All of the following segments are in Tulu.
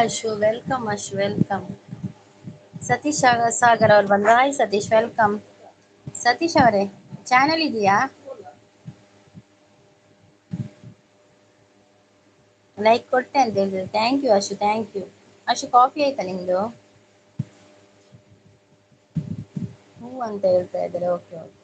Ashu, welcome Ashu, welcome. Satish Sagar ಅವ್ರು ಬಂದ್ರು. Hi Satish, welcome. Satish ಅವರೇ, ಚಾನಲ್ ಇದೆಯಾ? ಲೈಕ್ ಕೊಟ್ಟೆ ಅಂತ ಹೇಳಿದ್ರೆ thank you Ashu, thank you Ashu. Coffee ಆಯ್ತಾ ನಿಮ್ದು? ಹೂ ಅಂತ ಹೇಳ್ತಾ ಇದ್ದಾರೆ. Okay okay.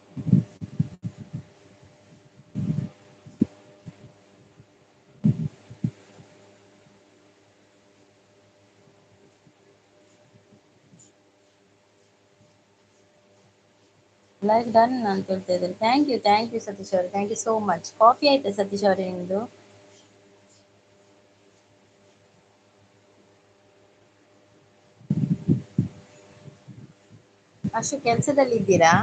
ಲೈಕ್ ಡನ್ ಅಂತ ಹೇಳ್ತಾ ಇದ್ದಾರೆ. Thank you, thank you Satish ಅವರೇ, thank you so much. Coffee ಆಯ್ತಾ ಸತೀಶ್ ಅವರೇ ನಿಮ್ದು? ಅಶು ಕೆಲಸದಲ್ಲಿ ಇದ್ದೀರಾ?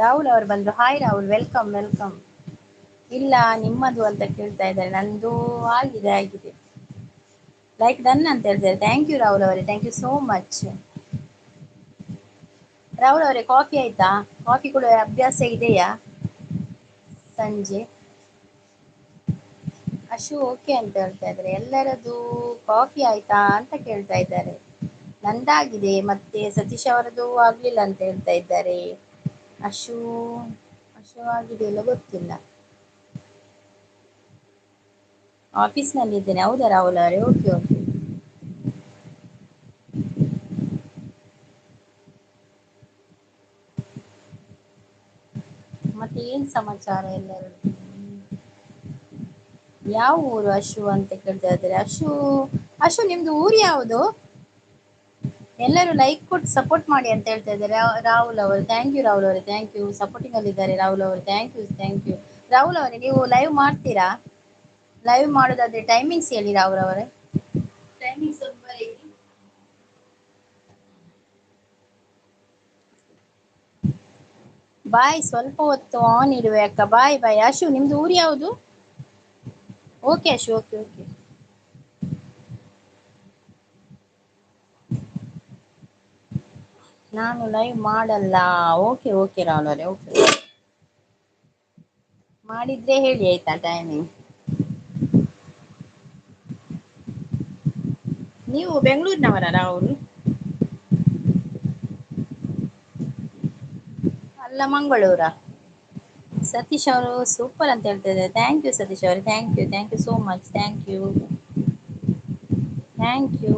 ರಾಹುಲ್ ಅವರು ಬಂದ್ರು. Hi Rahul, welcome welcome. ಇಲ್ಲ ನಿಮ್ಮದು ಅಂತ ಕೇಳ್ತಾ ಇದ್ದಾರೆ. ನಂದು ಆಗಿದೆ ಆಗಿದೆ. ಲೈಕ್ ಡನ್ ಅಂತ ಹೇಳ್ತಾರೆ. Thank you Rahul ಅವರೇ, thank you so much. Rahul ಅವರೇ, ಕಾಫಿ ಆಯ್ತಾ? ಕಾಫಿ ಕೂಡ ಅಭ್ಯಾಸ ಇದೆಯಾ ಸಂಜೆ? ಅಶು ಓಕೆ ಅಂತ ಹೇಳ್ತಾ ಇದ್ದಾರೆ. ಎಲ್ಲರದು ಕಾಫಿ ಆಯ್ತಾ ಅಂತ ಕೇಳ್ತಾ ಇದ್ದಾರೆ. ನಂದಾಗಿದೆ, ಮತ್ತೆ ಸತೀಶ್ ಅವರದು ಆಗ್ಲಿಲ್ಲ ಅಂತ ಹೇಳ್ತಾ ಇದ್ದಾರೆ. ಅಶು ಅಶು ಆಗಿದೆ ಇಲ್ಲ ಗೊತ್ತಿಲ್ಲ. ಆಫೀಸ್ನಲ್ಲಿ ಇದ್ದೇನೆ. ಹೌದಾ ರಾಹುಲ್ ಅವರೇ? Okay okay. ಮತ್ತೆ ಏನ್ ಸಮಾಚಾರ ಎಲ್ಲರೂ? ಯಾವ ಊರು ಅಶು ಅಂತ ಕೇಳ್ತಾ ಇದ್ದಾರೆ. ಅಶು, ಅಶು ನಿಮ್ದು ಊರು ಯಾವುದು? ಎಲ್ಲರೂ ಲೈಕ್ ಕೊಟ್ಟು ಸಪೋರ್ಟ್ ಮಾಡಿ ಅಂತ ಹೇಳ್ತಾ ಇದ್ದಾರೆ ರಾಹುಲ್ ಅವರು. Thank you Rahul ಅವರೇ, thank you. Supporting ಅಲ್ಲಿ ಇದ್ದಾರೆ ರಾಹುಲ್ ಅವರು. Thank you, thank you Rahul ಅವರೇ. ನೀವು ಲೈವ್ ಮಾಡ್ತೀರಾ? ಲೈವ್ ಮಾಡೋದಾದ್ರೆ ಟೈಮಿಂಗ್ಸ್ ಹೇಳಿ ರಾಹುಲ್ ಅವರೇ. ಟೈಮಿಂಗ್ ಸ್ವಲ್ಪ ಬರೀರಿ. ಬಾಯ್, ಸ್ವಲ್ಪ ಹೊತ್ತು ಆನ್ ಇಡುವೆ ಅಕ್ಕ. Boy boy. ಅಶು ನಿಮ್ದು ಊರು ಯಾವುದು? Okay Ashu, okay okay. ನಾನು ಲೈವ್ ಮಾಡಲ್ಲ. ಓಕೆ ಓಕೆ ರಾಹುಲ್ ಅವರೇ, ಓಕೆ. ಮಾಡಿದ್ರೆ ಹೇಳಿ ಆಯ್ತಾ ಟೈಮಿಂಗ್. ನೀವು ಬೆಂಗಳೂರಿನವರ ರಾಹುಲ್? ಅಲ್ಲ, ಮಂಗಳೂರಾ? ಸತೀಶ್ ಅವರು ಸೂಪರ್ ಅಂತ ಹೇಳ್ತಾ ಇದ್ದಾರೆ. Thank you Satish ಅವರು, thank you, thank you so much, thank you, thank you.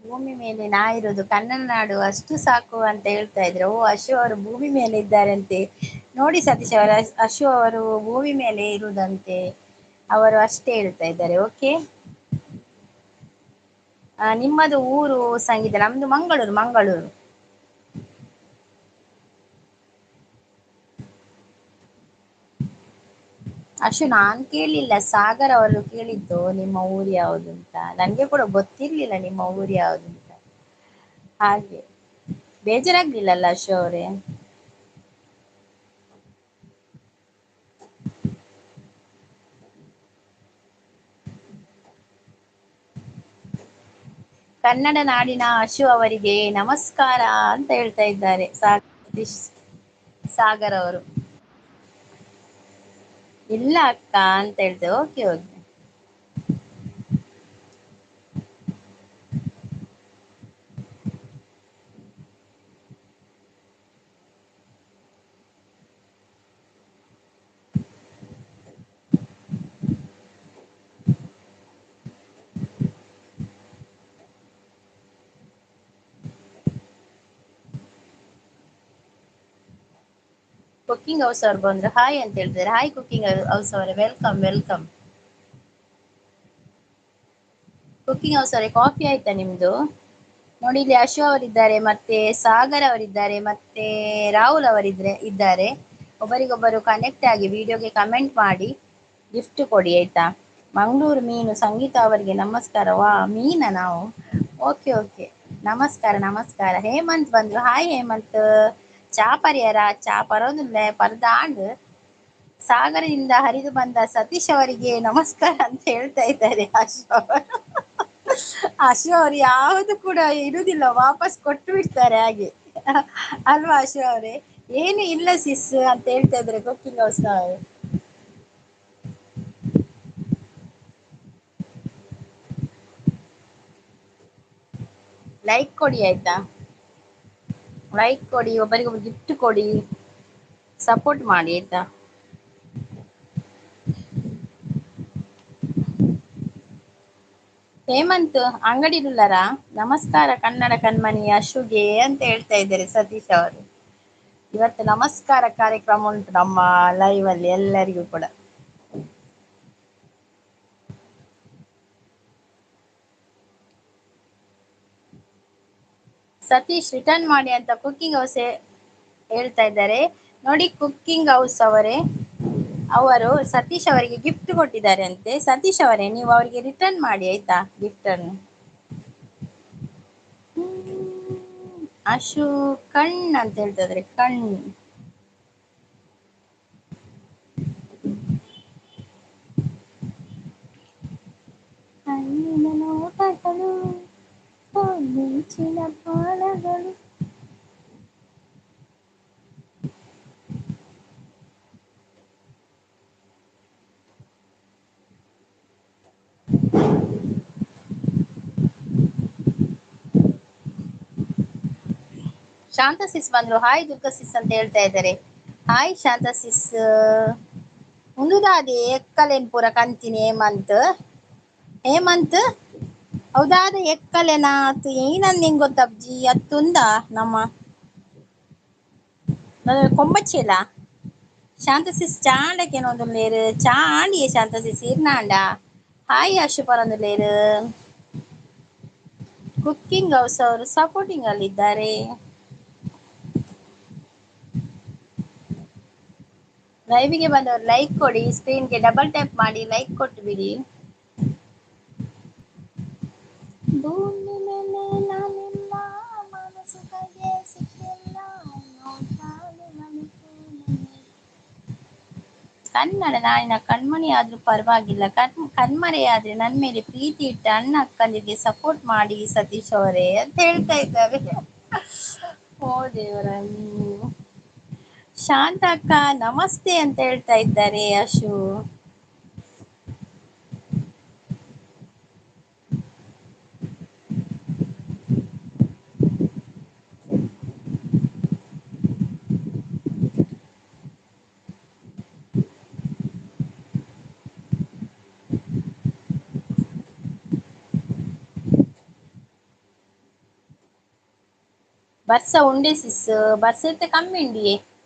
ಭೂಮಿ ಮೇಲೆ ನಾ ಇರೋದು ಕನ್ನಡ ನಾಡು ಅಷ್ಟು ಸಾಕು ಅಂತ ಹೇಳ್ತಾ ಇದ್ರು. ಓ, ಅಶು ಅವರು ಭೂಮಿ ಮೇಲೆ ಇದ್ದಾರಂತೆ. ನೋಡಿ ಸತೀಶ್ ಅವರ, ಅಶು ಅವರು ಭೂಮಿ ಮೇಲೆ ಇರುವುದಂತೆ, ಅವರು ಅಷ್ಟೇ ಹೇಳ್ತಾ ಇದ್ದಾರೆ. ಓಕೆ, ನಿಮ್ಮದು ಊರು ಸಂಗೀತ? ನಮ್ದು ಮಂಗಳೂರು, ಮಂಗಳೂರು. ಅಶು ನಾನ್ ಕೇಳಲಿಲ್ಲ, ಸಾಗರ್ ಅವರು ಕೇಳಿದ್ದು ನಿಮ್ಮ ಊರು ಯಾವುದು ಅಂತ. ನನ್ಗೆ ಕೂಡ ಗೊತ್ತಿರ್ಲಿಲ್ಲ ನಿಮ್ಮ ಊರು ಯಾವುದು ಅಂತ, ಹಾಗೆ ಬೇಜಾರಾಗ್ಲಿಲ್ಲಲ್ಲ ಅಶು ಅವರೇ? ಕನ್ನಡ ನಾಡಿನ ಅಶು ಅವರಿಗೆ ನಮಸ್ಕಾರ ಅಂತ ಹೇಳ್ತಾ ಇದ್ದಾರೆ ಸಾಗರ್ ಅವರು. ಇಲ್ಲ ಅಕ್ಕ ಅಂತ ಹೇಳ್ತೇವೆ. Okay okay. Cooking house ಅವ್ರು ಬಂದ್ರು, ಹಾಯ್ ಅಂತ ಹೇಳ್ತಾರೆ. ಹಾಯ್ ಕುಕಿಂಗ್ ಹೌಸ್ ಅವರೇ, welcome welcome. Cooking house ಅವರೇ, ಕಾಫಿ ಆಯ್ತಾ ನಿಮ್ದು? ನೋಡಿ ಇಲ್ಲಿ ಅಶು ಅವರಿದ್ದಾರೆ, ಮತ್ತೆ ಸಾಗರ್ ಅವರಿದ್ದಾರೆ, ಮತ್ತೆ ರಾಹುಲ್ ಅವರಿದ್ರೆ ಇದ್ದಾರೆ. ಒಬ್ಬರಿಗೊಬ್ಬರು ಕನೆಕ್ಟ್ ಆಗಿ ವಿಡಿಯೋಗೆ ಕಮೆಂಟ್ ಮಾಡಿ ಗಿಫ್ಟ್ ಕೊಡಿ ಆಯ್ತಾ. ಮಂಗಳೂರು ಮೀನು ಸಂಗೀತ ಅವರಿಗೆ ನಮಸ್ಕಾರ. ವಾ, ಮೀನ ನಾವು? ಓಕೆ ಓಕೆ, ನಮಸ್ಕಾರ ನಮಸ್ಕಾರ. ಹೇಮಂತ್ ಬಂದ್ರು, ಹಾಯ್ ಹೇಮಂತ್. ಚಾ ಪರಿಯರ ಚಾ ಪರೋದಿಲ್ಲ ಪರ್ದಾಂಡ್. ಸಾಗರದಿಂದ ಹರಿದು ಬಂದ ಸತೀಶ್ ಅವರಿಗೆ ನಮಸ್ಕಾರ ಅಂತ ಹೇಳ್ತಾ ಇದ್ದಾರೆ ಅಶು ಅವರು. ಅಶು ಅವರು ಯಾವುದು ಕೂಡ ಇರುವುದಿಲ್ಲ, ವಾಪಸ್ ಕೊಟ್ಟು ಬಿಡ್ತಾರೆ ಹಾಗೆ ಅಲ್ವಾ ಅಶು ಅವರೇ? ಏನು ಇಲ್ಲ ಸಿಸ್ ಅಂತ ಹೇಳ್ತಾ ಇದ್ದಾರೆ ಕುಕ್ಕಿಂಗ್ ಹೌಸ್ ನವರು. ಲೈಕ್ ಕೊಡಿ ಆಯ್ತಾ, ಲೈಕ್ ಕೊಡಿ, ಒಬ್ಬರಿಗೊಬ್ರು ಗಿಫ್ಟ್ ಕೊಡಿ, ಸಪೋರ್ಟ್ ಮಾಡಿ ಆಯ್ತಾ. ಹೇಮಂತ್ ಅಂಗಡಿ ರುಲ್ಲರಾ ನಮಸ್ಕಾರ ಕನ್ನಡ ಕಣ್ಮಣಿ ಅಶುಗೆ ಅಂತ ಹೇಳ್ತಾ ಇದ್ದಾರೆ ಸತೀಶ್ ಅವರು. ಇವತ್ತು ನಮಸ್ಕಾರ ಕಾರ್ಯಕ್ರಮ ಉಂಟು ನಮ್ಮ ಲೈವ್ ಅಲ್ಲಿ ಎಲ್ಲರಿಗೂ ಕೂಡ. ಸತೀಶ್ ರಿಟರ್ನ್ ಮಾಡಿ ಅಂತ ಕುಕ್ಕಿಂಗ್ ಹೌಸ್ ಹೇಳ್ತಾ ಇದ್ದಾರೆ ನೋಡಿ. ಕುಕ್ಕಿಂಗ್ ಹೌಸ್ ಅವರೇ, ಅವರು ಸತೀಶ್ ಅವರಿಗೆ ಗಿಫ್ಟ್ ಕೊಟ್ಟಿದ್ದಾರೆ ಅಂತೆ. ಸತೀಶ್ ಅವರೇ, ನೀವು ಅವರಿಗೆ ರಿಟರ್ನ್ ಮಾಡಿ ಆಯ್ತಾ ಗಿಫ್ಟ್ ಅನ್ನು. ಅಶು ಕಣ್ ಅಂತ ಹೇಳ್ತಾ ಇದ್ದಾರೆ, ಕಣ್. ಕಣ್ಣಿನ ನೋಟಗಳು ಮಿಂಚಿನ ಬಾಣಗಳು. ಶಾಂತ ಸಿಸ್ ಬಂದ್ರು, ಹಾಯ್ ದುರ್ಗಾ ಸಿಸ್ ಅಂತ ಹೇಳ್ತಾ ಇದ್ದಾರೆ. ಹಾಯ್ ಶಾಂತ ಸಿಸ್. ಉಂದುದಾದೆ ಎಕ್ಕಲೇನ್ ಪೂರ ಕಂತೀನಿ ಹೇಮಂತ್. ಹೇಮಂತ್ ಹೌದಾದ ಎಕ್ಕಲೇನಾ ಅತ್ತು ಏನಂದ್ ನಿಂಗ್ ಗೊತ್ತಬ್ಜಿ ಅತ್ತುಂದ ನಮ್ಮ ಕೊಂಬಚ್ಚೇಲ. ಶಾಂತ ಸಿಸ್ ಚಾಂಡಕ್ಕೇನೊಂದು ಚಾಂಡಿಯೇ ಶಾಂತ ಸಿಸ್ ಇರ್ನಾಂಡ. ಹಾಯ್ ಅಶು ಪರಂದುಲೇರು. ಕುಕ್ಕಿಂಗ್ ಹೌಸ್ ಅವರು ಸಪೋರ್ಟಿಂಗ್ ಅಲ್ಲಿದ್ದಾರೆ. ಲೈವ್ಗೆ ಬಂದವರು ಲೈಕ್ ಕೊಡಿ, ಸ್ಕ್ರೀನ್ಗೆ ಡಬಲ್ ಟ್ಯಾಪ್ ಮಾಡಿ ಲೈಕ್ ಕೊಟ್ಟು ಬಿಡಿ. ಭೂಮಿ ಮೇಲೆ ನಾನಿಲ್ಲ, ಮನಸ್ಸು ಕೈಗೆ ಸಿಕ್ಕಿಲ್ಲ, ನೋಡ್ತಾನೆ ಮನಸ್ಸು ನನಗೆ. ಕನ್ನಡ ನಾಡಿನ ಕಣ್ಮಣಿ ಆದ್ರೂ ಪರವಾಗಿಲ್ಲ, ಕಣ್ಮರೆಯಾದ್ರೆ ನನ್ನ ಮೇಲೆ ಪ್ರೀತಿ ಇಟ್ಟ ಅಣ್ಣ ಅಕ್ಕಂದಿಗೆ ಸಪೋರ್ಟ್ ಮಾಡಿ ಸತೀಶ್ ಅವರೇ ಅಂತ ಹೇಳ್ತಾ ಇದ್ದಾರೆ. ಓ ದೇವರ. ಶಾಂತ ಅಕ್ಕ ನಮಸ್ತೆ ಅಂತ ಹೇಳ್ತಾ ಇದ್ದಾರೆ ಅಶು. ಬರ್ಸ ಉಂಡೆ ಸಿಸ್, ಬರ್ಸ ಇತ್ತೆ ಕಮ್ಮಿ ಉಂಡಿಯೇ.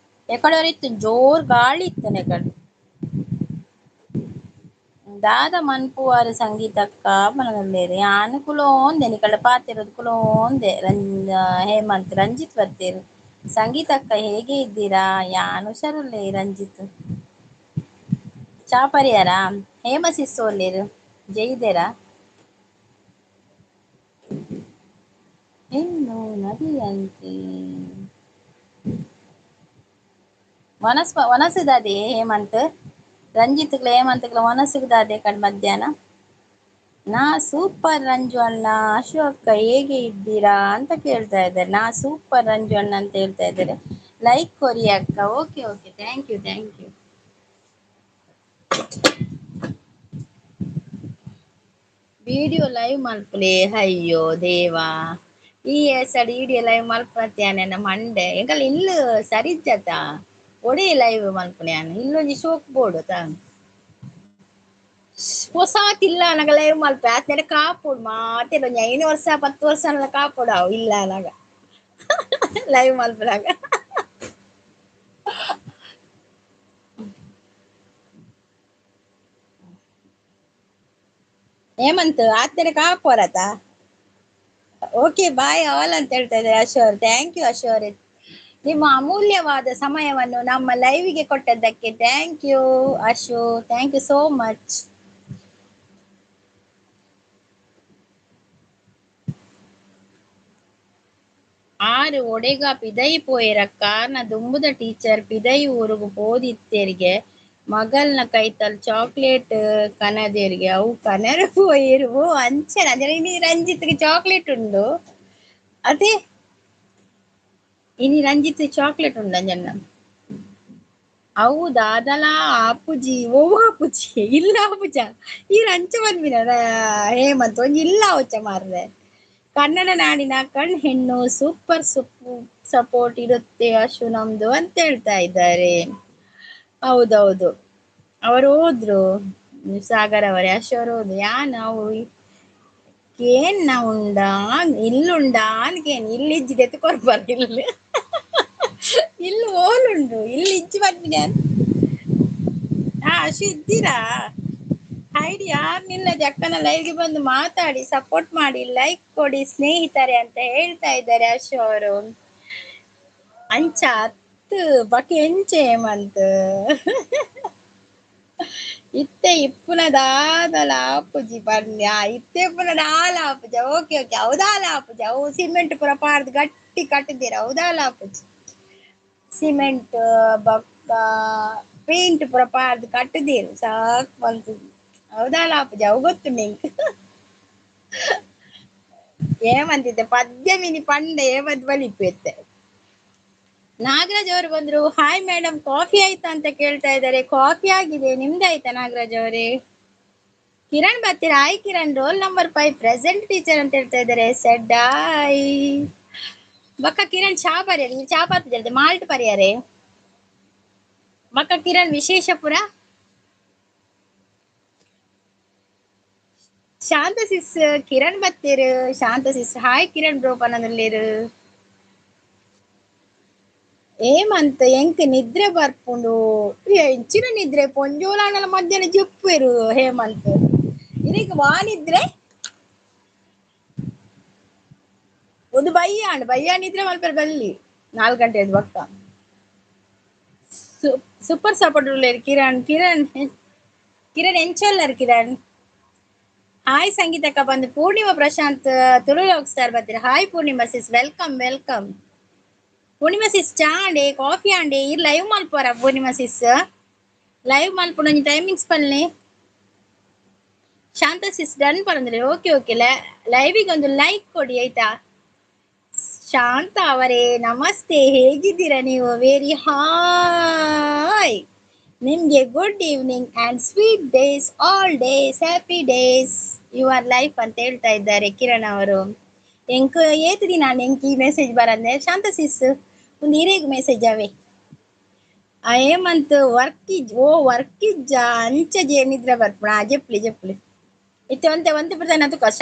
ಎಕಡೋರ್ ಇತ್ತು ಜೋರ್ ಗಾಳಿ ಇತ್ತು ಎಕಡೆ. ದಾದ ಮನ್ಪುವಾರು ಸಂಗೀತಕ್ಕ ಪನೊಂದುಲ್ಲೆರ್ ಯಾನ್ ಕುಲೋಂದೆ ನಿಕಲ್ಡ ಪಾತೆರೊದು ಕುಲೋಂದೆ ಹೇಮಂತ್ ರಂಜಿತ್ ಬತ್ತೇರು. ಸಂಗೀತಕ್ಕ ಹೇಗೆ ಇದ್ದೀರಾ? ಯಾನ್ ಹುಷಾರುಲ್ಲೆ ರಂಜಿತ್. ಚಾ ಪರಿಯಾರಾ? ಹೇಮ ಸಿಸ್ ಓಲ್ಲೆರ್ ಜೈದೆರಾ? ಇನ್ನು ನದಿಯಂತೆ ವನಸ್ ವನಸುದಾದೆ ಹೇಮಂತ್ ರಂಜಿತ್ಗಳ ಹೇಮಂತ್ಗಳ ವನಸುದಾದೆ ಕಣ್ ಮಧ್ಯಾಹ್ನ. ನಾ ಸೂಪರ್ ರಂಜು ಅಣ್ಣ, ಅಶೋಕ ಹೇಗೆ ಇದ್ದೀರಾ ಅಂತ ಕೇಳ್ತಾ ಇದ್ದಾರೆ. ನಾ ಸೂಪರ್ ರಂಜು ಅಣ್ಣ ಅಂತ ಹೇಳ್ತಾ ಇದ್ದಾರೆ. ಲೈಕ್ ಕೊರಿ ಅಕ್ಕ. Okay okay, thank you thank you. Video live ಮಲ್ಪಲೆ ಅಯ್ಯೋ ದೇವಾ, ಈ ಸಡಿ ಇಡಿಯೋ ಲೈವ್ ಮಲ್ಪತ್ಯಾನೆ ನಮ್ಮ ಮಂಡೆ ಎಂಕಲ್ ಇಲ್ಲು ಸರಿಜ್ಜತ ಒಡೆ ಲೈವ್ ಮಲ್ಪನೆ ಇಲ್ಲೊಂಜಿ ಶೋಕ್ ಬೋಡು ತಾ ಹೊಸಾತಿಲ್ಲ ನಗ ಲೈವ್ ಮಲ್ಪೆ ಆತ್ನೆಡೆ ಕಾಪೋಡು ಮಾತೆಲ್ಲ ಒಂಜಿ 5 ವರ್ಷ 10 ವರ್ಷ ಅನ್ನಲ ಕಾಪೋಡು ಅವು ಇಲ್ಲ ನಗ ಲೈವ್ ಮಲ್ಪನಾಗ. ಹೇಮಂತ್ ಆತ್ನೆಡೆ ಕಾಪೋರತ. ಓಕೆ ಬಾಯ್ ಆಲ್ ಅಂತ ಹೇಳ್ತಾ ಇದ್ದಾರೆ ಅಶು ಅವರು. Thank you Ashu ಅವರೇ, ನಿಮ್ಮ ಅಮೂಲ್ಯವಾದ ಸಮಯವನ್ನು ನಮ್ಮ ಲೈವ್ಗೆ ಕೊಟ್ಟದ್ದಕ್ಕೆ thank you Ashu, thank you so much. ಆರು ಒಡೆಗ ಪಿದೈ ಪೋಯೆರ ಕಾರಣ ದುಂಬುದ ಟೀಚರ್ ಪಿದೈ ಊರುಗು ಪೋದಿತ್ತೆರಿಗೆ ಮಗಲ್ನ ಕೈತಲ್ ಚಾಕ್ಲೇಟ್ ಕನದೇರಿಗೆ ಅವು ಕನರ ಪೋಯೆರು. ಅಂಚನ ಅಂದ್ರೆ ಇನಿ ರಂಜಿತ್ಗೆ ಚಾಕ್ಲೇಟ್ ಉಂಡು, ಅದೇ ಇನಿ ರಂಜಿತ್ ಚಾಕ್ಲೇಟ್ ಉಂಡು ಅಂಜನ್ನ. ಅವು ದಾದಲಾ ಆಪುಜಿ, ಓ ಆಪುಜಿ ಇಲ್ಲ ಆಪುಜ ಈ ರಂಚ ಬಂದ್ಬಿನ ಹೇಮಂತ್ ಒಂಜಿ ಇಲ್ಲ ಅವಚ್ಚ ಮಾರ್ರೆ. ಕನ್ನಡ ನಾಡಿನ ಕಣ್ ಹೆಣ್ಣು ಸೂಪರ್ ಸಪೋರ್ಟ್ ಇರುತ್ತೆ ಅಶು ನಮ್ದು ಅಂತ ಹೇಳ್ತಾ ಇದ್ದಾರೆ. ಹೌದೌದು, ಅವರು ಹೋದ್ರು ಸಾಗರ್ ಅವರೇ, ಅಶು ಅವರು ಹೋದ್ರು. ಯಾ ನಾವು ಕೇನ್ ಉಂಡಾ ಇಲ್ಲುಂಡಾ ಅನ್ಕೇನ್ ಇಲ್ಲಿ ಇಜ್ಜಿದೆ ಕೊರ್ಬಾರ್ದು, ಇಲ್ಲಿ ಇಲ್ಲಿ ಓಲುಂಡು, ಇಲ್ಲಿ ಇಜ್ಜಿ ಬಂದಿದೆ. ಹಾ ಅಶು ಇದ್ದೀರಾ? ಹೈಡಿ ಯಾರು ನಿಲ್ಲದೆ ಅಕ್ಕನ ಲೈವ್ಗೆ ಬಂದು ಮಾತಾಡಿ, ಸಪೋರ್ಟ್ ಮಾಡಿ, ಲೈಕ್ ಕೊಡಿ ಸ್ನೇಹಿತರೆ ಅಂತ ಹೇಳ್ತಾ ಇದ್ದಾರೆ ಅಶು ಅವರು. ಅಂಚ ಅತ್ತು ಬಕೆ ಎಂಚೆ ಮಂತ್ ಇತ್ತೆ ಇಪ್ಪುನದಾದಲ ಆಪುಜಿ ಪನ್ಯ, ಇತ್ತೆ ಇಪ್ಪುನದಾಲ ಆಪುಜ. Okay okay, ಹೌದಾಲ ಆಪುಜ. ಅವು ಸಿಮೆಂಟ್ ಪೂರ ಪಾಡ್ದು ಗಟ್ಟಿ ಕಟ್ಟಿದ್ದೀರ, ಹೌದಾಲ ಆಪುಜಿ. ಸಿಮೆಂಟ್ ಬೊಕ್ಕ ಪೇಂಟ್ ಪೂರ ಪಾಡ್ದು ಕಟ್ಟಿದ್ದೀರು ಸಾಕು ಬಂತು. ಹೌದಾಲ ಆಪುಜ, ಅವು ಗೊತ್ತು ನಿಂಗೆ. ಏಮಂತಿದ್ದೆ ಪದ್ಯ ಮಿನಿ ಪಂಡ ಏಮಂತ್ ಬಲಿಪು ಇತ್ತೆ. ನಾಗರಾಜ್ ಅವರು ಬಂದ್ರು. ಹಾಯ್ ಮೇಡಮ್, ಕಾಫಿ ಆಯ್ತಾ ಅಂತ ಕೇಳ್ತಾ ಇದ್ದಾರೆ. ಕಾಫಿ ಆಗಿದೆ, ನಿಮ್ದು ಆಯ್ತಾ ನಾಗರಾಜ್ ಅವರೇ? ಕಿರಣ್ ಬರ್ತೀರಾ? Hi Kiran, roll number 5 present teacher ಅಂತ ಹೇಳ್ತಾ ಇದ್ದಾರೆ. ಸೆಡ್ ಹಾಯ್ ಬಕ್ಕ ಕಿರಣ್, ಚಾ ಪರಿಯಾರೆ, ನೀವು ಚಾ ಪಾತಿದ್ದಾರೆ ಮಾಲ್ಟ್ ಪರಿಯಾರೆ ಬಕ್ಕ ಕಿರಣ್. ವಿಶೇಷಪುರ ಶಾಂತ ಸಿಸ್ ಕಿರಣ್ ಬತ್ತೀರು. ಶಾಂತ ಸಿಸ್ ಹಾಯ್ ಕಿರಣ್ ಬ್ರೋ ಪನಂದುಲ್ಲೇರು. ಏಮಂತ ಎಂಕ್ ನಿದ್ರೆ ಬರ್ಪುಂಡು, ಎಂಚಿನ ನಿದ್ರೆ ಪೊಂಜೋಲಾಂಡಲ ಮಧ್ಯಾಹ್ನ ಜುಪ್ಪೇರು ಹೇಮಂತ್. ಇದಕ್ಕೆ ವಾ ನಿದ್ರೆ ಒಂದು ಬಯ್ಯಾಂಡ್ ಬಯ್ಯ ನಿದ್ರೆ ಮಲ್ಪೆರ್ ಬಲ್ಲಿ 4 ಗಂಟೆ ಬಕ್ಕ. ಸೂಪರ್ ಸಪೋರ್ಟ್ ಉಲ್ಲೇರು ಕಿರಣ್. ಕಿರಣ್ ಕಿರಣ್ ಎಂಚೊಲ್ಲರ್ ಕಿರಣ್. ಹಾಯ್ ಸಂಗೀತಕ್ಕ ಬಂದು ಪೂರ್ಣಿಮಾ ಪ್ರಶಾಂತ್ ತುಳು ಸ್ಟಾರ್ ಬರ್ತೀರಾ. Hi Purnima sis, welcome welcome. Purnima sis ಚಾ ಅಂಡೆ ಕಾಫಿ ಅಂಡೆ ಇರ್ ಲೈವ್ ಮಲ್ಪುವರ ಪೂರ್ಣಿಮಾ ಸಿಸ್? ಲೈವ್ ಮಲ್ಪುನ ಒಂಜಿ ಟೈಮಿಂಗ್ಸ್ ಪನ್ಲೆ. ಶಾಂತ ಸಿಸ್ ಡನ್ ಪರಂದ್ರೆ ಓಕೆ ಓಕೆ. ಲೈವಿಗೆ ಒಂದು ಲೈಕ್ ಕೊಡಿ ಆಯ್ತಾ. ಶಾಂತ ಅವರೇ ನಮಸ್ತೆ, ಹೇಗಿದ್ದೀರಾ ನೀವು? ವೆರಿ ಹಾಯ್ ನಿಮ್ಗೆ good evening and sweet days, all days happy days your life ಅಂತ ಹೇಳ್ತಾ ಇದ್ದಾರೆ ಕಿರಣ್ ಅವರು. ಎಂಕ್ ಏತ್ ದಿನ ಎಂಕ್ ಈ ಮೆಸೇಜ್ ಬರಂದೆ ಶಾಂತ ಸಿಸ್ ಒಂದು ಹಿರೇಗ್ ಮೆಸೇಜ್ ಅವೇ. ಆ ಏಮಂತ ವರ್ಕ್ ಇಜ್, ಓ ವರ್ಕ್ ಇಜ್ಜ ಅಂಚ ನಿದ್ರೆ ಬರ್ಪುಣ. ಜೆಪ್ಲಿ ಜೆಪ್ಲಿ ಇತ್ತೆ ಒಂತೆ ಒಂತೆ ಪ್ರಧಾನ ತುಕ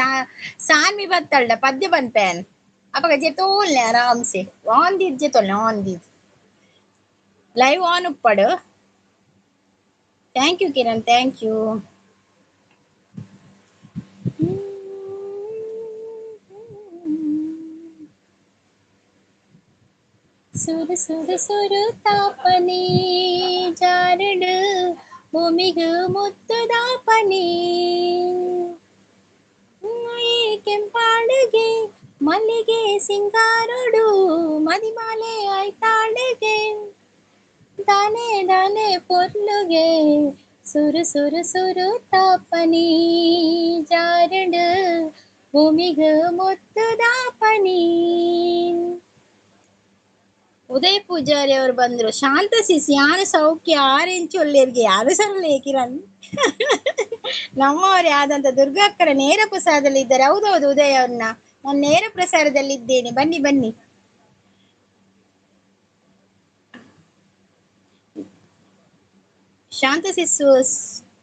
ಸಾನ್ವಿ ಬತ್ತಳ್ಳ ಪದ್ಯ ಬಂದ್ಪೇನ್ ಅಪಗ ಜೆತೋಲ್ನೆ ಆರಾಮ್ಸೆ ಆನ್ ದೀದ್ ಜೆತೋಲ್ನೆ ಆನ್ ದೀದ್ ಲೈವ್ ಆನ್ ಉಪ್ಪಡು. Thank you Kiran, thank you. ಸುರು ಸುರು ಸುರು ತಾಪನಿ ಜಾರಡು ಭೂಮಿಗು ಮುತ್ತುದಾಪನಿ ಕೆಂಪಾಡುಗೆ ಮಲ್ಲಿಗೆ ಸಿಂಗಾರುಡು ಮದಿಮಾಲೆ ಆಯ್ತಾಡುಗೆ ದಾನೆ ದಾನೆ ಪೊರ್ಲುಗೆ ಸುರು ಸುರು ಸುರು ತಾಪನಿ ಜಾರಡು ಭೂಮಿಗು ಮುತ್ತುದಾಪನಿ. ಉದಯ್ ಪೂಜಾರಿ ಅವರು ಬಂದ್ರು. ಶಾಂತ ಸಿಸ್ ಯಾರು ಸೌಖ್ಯ ಆರೆಂಚು ಒಳ್ಳೆಯರಿಗೆ ಯಾರು ಸರಳೇ ಕಿರಣ್ ನಮ್ಮವರೇ ಆದಂತ ದುರ್ಗಾಕ್ಕರ ನೇರ ಪ್ರಸಾರದಲ್ಲಿ ಇದ್ದಾರೆ. ಹೌದೌದು ಉದಯ್ ಅವ್ರನ್ನ ನಾನು ನೇರ ಪ್ರಸಾರದಲ್ಲಿ ಇದ್ದೇನೆ, ಬನ್ನಿ ಬನ್ನಿ. ಶಾಂತ ಸಿಸ್ಸು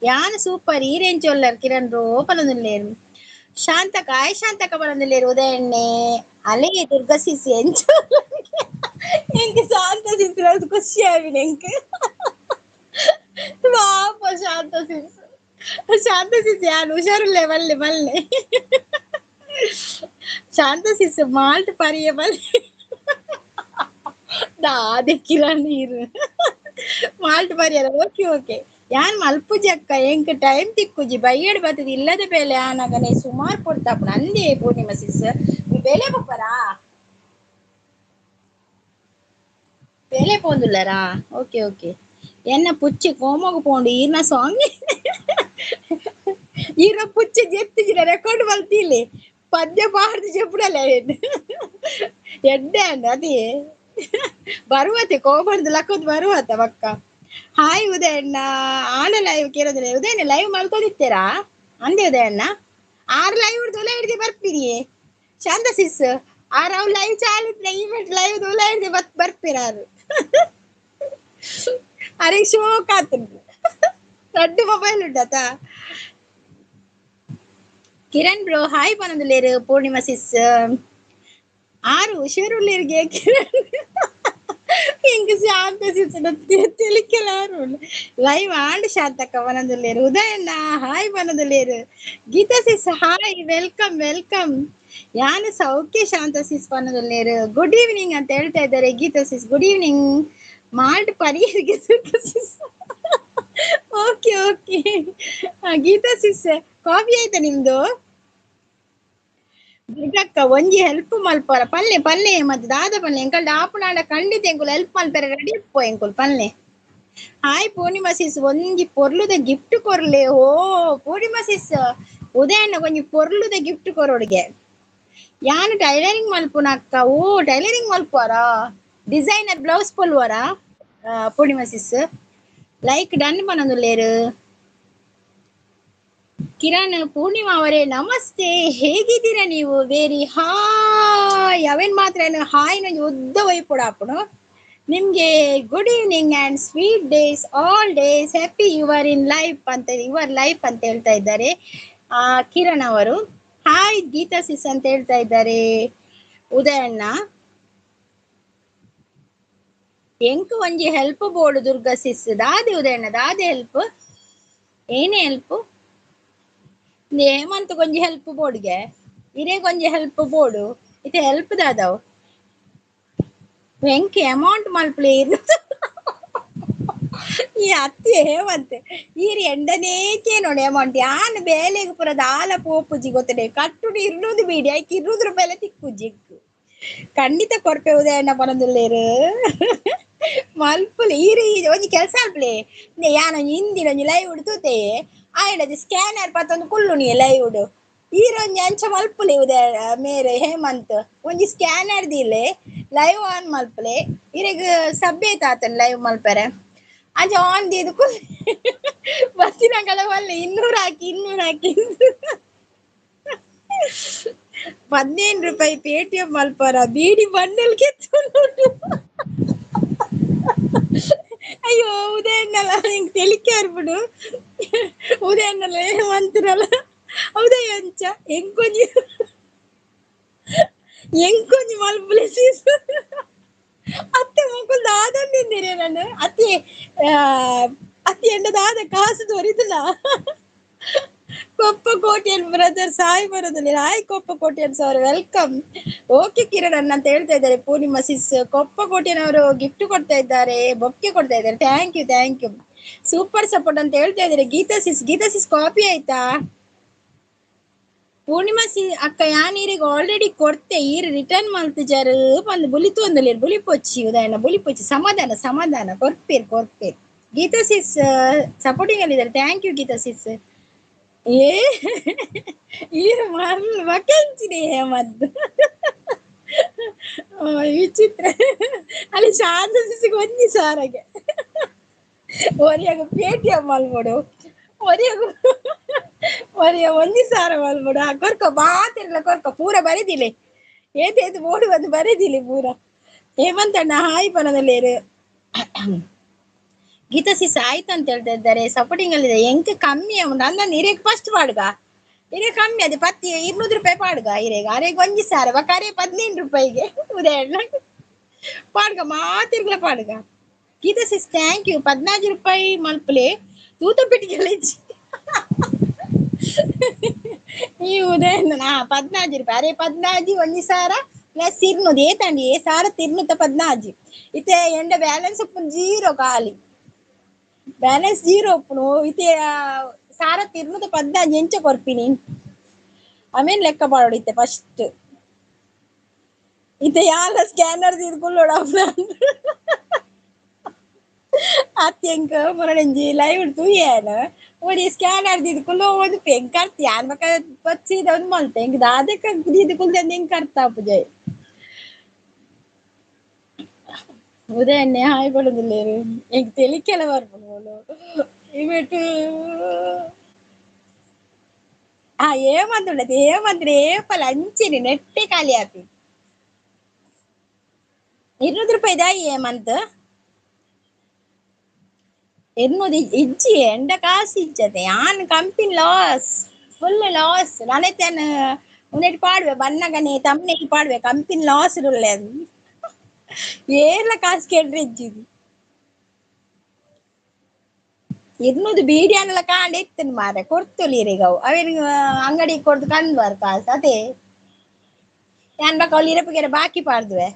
ಯಾನು ಸೂಪರ್ ಈ ರೇಂಜ್ ಒಲ್ಲರ್ ಕಿರಣ್ ರೋ ಪಲೊಂದುಲ್ಲೇರು. ಶಾಂತಕ ಆಯ್ ಶಾಂತಕ ಪಲೊಂದುಲ್ಲೇರು ಉದಯಣ್ಣೆ ಅಲೆ ದುರ್ಗಾ ಸಿಸ್ ಎಂಚು ಎಂಕ್ ಶಾಂತ ಸಿಸ್ ಖುಷಿ ಆವಿನ ಎಂಕ್ ಪಾಪ ಶಾಂತ ಸಿಸ್. ಶಾಂತ ಸಿಸ್ ಯಾನು ಹುಷಾರುಲ್ಲೆ ಬಲ್ಲೆ ಬಲ್ಲೆ ಶಾಂತ ಸಿಸ್ ಮಾಲ್ಟ್ ಪರಿಯ ಬಲ್ಲೆ ದಾದೆ ಕಿರಣ್ ನೀರು ಮಾಲ್ಟ್ ಪರಿಯಲ್ಲ. ಓಕೆ ಓಕೆ ಯಾನ್ ಮಲ್ಪುಜಿ ಅಕ್ಕ ಎಂಕ್ ಟೈಮ್ ತಿಕ್ಕುಜಿ ಬೈಯಡ್ ಬತ್ತದ ಇಲ್ಲದ ಬೇಲೆ ಆನಗನೆ ಸುಮಾರು ಪೊರ್ತಾಪುಣ ಅಂದೇ ಪೂರ್ಣಿಮಾ ಸಿಸ್ ಬೆಲೆ ಪಪ್ಪರಾ. ಬೇಲೆ ಪೋಂದುಲ್ಲರಾ? Okay okay. ಎನ್ನ ಪುಚ್ಚೆ ಕೋಮಗು ಪೋಂಡು ಈರ್ನ ಸಾಂಗ್ ಈರ್ನ ಪುಚ್ಚೆ ಜೆತ್ತಿಜಿನ ರೆಕಾರ್ಡ್ ಮಲ್ತಿಲ್ಲಿ ಪದ್ಯ ಪಾಡ್ದು ಜೆಪ್ಪುಡಲ್ಲ ಎಡ್ಡೆ ಅಂಡ ಅದೇ ಬರುವತೆ ಕೋಮಂದು ಲಕ್ಕೊಂದು ಬರುವತ ಪಕ್ಕ. ಹಾಯ್ ಉದಯಣ್ಣ, ಆಣ ಲೈವ್ ಕೇಳೋದಿಲ್ಲ ಉದಯಣ್ಣ, ಲೈವ್ ಮಲ್ಕೊಂಡಿತ್ತೀರಾ ಅಂದೆ ಉದಯಣ್ಣ? ಆರು ಲೈವ್ ಉಲ ಹಿಡ್ದು ಬರ್ಪಿರಿ ಶಾಂತ ಸಿಸ್ ಆರ್ ಅವ್ ಲೈವ್ ಚಾಲಿತ್ನ ಈವೆಂಟ್ ಲೈವ್ ಉಲ ಹಿಡ್ದು ಬರ್ಪಿರ ಆರು ಅರೆ ಶೋಕ್ ಆತುಂಡು ರಡ್ಡು ಮೊಬೈಲ್ ಉಂಡತ. ಕಿರಣ್ ಬ್ರೋ ಹಾಯ್ ಪನೊಂದುಲ್ಲೇರು. ಪೂರ್ಣಿಮಾ ಸಿಸ್ ಆರು ಹುಷಾರುಲ್ಲೇರಿಗೆ ಕಿರಣ್ ಎಂಕ್ ಶಾಂತ ಸಿಸ್ ತೆಲಿಕೆಲಾರು ಲೈವ್ ಆಂಡ್ ಶಾಂತಕ್ಕ ಪನೊಂದುಲ್ಲೇರು. ಉದಯಣ್ಣ ಹಾಯ್ ಪನೊಂದುಲ್ಲೇರು. Geetha sis hi welcome welcome. ಯಾನ್ ಸೌಖ್ಯ ಶಾಂತ ಸಿಸ್ ಪನೊಂದುಲ್ಲೇರು. ಗುಡ್ ಈವ್ನಿಂಗ್ ಅಂತ ಹೇಳ್ತಾ ಇದ್ದಾರೆ Geetha sis. Good evening. Malt ಪರಿಯರಿಗೆ sis. Okay okay Geetha sis, coffee ಆಯ್ತಾ ನಿಮ್ದು? ದುರ್ಗಕ್ಕ ಒಂಜಿ ಹೆಲ್ಪ್ ಮಲ್ಪರ ಪಲ್ಲೆ ಪಲ್ಲೆ ಮತ್ತೆ ದಾದ ಪಲ್ಲೆ ಎಂಕಲ್ ಡಾಪುನಾಡ ಖಂಡಿತ ಎಂಕುಲು ಹೆಲ್ಪ್ ಮಲ್ಪೆರೆ ರೆಡಿ ಇಪ್ಪೋ ಎಂಕುಲು ಪಲ್ಲೆ. ಹಾಯ್ ಪೂರ್ಣಿಮಾ ಸಿಸ್, ಒಂಜಿ ಪೊರ್ಲುದ ಗಿಫ್ಟ್ ಕೊರ್ಲೆ. ಓ ಪೂರ್ಣಿಮಾ ಸಿಸ್, ಉದಯಣ್ಣ ಒಂಜಿ ಪೊರ್ಲುದ ಗಿಫ್ಟ್ ಕೊರೋಡ್ಗೆ. ಯಾನ್ ಟೈಲರಿಂಗ್ ಮಲ್ಪುನ ಅಕ್ಕ. ಓ ಟೈಲರಿಂಗ್ ಮಲ್ಪುವಾರಾ? ಡಿಸೈನರ್ ಬ್ಲೌಸ್ ಪೊಲ್ವಾರಾ? ಪೂರ್ಣಿಮಾ ಸಿಸ್ ಲೈಕ್ ಡನ್ ಪನೊಂದುಲ್ಲೇರು. ಕಿರಣ್ ಪೂರ್ಣಿಮಾ ಅವರೇ ನಮಸ್ತೆ, ಹೇಗಿದ್ದೀರಾ ನೀವು? Very hi. ಅವೇನ್ ಮಾತ್ರ ಹಾಯ್ ನಂಜಿ ಉದ್ದ ವೈಪುಡಾಪುನು ನಿಮ್ಗೆ. Good evening and sweet days all days happy your in life ಅಂತ, your life ಅಂತ ಹೇಳ್ತಾ ಇದ್ದಾರೆ ಕಿರಣ್ ಅವರು. ಹಾಯ್ ಗೀತಾ ಸಿಸ್ ಅಂತ ಹೇಳ್ತಾ ಇದ್ದಾರೆ ಉದಯಣ್ಣ. ಎಂಕ್ ಒಂಜಿ ಹೆಲ್ಪ್ ಬೋರ್ಡ್ ದುರ್ಗಾ ಸಿಸ್. ದಾದೆ ಉದಯಣ್ಣ ದಾದೆ ಹೆಲ್ಪ್? ಏನೇ ಹೆಲ್ಪ್? ಹೇಮಂತ್ ಕೊಂಜಿ ಹೆಲ್ಪ್ ಬೋರ್ಡ್ಗೆ, ಇರೇ ಕೊಂಜಿ ಹೆಲ್ಪ್ ಬೋರ್ಡು ಇತ್ತೆ ಹೆಲ್ಪ್ ದಾದವು ಎಂಕ್ ಅಮೌಂಟ್ ಮಲ್ಪಲೆ. ಈ ಅತ್ತೆ ಹೇಮಂತ್ ಈರ್ ಎಂಡನೇಕೆ ನೋಡಿ ಅಮೌಂಟ್ ಯಾನ್ ಬೇಲೆಗ್ ಪೂರ ದಾಲ ಪೋಪುಜಿ ಗೊತ್ತಡೆ ಕಟ್ಟುಡು 200 ಬೀಡಿ ಐಕ್ 200 ರೂಪಾಯಿ ತಿಕ್ಕುಜಿ ಖಂಡಿತ ಕೊರ್ಪೆ ಉದಯಣ್ಣ ಪನೊಂದುಲ್ಲೇರು ಮಲ್ಪುಲೆ. ಈರು ಒಂಜಿ ಕೆಲಸ ಅಲ್ಪಲೆ ಯಾನ್ ಒಂಜಿ ಇಂದಿನ ಒಂಜಿ ಲೈವ್ ತೂತೆ ಆಯನ ಸ್ಕ್ಯಾನರ್ ಪತ್ತೊಂದು ಕುಲ್ಲುನಿ ಲೈವ್ ಈರೊಂಜಿ ಅಂಚ ಮಲ್ಪುಲೆ ಉದಯ ಮೇರೆ ಹೇಮಂತ್ ಒಂಜಿ ಸ್ಕ್ಯಾನರ್ ದಿಲೆ ಲೈವ್ ಆನ್ ಮಲ್ಪುಲೆ ಇರೆಗ್ ಸಬ್ಬೆ ತಾತನ್ ಲೈವ್ ಮಲ್ಪರೆ ಅಂಚ ಆನ್ ದೀದ್ ಕುಲ್ ಬತ್ತಿನಕಲ ಮಲ್ಲೆ 200 ಹಾಕಿ 200 ಹಾಕಿ 15 ರೂಪಾಯಿ ಪೇಟಿಎಂ ಮಲ್ಪರ ಬೀಡಿ ಬಂಡಲ್ ಕೆತ್ತೊಂಡು. ಅಯ್ಯೋ ಉದಯಣ್ಣಲ್ಲ ಹಿಂಗ್ ತೆಲಿಕೆ ಅರ್ಬಿಡು ಉದಯಣ್ಣಲ್ಲ ಹೇಮಂತರಲ್ಲ ಉದಯ ಅಂಚ ಎಂಕೊಂಜಿ ಎಂಕೊಂಜಿ ಮಲ್ಪುಲೆ ಸೀಸ್ ಅತ್ತೆ ಮೊಕುಲ್ ದಾದಂದಿದ್ದೀರಿ ನಾನು ಅತ್ತೆ ಅತ್ತೆ ಎಂಡ ದಾದ ಕಾಸು ದೊರಿದಿಲ್ಲ. ಕೊಪ್ಪ ಕೋಟ್ಯನ್ ಬ್ರದರ್ ಸಾಯಿ ಬರೋದಿಲ್ಲ. Hi Koppa Kotian sir welcome. Okay Kiran ಅಣ್ಣ ಅಂತ ಹೇಳ್ತಾ ಇದ್ದಾರೆ ಪೂರ್ಣಿಮಾ ಸಿಸ್. ಕೊಪ್ಪ ಕೋಟ್ಯನ್ ಅವರು ಗಿಫ್ಟ್ ಕೊಡ್ತಾ ಇದ್ದಾರೆ, ಬೊಕ್ಕೆ ಕೊಡ್ತಾ ಇದ್ದಾರೆ. Thank you thank you, super support ಅಂತ ಹೇಳ್ತಾ ಇದ್ದಾರೆ ಗೀತಾ ಸಿಸ್. ಗೀತಾ ಸಿಸ್ ಕಾಪಿ ಆಯ್ತಾ? ಪೂರ್ಣಿಮಾ ಸಿ ಅಕ್ಕ ಯಾನ್ ಈರಿಗೆ ಆಲ್ರೆಡಿ ಕೊಡ್ತೆ ಈರು ರಿಟರ್ನ್ ಮಲ್ತಿಜಾರು ಬಂದು ಬುಲಿತು ಒಂದಲ್ಲಿ ಬುಲಿಪೊಚ್ಚಿ ಉದಯಣ್ಣ ಬುಲಿಪೊಚ್ಚಿ. ಸಮಾಧಾನ ಸಮಾಧಾನ ಕೊರ್ಪೇರ್ ಕೊರ್ಪೇರ್. ಗೀತಾ ಸಿಸ್ ಸಪೋರ್ಟಿಂಗ್ ಅಲ್ಲಿ ಇದ್ದಾರೆ. Thank you Geetha sis. ಏ ಈರು ಮರ್ಲ್ ವಕೆಂಚಿದೆ ಹೇಮದ್ದು ವಿಚಿತ್ರ ಅಲ್ಲಿ ಶಾಂತ ಸಿಸಿಗೆ ಒಂಜಿ ಸಾರಗೆ ಒರಿಯಾಗ ಪೇಟಿಎಂ ಮಲ್ಬೋಡು ಒರಿಯಾಗ ಒರಿಯ ಒಂಜಿ ಸಾರ ಮಲ್ಬೋಡು. ಆ ಕೊರ್ಕ ಬಾತಿರ್ಲ ಕೊರ್ಕ ಪೂರ ಬರೆದಿಲೆ ಏತೇತು ಬೋಡು ಬಂದು ಬರೆದಿಲೆ ಪೂರ. ಹೇಮಂತಣ್ಣ ಹಾಯ್ ಪನದಲ್ಲೇರು. ಗೀತಾ ಸಿಸ್ ಆಯ್ತು ಅಂತ ಹೇಳ್ತಾ ಇದ್ದಾರೆ ಸಪೋರ್ಟಿಂಗ್ ಅಲ್ಲಿ ಇದೆ. ಎಂಕ್ ಕಮ್ಮಿ ಉಂಟು ಅಂದ ಇರೇಗ್ ಫಸ್ಟ್ ಪಾಡ್ಗ ಇರೇ ಕಮ್ಮಿ ಅದೇ ಪತ್ತಿ 200 ರೂಪಾಯಿ ಪಾಡ್ಗ ಇರೇಗ ಅರೆಗ್ ಒಂಜಿ ಸಾರ ಬೊಕ ಅರೆ 15 ರೂಪಾಯಿಗೆ ಉದಯಣ್ಣ ಪಾಡ್ಗ ಮಾತಿರ್ಗ್ಲ ಪಾಡ್ಗ. ಗೀತಾ ಸಿಸ್ thank you. 14 ರೂಪಾಯಿ ಮಲ್ಪಲೆ ತೂತ ಪೆಟ್ಟಿಗೆ ಈ ಉದಯಣ್ಣ 14 ರೂಪಾಯಿ ಅರೆ 14 ಒಂಜಿ ಸಾರ ಪ್ಲಸ್ 200 ಏತಂಡಿ ಏ ಸಾರ 214 ಇತ್ತೆ ಎಂಡ ಬ್ಯಾಲೆನ್ಸ್ ಉಪ್ಪುನು ಜೀರೋ ಖಾಲಿ ಬ್ಯಾಲೆನ್ಸ್ ಜೀರೋ ಉಪ್ಪುನು ಇತ್ತೆ ಸಾರ 214 ಎಂಚ ಕೊರ್ಪಿನಿ ಆಮೇಲೆ ಲೆಕ್ಕ ಪಾಡೋಡು ಇತ್ತೆ ಫಸ್ಟ್ ಇತ್ತೆ ಯಾಲ ಸ್ಕ್ಯಾನರ್ ಕುಲ್ಲೋಡ. ಅತ್ಯಂಕ ಮುರಳಿಂಜಿ ಲೈವ್ ತೂಯೇನ ಓಡಿ ಸ್ಕ್ಯಾನರ್ ದಿದ್ಕುಲು ಒಂದು ಪೆಂಕರ್ತಿ ಯಾನ್ ಬಕ ಪಚ್ಚಿದ ಒಂದು ಮಲ್ತೆ ಎಂಕ್ ದಾದಕ ದಿದ್ಕುಲ್ದೆ ಎಂಕ್ ಅರ್ಥ ಆಪುಜೆ. ಉದಯಣ್ಣೆ ಹಾಯ್ ಪಡೋದಿಲ್ಲೇರು ಎಂಕ್ ತೆಲಿಕೆಲ ಬರ್ಪುಂಡು ಇವೆಟ್. ಆ ಏಮಂತುಂಡತೆ ಏಮಂತ್ರೆ ಏಪಲ ಅಂಚೆನೆ ನೆಟ್ಟೆ ಖಾಲಿ ಆಪಿ 200 ರೂಪಾಯಿ ದಾಯಿ ಏಮಂತ 200 ಇಜ್ಜಿ ಎಂಡ ಕಾಸು ಇಜ್ಜತೆ ಯಾನ್ ಕಂಪಿನ್ ಲಾಸ್ ಫುಲ್ ಲಾಸ್ ನಾನೈತೆ ಉಂದೆಟ್ ಪಾಡುವೆ ಬನ್ನಗನೆ ತಮ್ಮನೆಗೆ ಪಾಡುವೆ ಕಂಪಿನ್ ಲಾಸ್ ಇರುಳ್ಳೆ ಏರ್ಲ ಕಾಸು ಕೇಳ್ರೆ ಇಜ್ಜಿದು 200 ಬೀಡಿ ಅನ್ನಲ ಕಾಂಡ ಇತ್ತನ್ ಮಾರೆ ಕೊಡ್ತುಲೀರಿಗ ಅವು ಅವೇನು ಅಂಗಡಿಗೆ ಕೊಡ್ದು ಕಂಡ್ಬಾರ ಕಾಸು ಅದೇ ಯಾನ್ ಬಕ ಅವ್ಲು ಇರಪುಗೆರೆ ಬಾಕಿ ಪಾಡ್ದುವೆ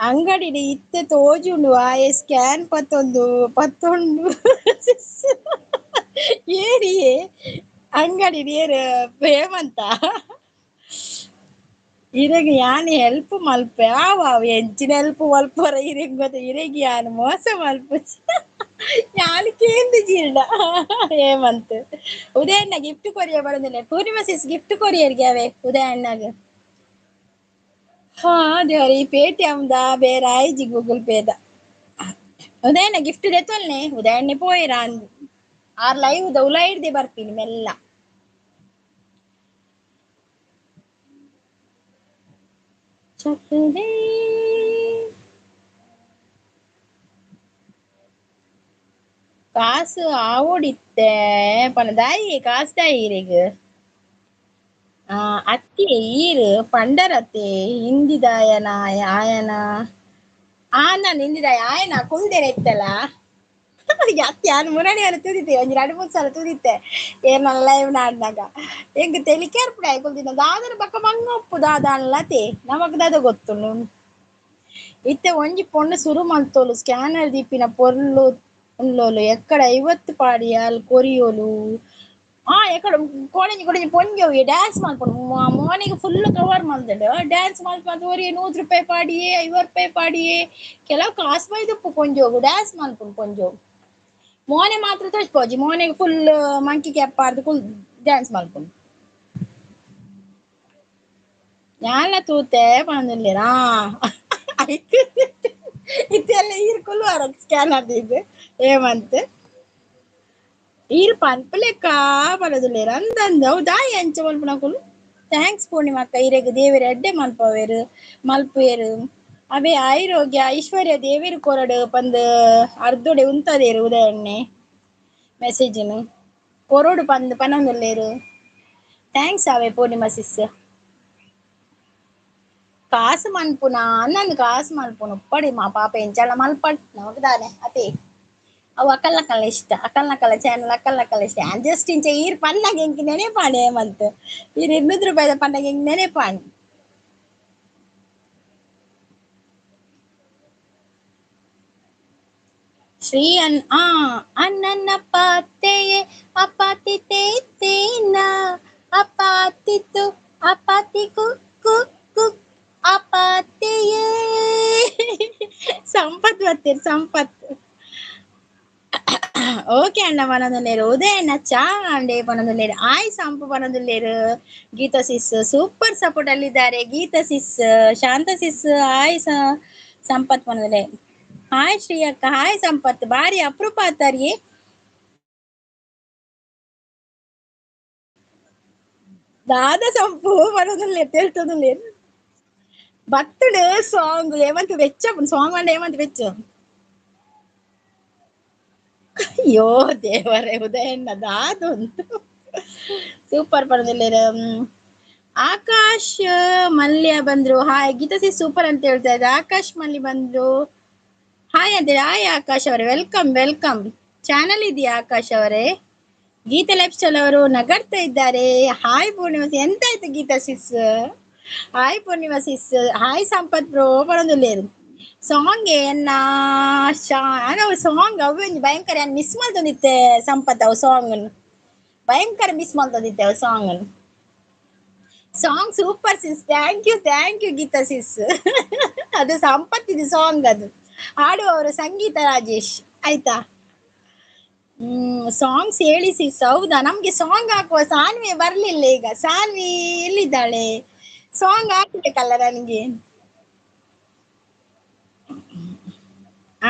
ಅಂಗಡಿ ಇತ್ತೆ ತೋಜುಂಡು ಆಯೆ ಸ್ಕ್ಯಾನ್ ಪತ್ತೊಂದು ಪತ್ತೊಂಡು ಏರಿಯೇ ಅಂಗಡಿ ಏರು ಹೇಮಂತ ಇರೆಗ್ ಯಾನ್ ಹೆಲ್ಪ್ ಮಲ್ಪೆ ಆವ ಎಂಚಿನ ಹೆಲ್ಪ್ ಮಲ್ಪರ ಇರೆಗ್ ಗೊತ್ತ ಇರೆಗ್ ಯಾನ್ ಮೋಸ ಮಲ್ಪುಜಿ ಯಾನ್ ಕೇಂದು ಜೀರ್ಣ ಹೇಮಂತ್. ಉದಯಣ್ಣ ಗಿಫ್ಟ್ ಕೊರಿಯರ್ ಬರೋದಿಲ್ಲ ಪೂರ್ಣಿಮಾ ಸಿಸ್ ಗಿಫ್ಟ್ ಕೊರಿಯರ್ಗೆ ಅವೇ ಉದಯಣ್ಣಗೆ. ಹಾ ದೇವರೇ ಈ ಪೇಟಿಎಂ the ಬೇರೆ ಆಯ್ಜಿ ಗೂಗಲ್ ಪೇದ ಉದಯಣ್ಣ ಗಿಫ್ಟ್ ದೆತ್ತೊಲ್ನೆ ಉದಯಣ್ಣೆ ಪೋಯಿರ ಅಂದ್ ಆರ್ ಲೈವ್ the ಉಲ ಹಿಡ್ದೆ ಬರ್ತೀನಿ ಮೆಲ್ಲ. ಚಕ್ರೇ ಕಾಸು ಆವೋಡಿತ್ತೆ ಪನದಾಯಿ ಕಾಸು ದಾಯಿ ಇರೆಗ್ ಅತ್ತೆ ಈರು ಪಂಡರತೆ ಹಿಂದಿದಾಯನ ಆಯನ ಆ ನಾನು ಹಿಂದಿದಾಯ ಆಯನ ಕುಲ್ದೇನೆ ಇತ್ತಲ್ಲ ಅತ್ತೆ ಯಾನು ಮುರಣಿ ಅಲ್ಲ ತೂದಿತ್ತೆ ಒಂಜಿ 2-3 ಸಲ ತೂದಿತ್ತೆ ಏನಲ್ಲ ಲೈವ್ ನಾಡ್ನಾಗ ಎಂಕ್ ತೆಲಿಕೆ ಅರ್ಪುಡೆ ಕುಲ್ದಿನ ದಾದನ ಬಕ್ಕ ಮಂಗ ಉಪ್ಪು ದಾದ ಅನ್ಲತೆ ನಮಕ್ ದಾದ ಗೊತ್ತುಂಡು. ಇತ್ತೆ ಒಂಜಿ ಪೊಣ್ಣು ಸುರು ಮಲ್ತೋಲು ಸ್ಕ್ಯಾನರ್ ದೀಪಿನ ಪೊರ್ಲು ಉಳ್ಳೋಲು ಎಕ್ಕಡ 50 ಪಾಡಿಯಾಲ್ ಕೊರಿಯೋಲು ಆ ಎಕ್ಕಡ ಕೋಣಂಜಿ ಕೊಡಂಜಿ ಪೊಂಜೋವು ಡ್ಯಾನ್ಸ್ ಮಲ್ಪೊಡು ಮೋನೆಗ್ ಫುಲ್ ಕವರ್ ಮಲ್ದೆಂಡ್ ಡ್ಯಾನ್ಸ್ ಮಲ್ಪ ಒರಿಯೆ 100 ರೂಪಾಯಿ ಪಾಡಿಯೇ 50 ರೂಪಾಯಿ ಪಾಡಿಯೇ ಕೆಲವು ಕಾಸು ಬೈದುಪ್ಪು ಪೊಂಜೋಗು ಡ್ಯಾನ್ಸ್ ಮಲ್ಪುಂಡು ಪೊಂಜೋವು ಮೋನೆ ಮಾತ್ರ ತೋಜ್ಪೋಜಿ ಮೋನೆಗ್ ಫುಲ್ ಮಂಕಿ ಕ್ಯಾಪ್ ಪಾಡ್ದು ಕುಲ್ ಡ್ಯಾನ್ಸ್ ಮಲ್ಪುಂಡು. ಯಾನ್ಲ ತೂತೆ ಪನೊಂದುಲ್ಲೆರಾ ಐಕ್ ಇತ್ತೆಲ್ಲ ಈರ್ ಕುಲ್ಲುವರ ಸ್ಕ್ಯಾನರ್ ದೀದ್ ಏಮಂತ್ ಈರ್ ಪನ್ಪುಲೆಕ್ಕ ಪನೊಂದುಲ್ಲೆರ್ ಅಂದಂದ್ ಅವು ದಾಯಿ ಅಂಚ ಮಲ್ಪುನಕುಲು. Thanks Purnima ಅಕ್ಕ ಇರೆಗ್ ದೇವೆರ್ ಎಡ್ಡೆ ಮಲ್ಪವೆರ್ ಮಲ್ಪುವೆರ್ ಅವೇ ಆರೋಗ್ಯ ಐಶ್ವರ್ಯ ದೇವೆರ್ ಕೊರಡು ಪಂದ್ ಅರ್ಧೊಡೆ ಉಂತದೇರು ಉದಯಣ್ಣೆ ಮೆಸೇಜಿನು ಕೊರಡು ಪಂದ್ ಪನೊಂದುಲ್ಲೆರ್. Thanks ಅವೇ ಪೂರ್ಣಿಮಾ ಸಿಸ್. ಕಾಸು ಮನ್ಪುನ ಅಂದಂದು ಕಾಸು ಮನ್ಪುನ ಉಪ್ಪಡಿ ಮಾ ಪಾಪ ಎಂಚಲ ಮಲ್ಪಡ್ ನಮಕ್ ದಾನೆ ಅತೆ ಅವು ಅಕಲ್ನಕಲ್ನ ಇಷ್ಟ ಅಕಲ್ನಕಲ್ಲ ಚಾನಲ್ ಅಕಲ್ನಕಲ್ಲ ಇಷ್ಟ ಜಸ್ಟ್ ಇಂಚ ಈರ್ ಪನ್ನಾಗ ಎಂಕ್ ನೆನೆಪಾಂಡ್ ಹೇಮಂತ್ ಈರ್ 200 ರೂಪಾಯಿದ ಪನ್ನಾಗ ಎಂಕ್ ನೆನೆಪಾಂಡ್. ಶ್ರೀ ಅನ್ ಆ ಅನ್ನನ್ನ ಪಾತೆಯೇ ಅಪಾತಿ ತೇನ ಅಪಾತಿತು ಅಪಾತಿ ಕು ಕು ಕು ಅಪಾತೆಯೇ ಸಂಪತ್ ಬರ್ತೀರಿ ಸಂಪತ್. ಓಕೆ ಅಣ್ಣ ಪನೊಂದುಲ್ಲೆರ್ ಉದಯಣ್ಣ ಚಾ ಅಂಡೆ ಪನೊಂದುಲ್ಲೆರ್ ಆಯ್ ಸಂಪು ಪನೊಂದುಲ್ಲೆರ್. ಗೀತಾ ಸಿಸ್ ಸೂಪರ್ ಸಪೋರ್ಟ್ ಅಲ್ಲಿದ್ದಾರೆ ಗೀತಾ ಸಿಸ್ ಶಾಂತ ಸಿಸ್ ಆಯ್ ಸಂಪತ್ ಪನೊಂದುಲ್ಲೆ. ಹಾಯ್ ಶ್ರೀ ಅಕ್ಕ ಹಾಯ್ ಸಂಪತ್ ಬಾರಿ ಅಪರೂಪ ಆತಾರಿಯೇ. ದಾದ ಸಂಪು ಪನೊಂದುಲ್ಲೆರ್ ತೆಲ್ತೊಂದುಲ್ಲೆರ್ ಬತ್ತುಡು ಸಾಂಗ್ ಏಮಂತ ಬೆಚ್ಚ ಸಾಂಗ್ ಅಂಡ ಏಮಂತ ಬೆಚ್ಚ. ಅಯ್ಯೋ ದೇವರೇ ಉದಯಣ್ಣ ದಾದೊಂದು ಸೂಪರ್ ಪನೊಂದುಲ್ಲೆರ್. ಆಕಾಶ್ ಮಲ್ಯ ಬಂದ್ರು ಹಾಯ್ ಗೀತಾ ಸಿ ಸೂಪರ್ ಅಂತ ಹೇಳ್ತಾ ಇದ್ದೆ. ಆಕಾಶ್ ಮಲ್ಯ ಬಂದ್ರು ಹಾಯ್ ಅಂತ ಹಾಯ್ ಆಕಾಶ್ ಅವರೇ welcome welcome. Channel ಇದೆಯಾ ಆಕಾಶ್ ಅವರೇ? ಗೀತಾ ಲೈಫ್ ಸ್ಟೈಲ್ ಅವರು ನಗಡ್ತಾ ಇದ್ದಾರೆ. ಹಾಯ್ ಪೂರ್ಣಿಮಾ ಎಂತ ಆಯ್ತು Geetha sis? Hi Purnima sis hi Sampath bro ಪನೊಂದುಲ್ಲೆರ್. Song ಎನ್ನ ಸಾಂಗ್ ಅವು ಭಯಂಕರ ಮಿಸ್ ಮಲ್ತೊಂದಿತ್ತೆ ಸಂಪತ್ ಅವು ಸಾಂಗ್ ಭಯಂಕರ ಮಿಸ್ ಮಲ್ತೊಂದಿತ್ತೆ ಅವು song. Song super sis thank you thank you Geetha sis. ಅದು ಸಂಪತ್ ಇದು ಸಾಂಗ್ ಅದು ಹಾಡುವವರು ಸಂಗೀತ ರಾಜೇಶ್, ಆಯ್ತಾ? ಸಾಂಗ್ಸ್ ಹೇಳಿ ಸಿಸ್. ಹೌದಾ, ನಮ್ಗೆ ಸಾಂಗ್ ಹಾಕುವ ಸಾನ್ವಿ ಬರ್ಲಿಲ್ಲ. ಈಗ ಸಾನ್ವಿ ಎಲ್ಲಿದ್ದಾಳೆ? ಸಾಂಗ್ ಹಾಕ್ಬೇಕಲ್ಲ ನನಗೆ.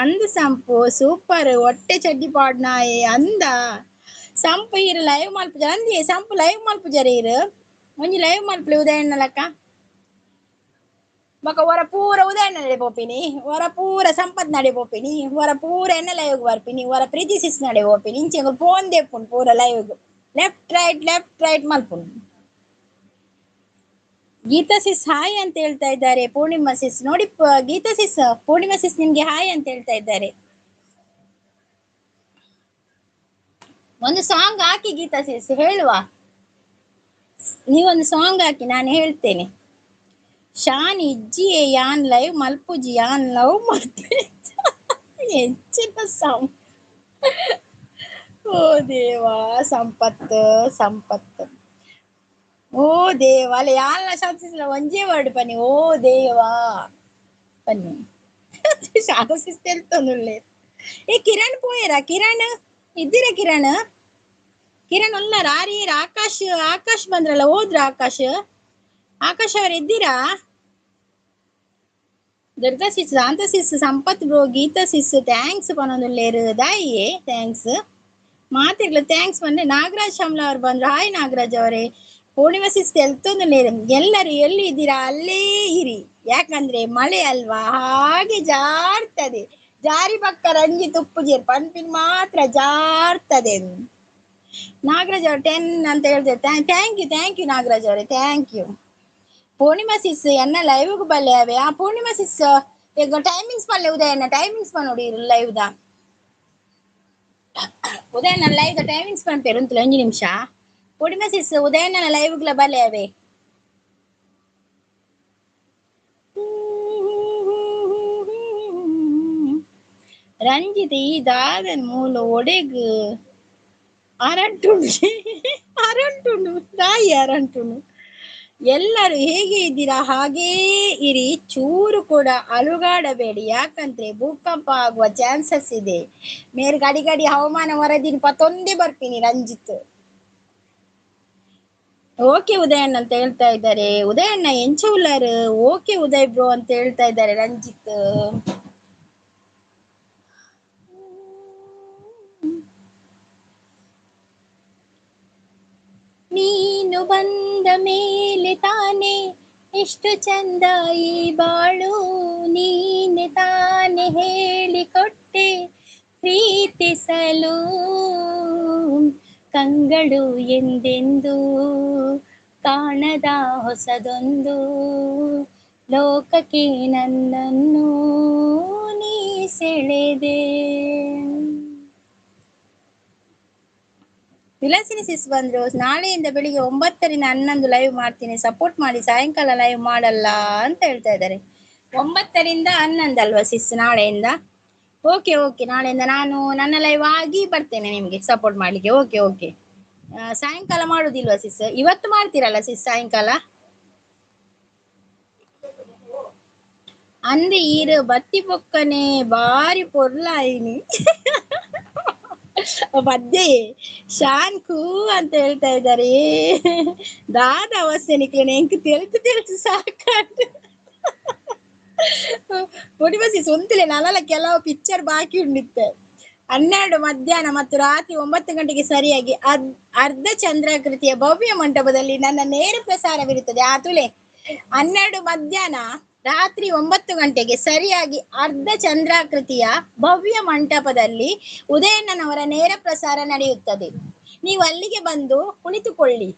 ಅಂದ ಸಂಪು ಸೂಪರ್, ಹೊಟ್ಟೆ ಚಡ್ಡಿ ಪಾಡ್ನಾಯೆ ಅಂದ ಸಂಪು. ಈರು ಲೈವ್ ಮಲ್ಪುಜಾರ ಅಂದಿ ಸಂಪು ಲೈವ್ ಮಲ್ಪುಜಾರ ಇರು ಒಂಜಿ ಲೈವ್ ಮಲ್ಪುಲೆ ಉದಯಣ್ಣಲಕ್ಕ. ಬೊಕ ಒರ ಪೂರ ಉದಯಣ್ಣ ನಡೆ ಪೋಪಿನಿ, ಒರ ಪೂರ ಸಂಪತ್ ನಡೆ ಪೋಪಿನಿ, ಒರ ಪೂರ ಎನ್ನ ಲೈವ್ ಬರ್ಪಿನಿ, ಒರ ಪ್ರೀತಿ ಸಿಸ್ ನಡೆ ಪೋಪಿನಿ. ಇಂಚೆ ಫೋನ್ ದೇಪುಂಡು ಪೂರ ಲೈವ್, ಲೆಫ್ಟ್ ರೈಟ್ ಮಲ್ಪುಂಡು. ಗೀತಾ ಸಿಸ್ ಹಾಯ್ ಅಂತ ಹೇಳ್ತಾ ಇದ್ದಾರೆ. ಪೂರ್ಣಿಮಾ ಸಿಸ್ ನೋಡಿ, ಗೀತಾ ಸಿಸ್ ಪೂರ್ಣಿಮಾ ಸಿಸ್ ನಿಮ್ಗೆ ಹಾಯ್ ಅಂತ ಹೇಳ್ತಾ ಇದ್ದಾರೆ. ಒಂದು ಸಾಂಗ್ ಹಾಕಿ ಗೀತಾ ಸಿಸ್, ಹೇಳುವ ನೀವೊಂದು ಸಾಂಗ್ ಹಾಕಿ, ನಾನು ಹೇಳ್ತೇನೆ. ಶಾನ್ ಇಜ್ಜಿಯೇ ಯಾನ್ ಲೈವ್ ಮಲ್ಪುಜಿ, ಯಾನ್ ಲವ್ ಮಲ್ಪೆ ಹೆಚ್ಚಿನ ಸಾಂಗ್. ಓ ದೇವಾ ಸಂಪತ್ತು ಸಂಪತ್ತು, ಓ ದೇವಾ ಅಲ್ಲ ಯಾನ್ ಶಾಂತಿಸಿಲ್ಲ ಒಂಜೇ ವರ್ಡ್ ಬನ್ನಿ. ಓ ದೇವಾ ಬನ್ನಿ ಶಾಂತಿಸ್ತೊಂದುಳ್ಳೆ. ಏ ಕಿರಣ್ ಪೋಯರ? ಕಿರಣ್ ಇದ್ದೀರಾ? ಕಿರಣ್ ಕಿರಣ್ ಉಲ್ಲಾರ? ಆರೀರ್ ಆಕಾಶ್, ಆಕಾಶ್ ಬಂದ್ರಲ್ಲ, ಹೋದ್ರ ಆಕಾಶ್? ಆಕಾಶ್ ಅವ್ರು ಇದ್ದೀರಾ? Durga sis, Shanta sis, Sampath bro, Geetha sis thanks ಪನೊಂದುಲ್ಲೇರು ದಾಯಿಯೇ thanks ಮಾತಿರ್ಲ thanks ಬಂದ್ರೆ. ನಾಗರಾಜ್ ಶಮ್ಲಾ ಅವ್ರು ಬಂದ್ರು, ಹಾಯ್ ನಾಗರಾಜ್ ಅವರೇ. ಪೂರ್ಣಿಮಾ ಸಿಸ್ ಎಲ್ತೊಂದುಲ್ಲೇರು. ಎಲ್ಲರೂ ಎಲ್ಲಿ ಇದ್ದೀರಾ ಅಲ್ಲೇ ಇರಿ, ಯಾಕಂದ್ರೆ ಮಳೆ ಅಲ್ವಾ, ಹಾಗೆ ಜಾರ್ತದೆ. ಜಾರಿ ಪಕ್ಕ ರಂಜಿ ತುಪ್ಪುಜೇರ್ ಪನ್ಪಿನ್ ಮಾತ್ರ ಜಾರ್ತದೆ. ನಾಗರಾಜ್ ಅವ್ರು 10 ಅಂತ ಹೇಳ್ತಾರೆ. Thank you thank you Nagaraj ಅವರೇ, thank you. Purnima ಸಿಸ್ ಎನ್ನ ಲೈವ್ಗೆ ಬಲ್ಲೆ ಅವೆ. ಆ ಪೂರ್ಣಿಮಾ ಸಿಸ್ ಈಗ ಟೈಮಿಂಗ್ಸ್ ಪಲ್ಲೆ ಉದಯಣ್ಣ, ಟೈಮಿಂಗ್ಸ್ ನೋಡಿ live the Udayanna live the timings ಪನ್ಪೇರು ಉಂತುಲ ಒಂಜಿ ನಿಮಿಷ. ಪೂರ್ಣಿಮಾ ಸಿಸ್ ಉದಯಣ್ಣನ ಲೈವ್ಗ್ಲ ಬಲ್ಲೆ ಅವೆ. ರಂಜಿತ್ ಈ ದಾದನ್ ಮೂಲ ಒಡೆಗ್ ಅರಂಟುಂಡು ಅರಂಟುಂಡು ತಾಯಿ ಅರಂಟುಂಡು. ಎಲ್ಲರೂ ಹೇಗೆ ಇದ್ದೀರಾ ಹಾಗೇ ಇರಿ, ಚೂರು ಕೂಡ ಅಲುಗಾಡಬೇಡಿ, ಯಾಕಂದ್ರೆ ಭೂಕಂಪ ಆಗುವ ಚಾನ್ಸಸ್ ಇದೆ. ಮೇರ್ ಗಡಿ ಗಡಿ ಹವಾಮಾನ ವರದಿನ ಪತ್ತೊಂದೇ ಬರ್ತೀನಿ ರಂಜಿತ್. ಓಕೆ ಉದಯಣ್ಣ ಅಂತ ಹೇಳ್ತಾ ಇದ್ದಾರೆ. ಉದಯಣ್ಣ ಎಂಚ ಉಲ್ಲಾರು? ಓಕೆ ಉದಯ್ ಬ್ರೋ ಅಂತ ಹೇಳ್ತಾ ಇದ್ದಾರೆ ರಂಜಿತ್. ನೀನು ಬಂದ ಮೇಲೆ ತಾನೇ ಎಷ್ಟು ಚಂದ ಈ ಬಾಳು, ನೀನೆ ತಾನೇ ಹೇಳಿಕೊಟ್ಟೆ ಪ್ರೀತಿಸಲು. ಕಂಗಳು ಎಂದೆಂದೂ ಕಾಣದ ಹೊಸದೊಂದು ಲೋಕಕ್ಕೆ ನನ್ನನ್ನು ನೀ ಸೆಳೆದೆ. ವಿಲಾಸಿನಿ ಸಿಸ್ ಬಂದ್ರು. ನಾಳೆಯಿಂದ ಬೆಳಿಗ್ಗೆ 9 ರಿಂದ 11 ಲೈವ್ ಮಾಡ್ತೀನಿ, ಸಪೋರ್ಟ್ ಮಾಡಿ. ಸಾಯಂಕಾಲ ಲೈವ್ ಮಾಡಲ್ಲ ಅಂತ ಹೇಳ್ತಾ ಇದ್ದಾರೆ. 9 ರಿಂದ 11 ಅಲ್ವಾ ಸಿಸ್ ನಾಳೆಯಿಂದ? ಓಕೆ ಓಕೆ, ನಾಳೆಯಿಂದ ನಾನು ನನ್ನ ಲೈವ್ ಆಗಿ ಬರ್ತೇನೆ ನಿಮ್ಗೆ ಸಪೋರ್ಟ್ ಮಾಡ್ಲಿಕ್ಕೆ. ಓಕೆ ಓಕೆ, ಸಾಯಂಕಾಲ ಮಾಡುದಿಲ್ವಾ ಸಿಸ್? ಇವತ್ತು ಮಾಡ್ತೀರಲ್ಲ ಸಿಸ್ ಸಾಯಂಕಾಲ? ಅಂದೆ ಈರು ಬತ್ತಿ ಪೊಕ್ಕನೆ ಬಾರಿ ಪೊರ್ಲಾಯಿನಿ ಪದ್ಯ ಶಾನ್ ಕೂ ಅಂತ ಹೇಳ್ತಾ ಇದ್ದಾರೆ. ದಾದ ಅವಸ್ಥೆ ನಿಕ್ಲೇನೆ ಎಂಕ್ ತೆಲ್ತು ತೆಲ್ತು ಸಾಕಾಂಡು. ಪೊಡಿ ಬಸಿ ಸೊಂತಿಲೆ ನಲಲ ಕೆಲವು ಪಿಕ್ಚರ್ ಬಾಕಿ ಉಂಡಿತ್ತೆ. 12 ಮಧ್ಯಾಹ್ನ ಮತ್ತು ರಾತ್ರಿ 9 ಗಂಟೆಗೆ ಸರಿಯಾಗಿ ಅರ್ಧ ಚಂದ್ರಾಕೃತಿಯ ಭವ್ಯ ಮಂಟಪದಲ್ಲಿ ನನ್ನ ನೇರ ಪ್ರಸಾರವಿರುತ್ತದೆ. ಆ ತುಲೆ 12 ಮಧ್ಯಾಹ್ನ ರಾತ್ರಿ 9 ಗಂಟೆಗೆ ಸರಿಯಾಗಿ ಅರ್ಧ ಚಂದ್ರಾಕೃತಿಯ ಭವ್ಯ ಮಂಟಪದಲ್ಲಿ ಉದಯಣ್ಣನವರ ನೇರ ಪ್ರಸಾರ ನಡೆಯುತ್ತದೆ. ನೀವು ಅಲ್ಲಿಗೆ ಬಂದು ಕುಳಿತುಕೊಳ್ಳಿ.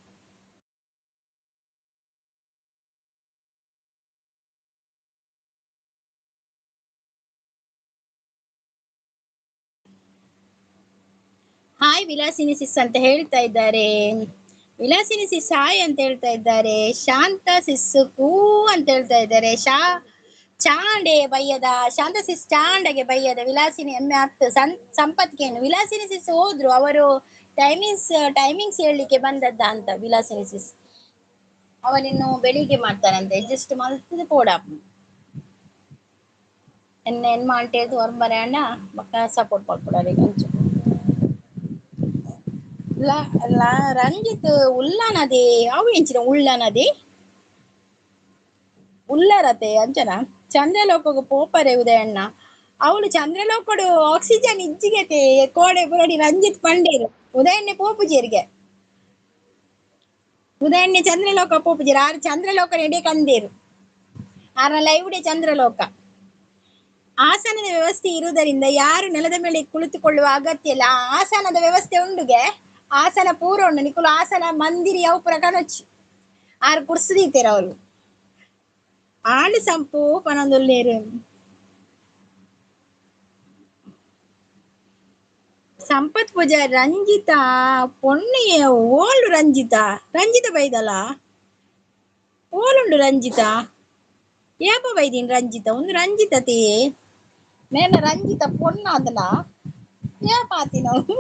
ಹಾಯ್ ವಿಲಾಸಿನಿ ಸಿಸ್ ಅಂತ ಹೇಳ್ತಾ ಇದ್ದಾರೆ. ವಿಲಾಸಿನಿ ಸಿಸ್ ಹಾಯ್ ಅಂತ ಹೇಳ್ತಾ ಇದ್ದಾರೆ. ಶಾಂತ ಸಿಸ್ ಕೂ ಅಂತ ಹೇಳ್ತಾ ಇದ್ದಾರೆ. ಚಾಂಡೆ ಬಯ್ಯದ ಶಾಂತ ಸಿಸ್ ಚಾಂಡಗೆ ಬಯ್ಯದ ವಿಲಾಸಿನಿ ಎಮ್ಮೆ ಹತ್ತು ಸಂಪತ್ಕೇನು. ವಿಲಾಸಿನಿ ಸಿಸ್ ಹೋದ್ರು, ಅವರು ಟೈಮಿಂಗ್ಸ್ ಟೈಮಿಂಗ್ಸ್ ಹೇಳಲಿಕ್ಕೆ ಬಂದದ್ದ ಅಂತ ವಿಲಾಸಿನಿ ಸಿಸ್. ಅವನಿನ್ನು ಬೆಳಿಗ್ಗೆ ಮಾಡ್ತಾರಂತೆ, ಜಸ್ಟ್ ಮಲ್ತದ ಪೋಡ. ಎನ್ನ ಎನ್ಮ ಅಂಟೇದು ಹೊರಬರೆ ಅಣ್ಣ ಬೊಕ್ಕ ಸಪೋರ್ಟ್ ಮಲ್ಪುಡಾರೆ ಅಂಚ ರಂಜಿತ್ ಉಳ್ಳನದೇ ಅವು ಎಂಚಿನ ಉಳ್ಳನದೇ ಉಲ್ಲರತೆ ಅಂಚನ ಚಂದ್ರಲೋಕకు ಪೋಪರೆ ಉದಯಣ್ಣ ಅವಳು ಚಂದ್ರಲೋಕಡು ಆಕ್ಸಿಜನ್ ಇಜ್ಜಿಗೆತೆ ಕೋಡೆ ಬುರಡಿ ರಂಜಿತ್ ಪಂಡೇರು ಉದಯಣ್ಣೆ ಪೋಪುಜೇರಿಗೆ ಉದಯಣ್ಣೆ ಚಂದ್ರಲೋಕ ಪೋಪುಜೇರು ಆರು ಚಂದ್ರಲೋಕ ನೆಡೆ ಕಂದೇರು ಆರ ಲೈವ್ಡೆ ಚಂದ್ರಲೋಕ. ಆಸನದ ವ್ಯವಸ್ಥೆ ಇರುವುದರಿಂದ ಯಾರು ನೆಲದ ಮೇಲೆ ಕುಳಿತುಕೊಳ್ಳುವ ಅಗತ್ಯ ಇಲ್ಲ. ಆಸನದ ವ್ಯವಸ್ಥೆ ಉಂಡುಗೆ ಆಸನ ಪೂರ ಉಂಡು ನಿಕುಲು ಆಸನ ಮಂದಿರಿ ಯಾವ ಪೂರ ಕನೊಚ್ಚಿ ಆರು ಕುರ್ಸುದೀತೇರ ಅವಳು ಆಂಡ್ ಸಂಪು ಪನೊಂದುಲ್ಲೇರು. ಸಂಪತ್ ಪೂಜಾ ರಂಜಿತಾ ಪೊಣ್ಣೆ ಓಲ್ಡು ರಂಜಿತಾ ರಂಜಿತ ಬೈದಲ್ಲ ಓಲುಂಡು ರಂಜಿತಾ ಏಪ ಬೈದೀನಿ ರಂಜಿತಾ ಒಂದು ರಂಜಿತತೆ ನೇನ ರಂಜಿತ ಪೊಣ್ಣ ಅದನ ಏಪಾತಿ ನಾವು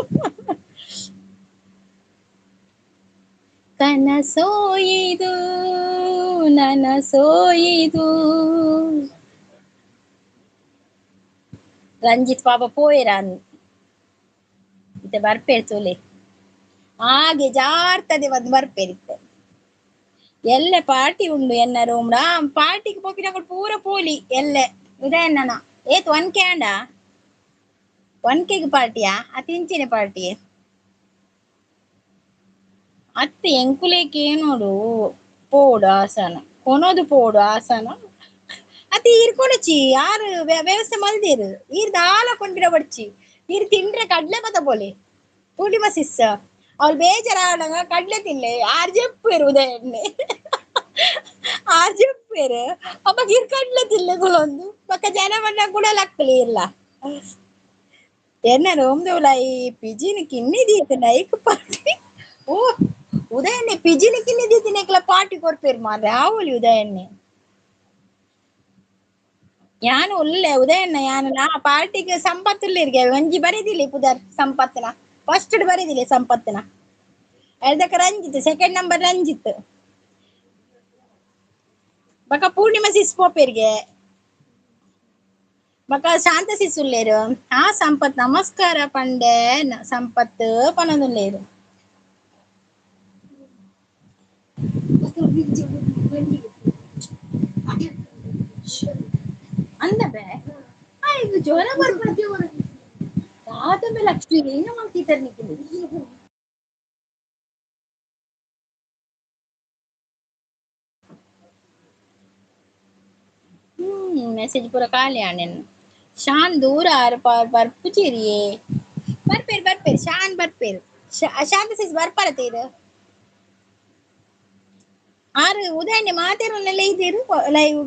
ಕನಸೋಯಿದು ನನಸೋಯಿದು ರಂಜಿತ್ ಪಾಪ ಪೋಯೆರಾನ್ ಇತ್ತೆ ಬರ್ಪೇರು ತೋಲೆ ಹಾಗೆ ಜಾರ್ತದೆ ಒಂದು ಬರ್ಪೇರಿತ್ತೆ ಎಲ್ಲ ಪಾರ್ಟಿ ಉಂಡು ಎನ್ನ ರೂಮ್ ಪಾರ್ಟಿಗೆ ಪೋಪಿನ ಪೂರ ಪೋಲಿ ಎಲ್ಲ ಉದಯಣ್ಣನ ಏತ್ 1K ಅಂಡ 1K ಪಾರ್ಟಿಯಾ ಅತಿ ಇಂಚಿನ ಪಾರ್ಟಿ ಅತ್ತೆ ಎಂಕುಲೇಕೆ ನೋಡು ಪೋಡು ಆಸನ ಕೊನೋದು ಪೋಡು ಆಸನ ಅತಿ ಇರ್ಕೊಡಚಿ ಯಾರು ವ್ಯವಸ್ಥೆ ಮಲ್ದಿರು ಈರ್ ದಾಲ ಕೊಂಡ್ಬಿಡ ಬಡ್ಚಿ ಈರ್ ತಿಂಡ್ರೆ ಕಡ್ಲೆ ಮತ ಪೋಲೆ ಪೂರ್ಣಿಮಾ ಸಿಸ್ ಅವಳು ಬೇಜಾರಾಡಂಗ ಕಡ್ಲೆ ತಿನ್ಲೆ ಆರ್ ಜೆಪ್ಪೇರು ಉದಯಣ್ಣೆ ಆರ್ ಜೆಪ್ಪೇರು ಅಪ್ಪ ಇರ್ ಕಡ್ಲೆ ತಿನ್ಲೆ ಗುಲೊಂದು ಪಕ್ಕ ಜನ ಬಣ್ಣ ಕೂಡ ಲಕ್ಕಲಿ ಇಲ್ಲ ಎನ್ನ ರೋಮ್ದೋಲ ಈ ಪಿಜಿನ ಕಿನ್ನಿ ದೀತ ನೈಕ್ ಪಾರ್ಟಿ ಓ ಉದಯಣ್ಣೆ ಪಿಜಿನ ಕಿನ್ನಿ ದೀತಿನ ಪಾರ್ಟಿ ಕೊರ್ಪೇರು ಮಾರ್ರೆ ಆವೊಲಿ ಉದಯಣ್ಣೆ ಯಾನು ಉಲ್ಲೆ ಉದಯಣ್ಣ ಯಾನು ನಾ ಪಾರ್ಟಿಗೆ ಸಂಪತ್ತುಲ್ಲಿರ್ಗೆ ಒಂಜಿ ಬರೀದಿಲ್ಲ ಪುದರ್ ಸಂಪತ್ನ ಫಸ್ಟ್ ಬರೀದಿಲ್ಲ ಸಂಪತ್ನ ಎಲ್ದಕ್ಕ ರಂಜಿತ್ ಸೆಕೆಂಡ್ ನಂಬರ್ ರಂಜಿತ್ ಬಕ ಪೂರ್ಣಿಮಾ ಸಿಸ್ ಪೋಪೇರ್ಗೆ ಬಕ ಶಾಂತ ಸಿಸ್ ಉಲ್ಲೇರು ಆ ಸಂಪತ್ ನಮಸ್ಕಾರ ಪಂಡೆ ಸಂಪತ್ ಪನದುಲ್ಲೇರು ಅಂದಬೆ ಇದು ಜೋರ ಬರ್ಪುನ ದಾದಬೆ ಲಕ್ಷ್ಮಿ ಏನು ಮಾಡ್ತಿದ್ದಾರೆ ನಿಕ್ಲು ಮೆಸೇಜ್ ಪೂರ ಖಾಲಿ ಆಣೆನ್ ಶಾನ್ ದೂರ ಆರು ಬರ್ಪುಚಿರಿಯೇ ಬರ್ಪೇರು ಬರ್ಪೇರು ಶಾನ್ ಬರ್ಪೇರು ಶಾಂತ ಸಿಸ್ ಬರ್ಪಾರ ತೀರು ಆರು ಉದಯಣ್ಣೆ ಮಾತೇರುನ್ನೆಲ್ಲ ಇದ್ದೀರು ಲೈವ್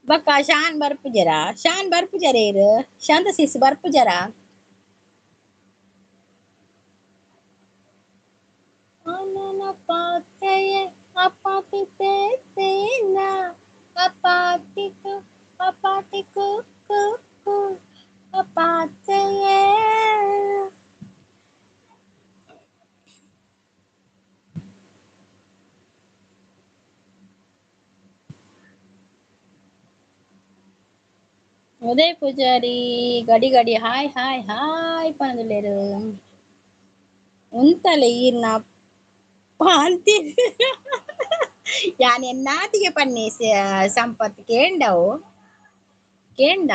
ಬಕ್ಕ ಶಾನ್ ಬರ್ಪುಜರ ಶಾನ್ ಬರ್ಪುಜರ ಇರು ಶಾಂತ ಸಿಸ್ ಬರ್ಪುಜರ ಉದಯ್ ಪೂಜಾರಿ ಗಡಿ ಗಡಿ ಹಾಯ್ ಹಾಯ್ ಹಾಯ್ ಪನದುಲ್ಲೇರು ಉಂತಲೆ ಈರ್ನ ಪಾಂತಿ ಯಾನ್ ಎನ್ನಾತಿಗೆ ಪನ್ನಿ ಸಂಪತ್ ಕೇಂಡವು ಕೇಂಡ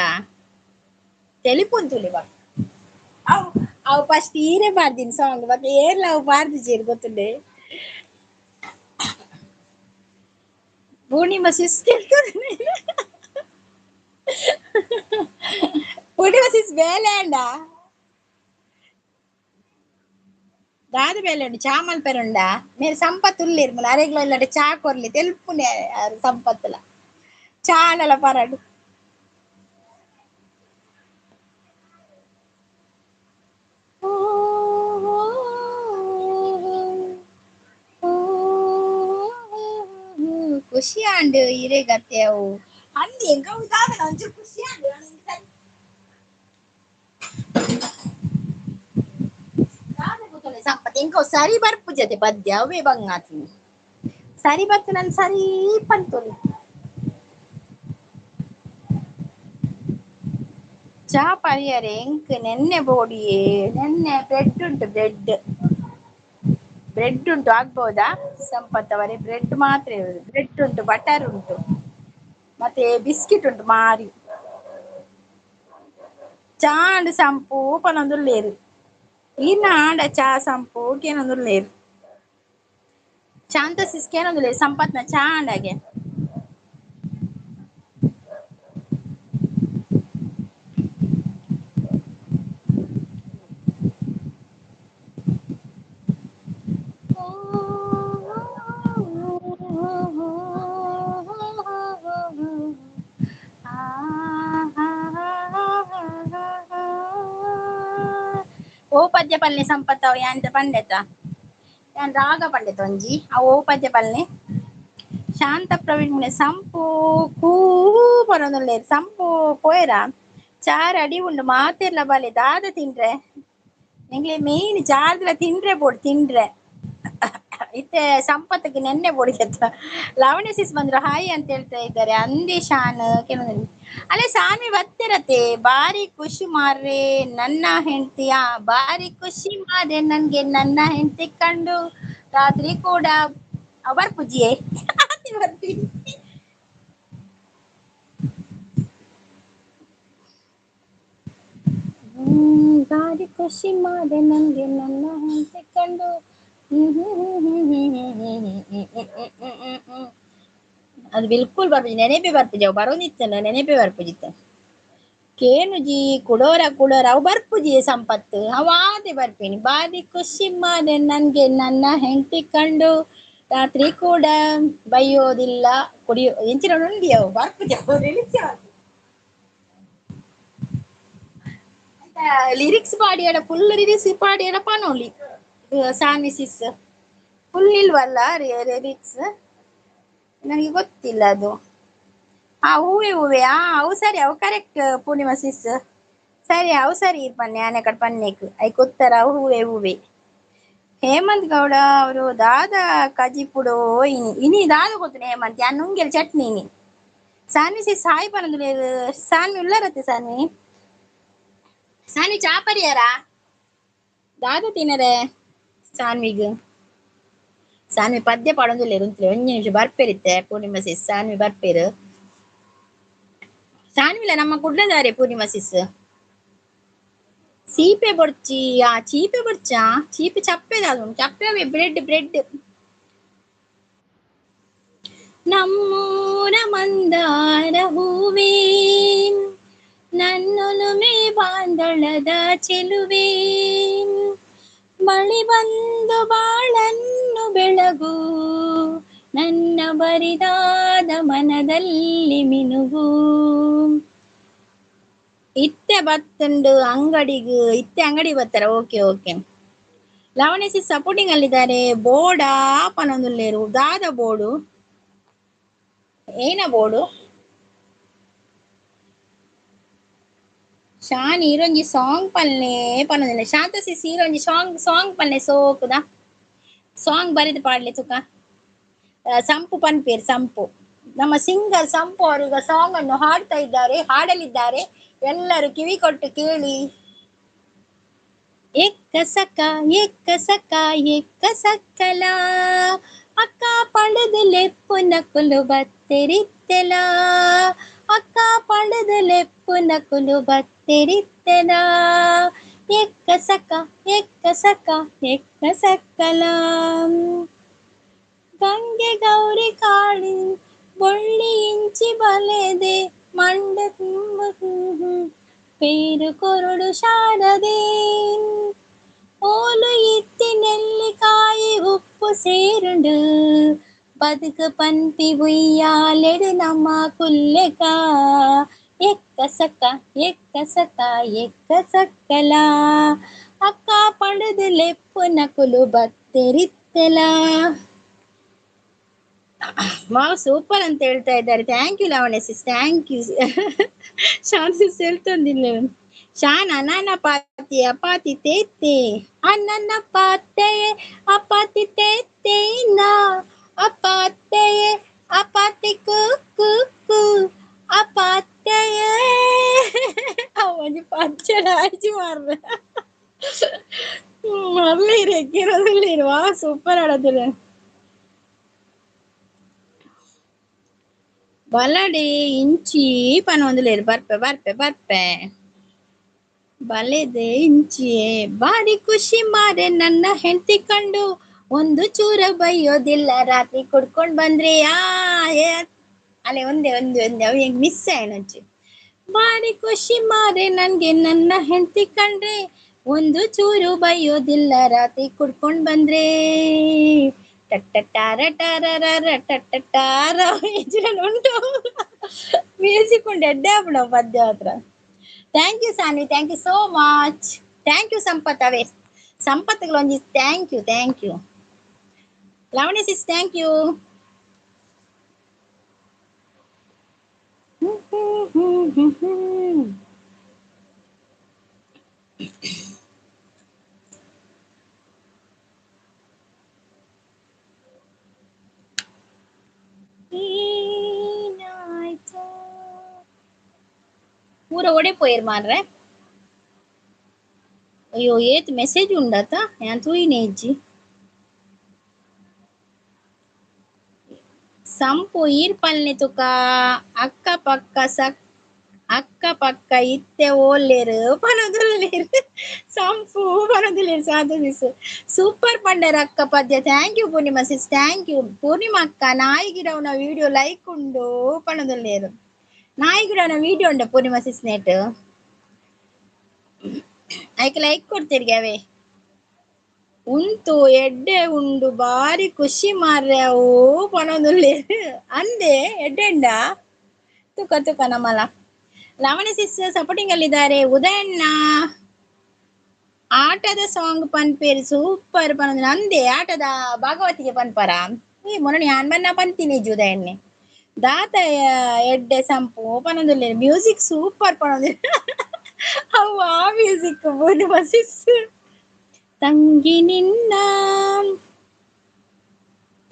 ತೆಲಿಪುಂತುಲಿ ಬಾ ಅವು ಅವು ಫಸ್ಟ್ ಈರೇ ಬಾರ್ದಿನ ಸಾಂಗ್ ಬಟ್ ಏರ್ಲ ಅವು ಬಾರ್ದು ಜೀರ್ ಗೊತ್ತುಂಡೆ ಪೂರ್ಣಿಮಾ ಸಿಸ್ ಕೇಳ್ತದೆ ಪೂರ್ಣಿಮಾ ಸಿಸ್ ಬೇಲೆ ಅಂಡ ದಾದ ಬೇಲೆ ಉಂಡು ಚಾಮಲ್ ಪೆರುಂಡ ಮೇರೆ ಸಂಪತ್ತು ಉಲ್ಲೇರು ಮುಲ ಅರೆಗ್ಲ ಇಲ್ಲಡೆ ಚಾ ಕೊರ್ಲಿ ತೆಲ್ಪುನೆ ಸಂಪತ್ತುಲ ಚಾನಲ ಪರಡು ಖುಷಿ ಆಂಡ್ ಇರೆ ಗತ್ತೆ ಅವು ಅಂದಿ ಎಂಕ ದಾದ ಒಂಚೂರು ಖುಷಿ ಆಂಡ್ ಸಂಪತ್ ಎಂಕ ಸರಿ ಬರ್ಪು ಜೊತೆ ಪದ್ಯ ಅವೇ ಬಂಗಾತೀನಿ ಸರಿ ಬತ್ತು ನನ್ ಸರಿ ಪಂತೊಲಿ. ಚಾ ಪರಿಯರೆ ಎಂಕ್ ನೆನ್ನೆ ಬೋಡಿಯೇ ನೆನ್ನೆ ಬ್ರೆಡ್ ಉಂಟು, ಬ್ರೆಡ್ ಬ್ರೆಡ್ ಉಂಟು, ಆಗ್ಬೋದಾ ಸಂಪತ್ ಅವರೇ? ಬ್ರೆಡ್ ಮಾತ್ರ ಇರುದು, ಬ್ರೆಡ್ ಉಂಟು, ಬಟರ್ ಉಂಟು, ಮತ್ತೆ ಬಿಸ್ಕಿಟ್ ಉಂಟು. ಮಾರಿ ಚಾಂಡ್ ಸಂಪು ಪನೊಂದುಲ್ಲೇರು ಇನ್ನ ಆಂಡ ಚಾ ಸಂಪು ಕೇನೊಂದುಲ್ಲೇರು ಶಾಂತ ಸಿಸ್ ಕೇನೊಂದುಲ್ಲೇರು ಸಂಪತ್ನ ಚಾ ಆಂಡಾಗೆ. ಓ ಪದ್ಯ ಪಲ್ಲೆ ಸಂಪತ್ತವ್ ಯಾಂತ ಪಂಡೆತ ಯಾನ್ ರಾಗ ಪಂಡೆತ ಒಂಜಿ ಆ ಓ ಪದ್ಯ ಪಲ್ಲೆ ಶಾಂತ ಪ್ರವೀಣ್ ಮುನೆ ಸಂಪು ಕೂ ಪನೊಂದುಲ್ಲೆರ್ ಸಂಪು ಪೋಯೆರ ಚಾರ್ ಅಡಿ ಉಂಡು ಮಾತೆರ್ಲ ಬಲೆ ದಾದ ತಿಂಡ್ರೆ ಎಂಕ್ಲೆ ಮೇನ್ ಜಾರ್ದ್ಲ ತಿಂಡ್ರೆ ಬೋಡು ತಿಂಡ್ರೆ ಇತ್ತೆ ಸಂಪತ್ತಿಗೆ ನೆನ್ನೆ ಬೋಡಿಗೆತ್ತ. ಲಾವಣ್ಯ ಸಿಸ್ ಬಂದ್ರು ಹಾಯ್ ಅಂತ ಹೇಳ್ತಾ ಇದ್ದಾರೆ. ಅಂದಿ ಶಾನ್ ಕೆಲವೊಂದು ಅಲ್ಲೇ ಸಾಮಿ ಬತ್ತಿರತೆ ಬಾರಿ ಖುಷಿ ಮಾರ್ರೆ ನನ್ನ ಹೆಂಡತಿಯ ಬಾರಿ ಖುಷಿ ಮಾರೆ ನನ್ಗೆ ನನ್ನ ಹೆಂಡತಿ ಕಂಡು ರಾತ್ರಿ ಕೂಡ ಅವರ್ ಪೂಜಿಯೇ ಬರ್ತೀನಿ. ಬಾರಿ ಖುಷಿ ಮಾರೆ ನನ್ಗೆ ನನ್ನ ಹೆಂಡತಿ ಕಂಡು. ಅದು ಬಿಲ್ಕುಲ್ ಬರ್ಪುಜಿ, ನೆನಪೇ ಬರ್ಪುಜಿ, ಅವು ಬರೋದಿತ್ತಲ್ಲ ನೆನಪೇ ಬರ್ಪುಜಿತ್ತ. ಕೇನುಜಿ ಕುಡೋರ ಕುಡೋರ ಅವು ಬರ್ಪುಜಿ ಸಂಪತ್ತು ಅವಾದೆ ಬರ್ಪೇನಿ. ಬಾರಿ ಖುಷಿ ಮಾರೆ ನನ್ಗೆ ನನ್ನ ಹೆಂಡತಿ ಕಂಡು ರಾತ್ರಿ ಕೂಡ ಬೈಯೋದಿಲ್ಲ ಕುಡಿಯೋ ಎಂಚಿನ ಉಂಡಿ ಅವು ಬರ್ಪುಜಿ ಅವು ಲಿರಿಕ್ಸ್ ಪಾಡಿಯಡ ಫುಲ್ ಲಿರಿಕ್ಸ್ ಪಾಡಿಯಡ ಪನೋಲಿ ಸಾನ್ವಿ ಸಿಸ್ ಫುಲ್ ಇಲ್ವಲ್ಲ ಲಿರಿಕ್ಸ್ ನನಗೆ ಗೊತ್ತಿಲ್ಲ ಅದು. ಆ ಹೂವೆ ಹೂವೆ ಆ ಅವು ಸರಿ, ಅವು ಕರೆಕ್ಟ್ ಪೂರ್ಣಿಮಾ ಸಿಸ್ ಸರಿ, ಅವು ಸರಿ ಪನ್ನೆ ಆನೆ ಕಡೆ ಪನ್ನೆಕ್ ಐಕ್ ಉತ್ತರ ಅವು ಹೂವೆ ಹೂವೆ. ಹೇಮಂತ್ ಗೌಡ ಅವರು ದಾದ ಕಜಿಪುಡು ಇನಿ ಇನಿ ದಾದ ಗೊತ್ತು ಹೇಮಂತ್ ಯಾನ್ ನುಂಗೆಲ್ ಚಟ್ನಿ ಇನಿ. ಸಾನ್ವಿ ಸಿಸ್ ಹಾಯ್ ಪನೊಂದುಲ್ಲೆರ್ ಸಾನ್ವಿ ಉಲ್ಲರತ್ತೆ ಸಾನ್ವಿ ಸಾನ್ವಿ ಚಾಪರಿಯಾರ ದಾದ ತಿನ್ನರೆ ಸಾನ್ವಿಗ್ ಸಾನ್ವಿ ಪದ್ಯ ಪಾಡೊಂದುಲ್ಲೆರ್ ಉಂತುಲೆ ಒಂಜಿ ನಿಮಿಷ ಬರ್ಪೇರಿತ್ತೆ ಪೂರ್ಣಿಮಾ ಸಿಸ್ ಸಾನ್ವಿ ಬರ್ಪೇರು. ಸಾನ್ವಿಲ ನಮ್ಮ ಕುಡ್ಲದಾರೆ ಪೂರ್ಣಿಮಾ ಸಿಸ್. ಸೀಪೆ ಬೊಡ್ಚಿ ಆ ಚೀಪೆ ಬೊಡ್ಚಾ ಚೀಪೆ ಚಪ್ಪೆದಾದು ಚಪ್ಪೆ ಬ್ರೆಡ್ ಬ್ರೆಡ್. ನಮ್ಮೂರ ಮಂದಾರ ಹೂವೇ ನನ್ನೊಲುಮೆ ಬಾಂದಳದ ಚೆಲುವೆ ಬಳಿ ಬಂದು ಬಾಳನ್ನು ಬೆಳಗು ನನ್ನ ಬರಿದಾದ ಮನದಲ್ಲಿ ಮಿನುಗು. ಇತ್ತೆ ಬತ್ತುಂಡು ಅಂಗಡಿಗೆ ಇತ್ತೆ ಅಂಗಡಿ ಬರ್ತಾರ. Okay okay Lavanya sis supporting ಅಲ್ಲಿದ್ದಾರೆ. ಬೋರ್ಡಾ ಪನೊಂದುಲ್ಲೇರು ದಾದ ಬೋರ್ಡು ಏನ ಬೋರ್ಡು ಶಾನ್ ಈರೊಂಜಿ ಸಾಂಗ್ ಪಲ್ಲೆ ಪನೊಂದಿಲ್ಲ. ಶಾಂತ ಸಿಸ್ ಈರೊಂಜಿ ಸಾಂಗ್ ಸಾಂಗ್ ಪಲ್ಲೆ ಸೋಕುದ ಸಾಂಗ್ ಬರೆದು ಪಾಡ್ಲೆ ತುಕ ಸಂಪು ಪನ್ಪೇರ್ ಸಂಪು ನಮ್ಮ ಸಿಂಗರ್ ಸಂಪು ಅವರು ಸಾಂಗ್ ಅನ್ನು ಹಾಡ್ತಾ ಇದ್ದಾರೆ, ಹಾಡಲಿದ್ದಾರೆ. ಎಲ್ಲರೂ ಕಿವಿ ಕೊಟ್ಟು ಕೇಳಿ. ಎಕ್ಕ ಸಕ ಎಕ್ಕ ಸಕ ಎಕ್ಕ ಸಕ್ಕಲ ಅಕ್ಕ ಪಡೆದು ಲೆಪ್ಪು ನಕುಲು ಬತ್ತೆರಿತ್ತೆಲ ಅಕ್ಕ ಪಡೆದು ಲೆಪ್ಪು ನಕುಲು ಬತ್ತೆರಿತ್ತೆಲ ಎಕ್ಕ ಸಕ ಎಕ್ಕ ಸಕ ಎಕ್ಕ ಸಕ್ಕಲ ಗಂಗೆ ಗೌರಿ ಕಾಳಿ ಬೊಳ್ಳಿ ಇಂಚಿ ಬಲೆದೆ ಮಂಡ ಪೇರು ಕೊರಡು ಶಾರದೆ ಓಲು ಇತ್ತಿ ನೆಲ್ಲಿಕಾಯಿ ಉಪ್ಪು ಸೇರುಂಡು ಬದುಕು ಪನ್ಪಿ ಉಯ್ಯಾಲೆಡು ನಮ್ಮ ಕುಲ್ಲೆಕ ಎಕ್ಕ ಸಕ್ಕ ಎಕ್ಕ ಸಕ್ಕ ಎಕ್ಕ ಸಕ್ಕಲ ಅಕ್ಕ ಪಡೆದು ಲೆಪ್ಪು ನಕುಲು ಬತ್ತೆರಿತ್ತೆಲ. ವಾವ್ ಸೂಪರ್ ಅಂತ ಹೇಳ್ತಾ ಇದ್ದಾರೆ. Thank you Lavanya sis, thank you. Shan sis ಹೇಳ್ತಂದಿಲ್ಲ. ಶಾನ್ ಅನನ ಪಾತಿ ಅಪಾತಿ ತೇತೆ ಅನನ ಪಾತೆ ಅಪಾತಿ ತೇತೇನ ಅಪಾತೆ ಅಪಾತಿ ಕು ಕು ಕು ಆ ಪತ್ತೆಯೇ ಒಂಜಿ ಪಚ್ಚೆ ಆಯ್ಚಿ ಮಾರ್ರೆ ಮರ್ಲಿರಿ ಎಕ್ಕಿರೋದಿಲ್ಲ. ವಾ ಸೂಪರ್ ಆಡೋದಿಲ್ಲ. ಬಲಡಿ ಇಂಚಿ ಪನೊಂದುಲೇರು ಬರ್ಪೆ ಬರ್ಪೆ ಬರ್ಪೆ ಬಲೆದೆ ಇಂಚಿಯೇ ಬಾರಿ ಖುಷಿ ಮಾರೆ ನನ್ನ ಹೆಂಡತಿ ಕಂಡು ಒಂದು ಚೂರ ಬೈಯೋದಿಲ್ಲ ರಾತ್ರಿ ಕುಡ್ಕೊಂಡ್ ಬಂದ್ರೆ ಆ ಅಲ್ಲೇ ಒಂದೇ ಒಂದೇ ಒಂದೇ ಅವು ಹೆಂಗ್ ಮಿಸ್ ಆಯ್ನಂಚಿ. ಬಾರಿ ಖುಷಿ ಮಾರೆ ನನ್ಗೆ ನನ್ನ ಹೆಂಡತಿ ಕಂಡ್ರೆ ಒಂದು ಚೂರು ಬೈಯೋದಿಲ್ಲ ರಾತ್ರಿ ಕುಡ್ಕೊಂಡ್ ಬಂದ್ರೆ ಟಟ್ಟ ಟಾರ ಟಾರ ರ ಟಟ್ಟ ಟಾರ ಉಂಟು ಮ್ಯೂಸಿಕ್ ಉಂಟು ಎಡ್ಡೆ ಆಪುಂಡು ಪದ್ಯ ಹತ್ರ. Thank you Saanvi, thank you so much. Thank you Sampath away ಸಂಪತ್ಗಳೊಂಜಿ thank you thank you Lavanya sis thank you. ಪೂರ ಒಡೆ ಪೋಯಿರ್ ಮಾರ್ರೆ. ಅಯ್ಯೋ ಏತ್ ಮೆಸೇಜ್ ಉಂಡಾತ ಯಾನ್ ತೂಯಿನೆ ಇಜ್ಜಿ. ಸಂಪು ಈರ್ ಪಲ್ನೆ ತುಕ ಅಕ್ಕ ಪಕ್ಕ ಸಕ್ ಅಕ್ಕ ಪಕ್ಕ ಇತ್ತೆ ಓಲ್ಲೇರು ಪನೊಂದುಲ್ಲೇರು ಸಂಪು ಪನೊಂದುಲ್ಲೇರು ಸಾಧು ಸಿಸ್ ಸೂಪರ್ ಪಂಡರ್ ಅಕ್ಕ ಪದ್ಯ. Thank you Purnima sis, thank you Purnima ಅಕ್ಕ. ನಾಯಿಗಿಡವನ ವಿಡಿಯೋ ಲೈಕ್ ಉಂಡು ಪನೊಂದುಲ್ಲೇರು. ನಾಯಿಗಿಡವನ ವಿಡಿಯೋ ಉಂಡ ಪೂರ್ಣಿಮಾ ಸಿಸ್ ನೆಟ್ ಐಕ್ ಲೈಕ್ ಕೊಡ್ತೀರಿ ಅವೇ ಉಂತು ಎಡ್ಡೆ ಉಂಡು ಬಾರಿ ಖುಷಿ ಮಾರ್ರೆ ಅವು ಪನೊಂದುಲ್ಲೇರು ಅಂದೆ ಎಡ್ಡೆಂಡ ತುಕ ತುಕ ನಮ್ಮಲ್ಲ. Lavanya sis supporting ಅಲ್ಲಿದ್ದಾರೆ. ಉದಯಣ್ಣ ಆಟದ ಸಾಂಗ್ ಪನ್ಪೇರು ಸೂಪರ್ ಪನೊಂದು ಅಂದೆ ಆಟದ ಭಾಗವತಿಗೆ ಪನ್ಪರ ಈ ಮೊನ್ನೆ ಯಾನ್ ಬನ್ನ ಪಂತೀನಿ ಉದಯಣ್ಣೆ ದಾತ ಎಡ್ಡೆ ಸಂಪು ಪನೊಂದುಲ್ಲೇರು ಮ್ಯೂಸಿಕ್ ಸೂಪರ್ ಪನೊಂದು ಅವು ಆ ಮ್ಯೂಸಿಕ್ ಪೂರ್ಣಿಮಾ ಸಿಸ್. ತಂಗಿ ನಿನ್ನ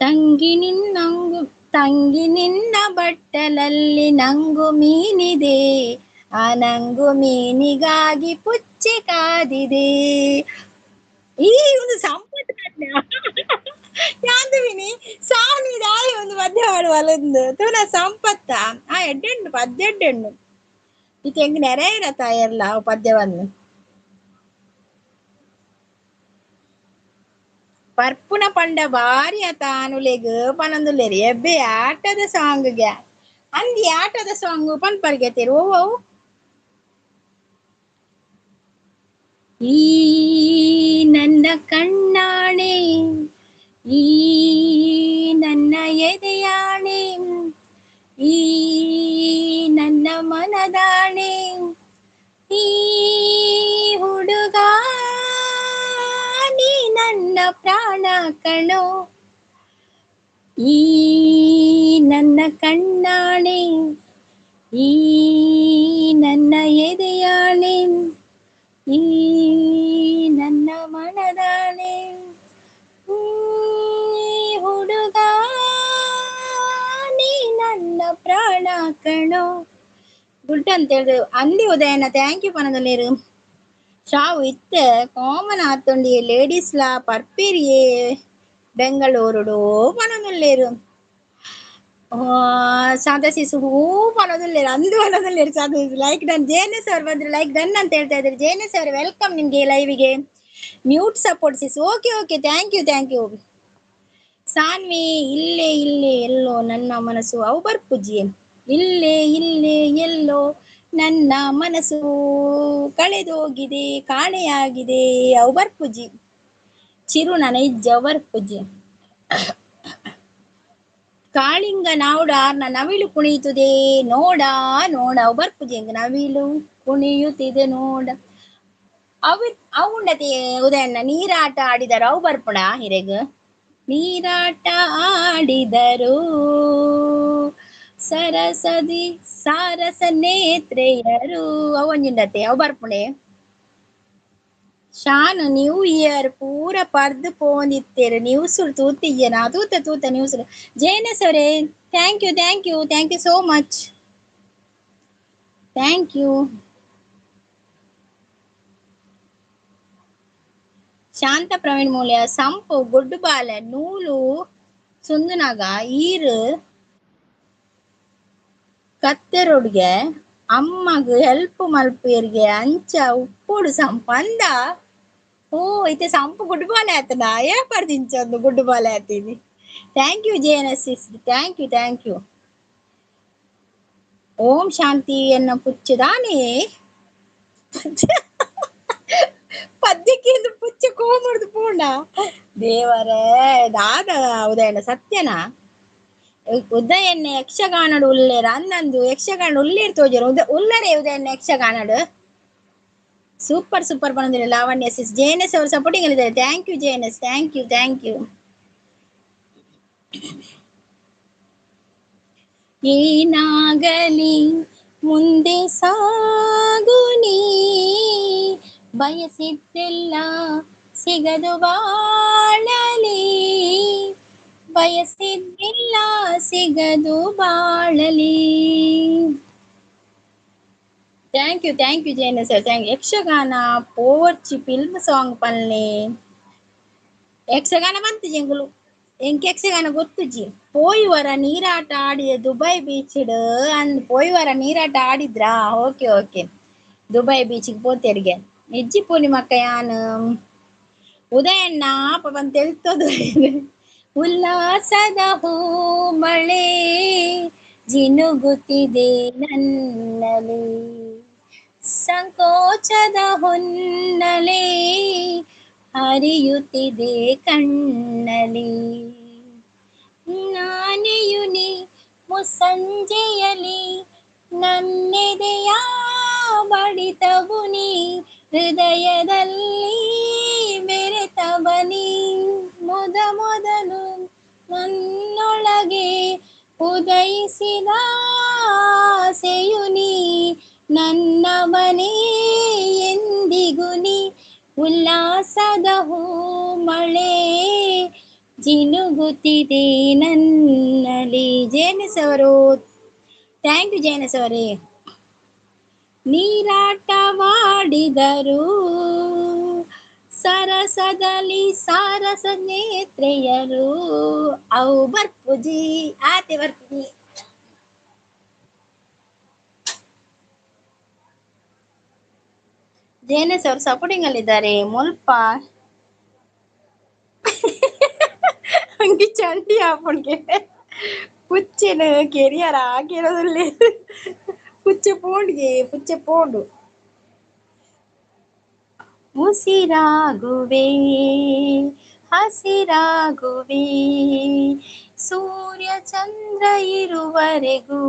ತಂಗಿ ನಿನ್ನಂಗು ತಂಗಿ ನಿನ್ನ ಬಟ್ಟಲಲ್ಲಿ ನಂಗು ಮೀನಿದೆ ಆ ನಂಗು ಮೀನಿಗಾಗಿ ಪುಚ್ಚೆ ಕಾದಿದೆ. ಈ ಒಂದು ಸಂಪತ್ ಯಾಂದುವಿನಿ ಸಾನಿ ದಾಯಿ ಒಂದು ಪದ್ಯ ಹಾಡುವಲ್ಲೊಂದು ತೂನ ಸಂಪತ್ತ ಆ ಎಡ್ಡೆಂಡು ಪದ್ಯ ಎಡ್ಡೆಂಡು ಇದು ಹೆಂಗ್ ನೆರೆ ಇರತ್ತ ಎಲ್ಲ ಪದ್ಯವನ್ನು. ಪರ್ಪುನ ಪಂಡ ಬಾರಿ ಆತ ಅನುಲೆಗ್ ಪನೊಂದುಲ್ಲೇರು ಎಬ್ಬೆ ಆಟದ ಸಾಂಗ್ಗೆ ಅಂದಿ ಆಟದ ಸಾಂಗ್ ಪನ್ಪರ್ಗೆ ತೇರು ಓ ಈ ನನ್ನ ಕಣ್ಣಾಣೆ ಈ ನನ್ನ ಎದೆಯಾಣೆ ಈ ನನ್ನ ಮನದಾಣೆ ಈ ಹುಡುಗ ನೀ ನನ್ನ ಪ್ರಾಣ ಕಣೋ ಈ ನನ್ನ ಕಣ್ಣಾಣೆ ಈ ನನ್ನ ಎದೆಯಾಣೆ ಈ ನನ್ನ ಮನದಾಣೆ ಈ ಹುಡುಗ ನೀ ನನ್ನ ಪ್ರಾಣ ಕಣೋ. ಗುಡ್ ಅಂತ ಹೇಳಿದ್ರು ಅಂದಿ ಉದಯನ thank you ಪನದಲ್ಲೇರು. ಶಾವು ಇತ್ತೆ ಕಾಮನ್ ಆತುಂಡಿ ಲೇಡೀಸ್ ಲಾ ಪರ್ಪಿರಿಯೇ ಬೆಂಗಳೂರುಡು ಪನೊಂದುಲ್ಲೇರು. ಶಾಂತ ಶಿಶು ಹೂ ಪನೊಂದುಲ್ಲೇರು ಅಂದು ಪನೊಂದುಲ್ಲೇರು ಶಾಂತ ಶಿಶು ಲೈಕ್ ಡನ್. ಜೇನಸ್ ಅವ್ರು ಬಂದ್ರು ಲೈಕ್ ಡನ್ ಅಂತ ಹೇಳ್ತಾ ಇದ್ದಾರೆ. ಜೇನಸ್ ಅವ್ರು welcome ನಿಮ್ಗೆ ಲೈವಿಗೆ. Mute support sis okay okay thank you thank you. Saanvi ಇಲ್ಲೇ ಇಲ್ಲೇ ಎಲ್ಲೋ ನನ್ನ ಮನಸ್ಸು ಅವು ಬರ್ಪುಜಿ ಇಲ್ಲೇ ಇಲ್ಲೇ ಎಲ್ಲೋ ನನ್ನ ಮನಸ್ಸು ಕಳೆದೋಗಿದೆ ಕಾಣೆಯಾಗಿದೆ ಅವು ಬರ್ಪುಜಿ ಚಿರು ನನ್ನ ಇಜ್ಜ ಬರ್ಪುಜಿ. ಕಾಳಿಂಗ ನಾವುಡ ಆರ್ನ ನವಿಲು ಕುಣಿಯುತ್ತದೆ ನೋಡ ನೋಡ ಅವು ಬರ್ಪುಜಿ ಹೆಂಗ ನವಿಲು ಕುಣಿಯುತ್ತಿದೆ ನೋಡ ಅವು ಅವುಂಡತೆ ಉದಯಣ್ಣ ನೀರಾಟ ಆಡಿದರು ಅವು ಬರ್ಪುಣ ಹಿರೆಗ್ ನೀರಾಟ ಆಡಿದರು ಸರಸದಿ ಸಾರಸ ನೇತ್ರೆಯರು ಅವಂಜಿಂಡತೆ ಅವು ಬರ್ಪುಣೆ. ಶಾನು ನ್ಯೂ ಇಯರ್ ಪೂರ ಪರ್ದು ಪೋಂದಿತ್ತೇರು ನ್ಯೂಸ್ ತೂತಿಯ್ಯನ ತೂತ ತೂತ ನ್ಯೂಸ್. ಜೇನಸ್ ಅವರೇ thank you thank you thank you so much. Thank you. Shanta Praveen Moolya ಸಂಪು ಗುಡ್ಡುಬಾಲೆ ನೂಲು ಸುಂದನಾಗ ಈರು ಕತ್ತೆರೊಡ್ಗೆ ಅಮ್ಮಗ್ ಹೆಲ್ಪ್ ಮಲ್ಪೇರ್ಗೆ ಅಂಚ ಉಪ್ಪುಡು ಸಂಪಂದ. ಓ ಇತ್ತೆ ಸಂಪು ಗುಡ್ಡುಬಾಲೆ ಆತನ ಏ ಪರ್ದಿಂಚೊಂದು ಗುಡ್ಡುಬಾಲೆ ಆತೀನಿ. Thank you J N S S, thank you thank you. Om Shanti ಎನ್ನ ಪುಚ್ಚದಾನೆ ಪದ್ಯಕ್ಕೆ ಪುಚ್ಚ ಕೋಮುಡ್ದು ಪೂಂಡ ದೇವರೇ ದಾದ ಉದಯನ ಸತ್ಯನಾ ಉದಯನ್ನ ಯಕ್ಷಗಾನಡು ಉಲ್ಲೇರ ಅಂದಂದು ಯಕ್ಷಗಾನ ಉಲ್ಲೇರ್ ತೋಜರು ಉಲ್ಲರೆ ಉದಯನ್ನ ಯಕ್ಷಗಾನಡು ಸೂಪರ್ ಸೂಪರ್ ಬಂದಿಲ್ಲ Lavanya sis. J N S ಅವರು ಸಪೋರ್ಟಿಂಗ್ ಅಲ್ಲಿದ್ದಾರೆ. Thank you J N S, thank you thank you. ಏನಾಗಲಿ ಮುಂದೆ ಸಾಗುನಿ, ಬಯಸಿದ್ದೆಲ್ಲ ಸಿಗದು ಬಾಳಲಿ, ಬಯಸಿದ್ದೆಲ್ಲ ಸಿಗದು ಬಾಳಲಿ. Thank you thank you Jaina sir, thank you. Yakshagana ಪೋವರ್ಚಿ film song ಪಲ್ಲೆ ಯಕ್ಷಗಾನ ಬಂತು ಜಂಗುಲು ಎಂಕ್ ಯಕ್ಷಗಾನ ಗೊತ್ತುಜಿ. ಪೋಯಿ ವರ ನೀರಾಟ ಆಡಿದ ದುಬೈ ಬೀಚ್ ಅಂದ್ ಪೋಯಿ ವರ ನೀರಾಟ ಆಡಿದ್ರಾ? ಓಕೆ ಓಕೆ, ದುಬೈ ಬೀಚ್ಗೆ ಪೋತೆರ್ಗೆ ಇಜ್ಜಿ ಪೂನಿ ಮಕ್ಕ ಯಾನ್ ಉದಯಣ್ಣ ಆಪ ಬಂತ ಎಲ್ತದು. ಉಲ್ಲಾಸದ ಹೂ ಮಳೆ ಜಿನುಗುತ್ತಿದೆ ನನ್ನಲ್ಲಿ, ಸಂಕೋಚದ ಹೊನ್ನಲೆ ಹರಿಯುತ್ತಿದೆ ಕಣ್ಣಲಿ, ನಾನೆಯುನಿ ಮುಸ್ಸಂಜೆಯಲಿ ನನ್ನೆದೆಯ ಬಡಿತವು ನೀ, ಹೃದಯದಲ್ಲಿ ಬೆರೆತವನಿ, ಮೊದ ಮೊದಲು ನನ್ನೊಳಗೆ ಉದಯಿಸಿದ ಆಸೆಯು ನೀ, ನನ್ನವನೇ ಎಂದಿಗೂ ನೀ, ಉಲ್ಲಾಸದ ಹೂ ಮಳೆ ಜಿನುಗುತ್ತಿದೆ ನನ್ನಲ್ಲಿ. ಜೇನಸ್ ಅವರು thank you ಜೇನಸ್ ಅವರೇ. ನೀರಾಟವಾಡಿದರು ಸರಸದಲ್ಲಿ ಸಾರಸ ನೇತ್ರೆಯರು, ಅವು ಬರ್ಪುಜಿ ಆತೆ ಬರ್ಪುಜಿ. ಜೇನಸ್ ಅವರು ಸಪೋರ್ಟಿಂಗ್ ಅಲ್ಲಿದ್ದಾರೆ. ಮುಲ್ಪ ಹಂಗೆ ಚಂಡಿ ಆಪುಣ್ಗೆ ಪುಚ್ಚೆನ ಕೆರಿಯರ ಹಾಕಿರೋದಲ್ಲಿ ಪುಚ್ಚೆ ಪೋಂಡ್ಗೆ ಪುಚ್ಚೆ ಪೋಂಡು. ಉಸಿರಾಗುವೆ ಹಸಿರಾಗುವೆ ಸೂರ್ಯ ಚಂದ್ರ ಇರುವರೆಗೂ,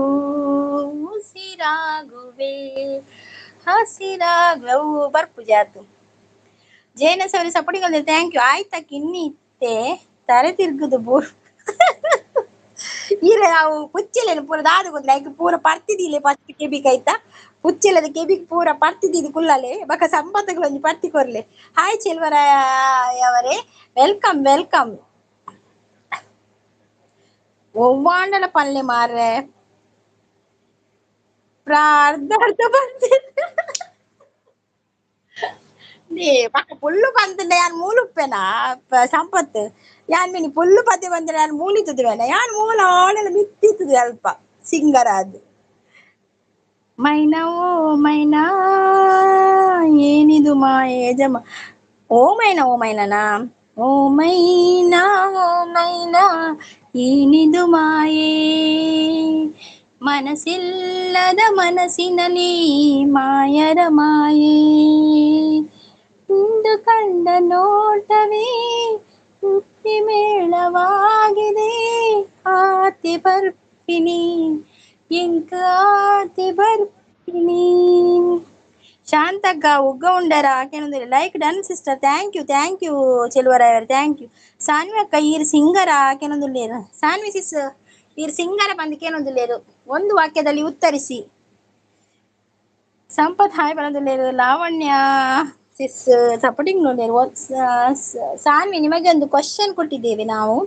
ಉಸಿರಾಗುವೆ ಹಸಿರಾಗುವೆ. ಅವು ಬರ್ಪುಜಿ ಆತು. ಜೈನಸ್ ಅವರೇ ಸಪೋರ್ಟಿಂಗ್ ಅಲ್ಲಿ thank you. ಆಯ್ತಾ ಕಿನ್ನಿತ್ತೆ ತಲೆ ತಿರ್ಗುದು ಬೂರ್ ಈರೆ ಅವು ಪುಚ್ಚೆಲೇನು ಪೂರ ದಾದ ಗೊತ್ತಿಲ್ಲ ಐಕ್ ಪೂರ ಪರ್ತಿದಿಲೆ ಫಸ್ಟ್ ಕೆಬಿಕ್ ಆಯ್ತಾ ಪುಚ್ಚೆಲದ ಕೆಬಿಕ್ ಪೂರ ಪರ್ತಿದಿದ್ದು ಕುಲ್ಲಲೆ ಬಕ ಸಂಪತ್ತಗಳು ಒಂಜಿ ಪರ್ತಿ ಕೊರ್ಲೆ. ಹಾಯ್ ಚೆಲ್ವರಾಯ್ ಅವರೇ, welcome welcome. ಒವ್ವಾಂಡಲ ಪಲ್ಲೆ ಮಾರ್ರೆ ಅರ್ಧ ಅರ್ಧ ಬಂದಿದೆ ಪಕ್ಕ ಪುಲ್ಲು ಬಂತಂಡ ಯಾನ್ ಮೂಲುಪ್ಪೆನಾ ಸಂಪತ್ತು ಯಾನ್ ಮಿನಿ ಪುಲ್ಲು ಪತ್ತೆ ಬಂದ್ರೆ ಯಾನ್ ಮೂಲಿತುದುವೆನ ಯಾನ್ ಮೂಲ ಆಳೆಲ್ಲ ಮಿತ್ತಿತ್ತುದು ಅಲ್ಪ ಸಿಂಗರ ಅದು. ಮೈನಾ ಓ ಮೈನಾ ಏನಿದು ಮಾಯೆ ಜಮ ಓ ಮೈನಾ ಓ ಮೈನನಾ ಓ ಮೈನಾ ಓ ಮೈನಾ ಏನಿದು ಮಾಯೆ, ಮನಸ್ಸಿಲ್ಲದ ಮನಸ್ಸಿನಲ್ಲಿ ಮಾಯರ ಮಾಯೆ, ಇಂದು ಕಂಡ ನೋಟವೇ ಮುಕ್ತಿ ಮೇಳವಾಗಿದೆ, ಆತಿ ಬರ್ಪಿನಿ ಎಂಕ ಆತಿ ಬರ್ಪಿನಿ. Shantakka ಉಗ್ಗ ಉಂಡರ ಆಕೆನೊಂದಿಲ್ಲ. Like done sister, thank you thank you ಚೆಲುವರಾಯವರು, thank you. Saanvi ಅಕ್ಕ ಈರ್ ಸಿಂಗರ ಆಕೆನೊಂದುಲ್ಲೇರು. ಸಾನ್ವಿ ಸಿಸ್ ಈರ್ ಸಿಂಗರ ಬಂದಕ್ಕೇನೊಂದುಲ್ಲೇರು. ಒಂದು ವಾಕ್ಯದಲ್ಲಿ ಉತ್ತರಿಸಿ. ಸಂಪತ್ hi ಬರೋದಿಲ್ಲೇರು. Lavanya sis supporting ನೋಡಿರು. Saanvi ನಿಮಗೆ ಒಂದು ಕ್ವಶನ್ ಕೊಟ್ಟಿದ್ದೇವೆ ನಾವು,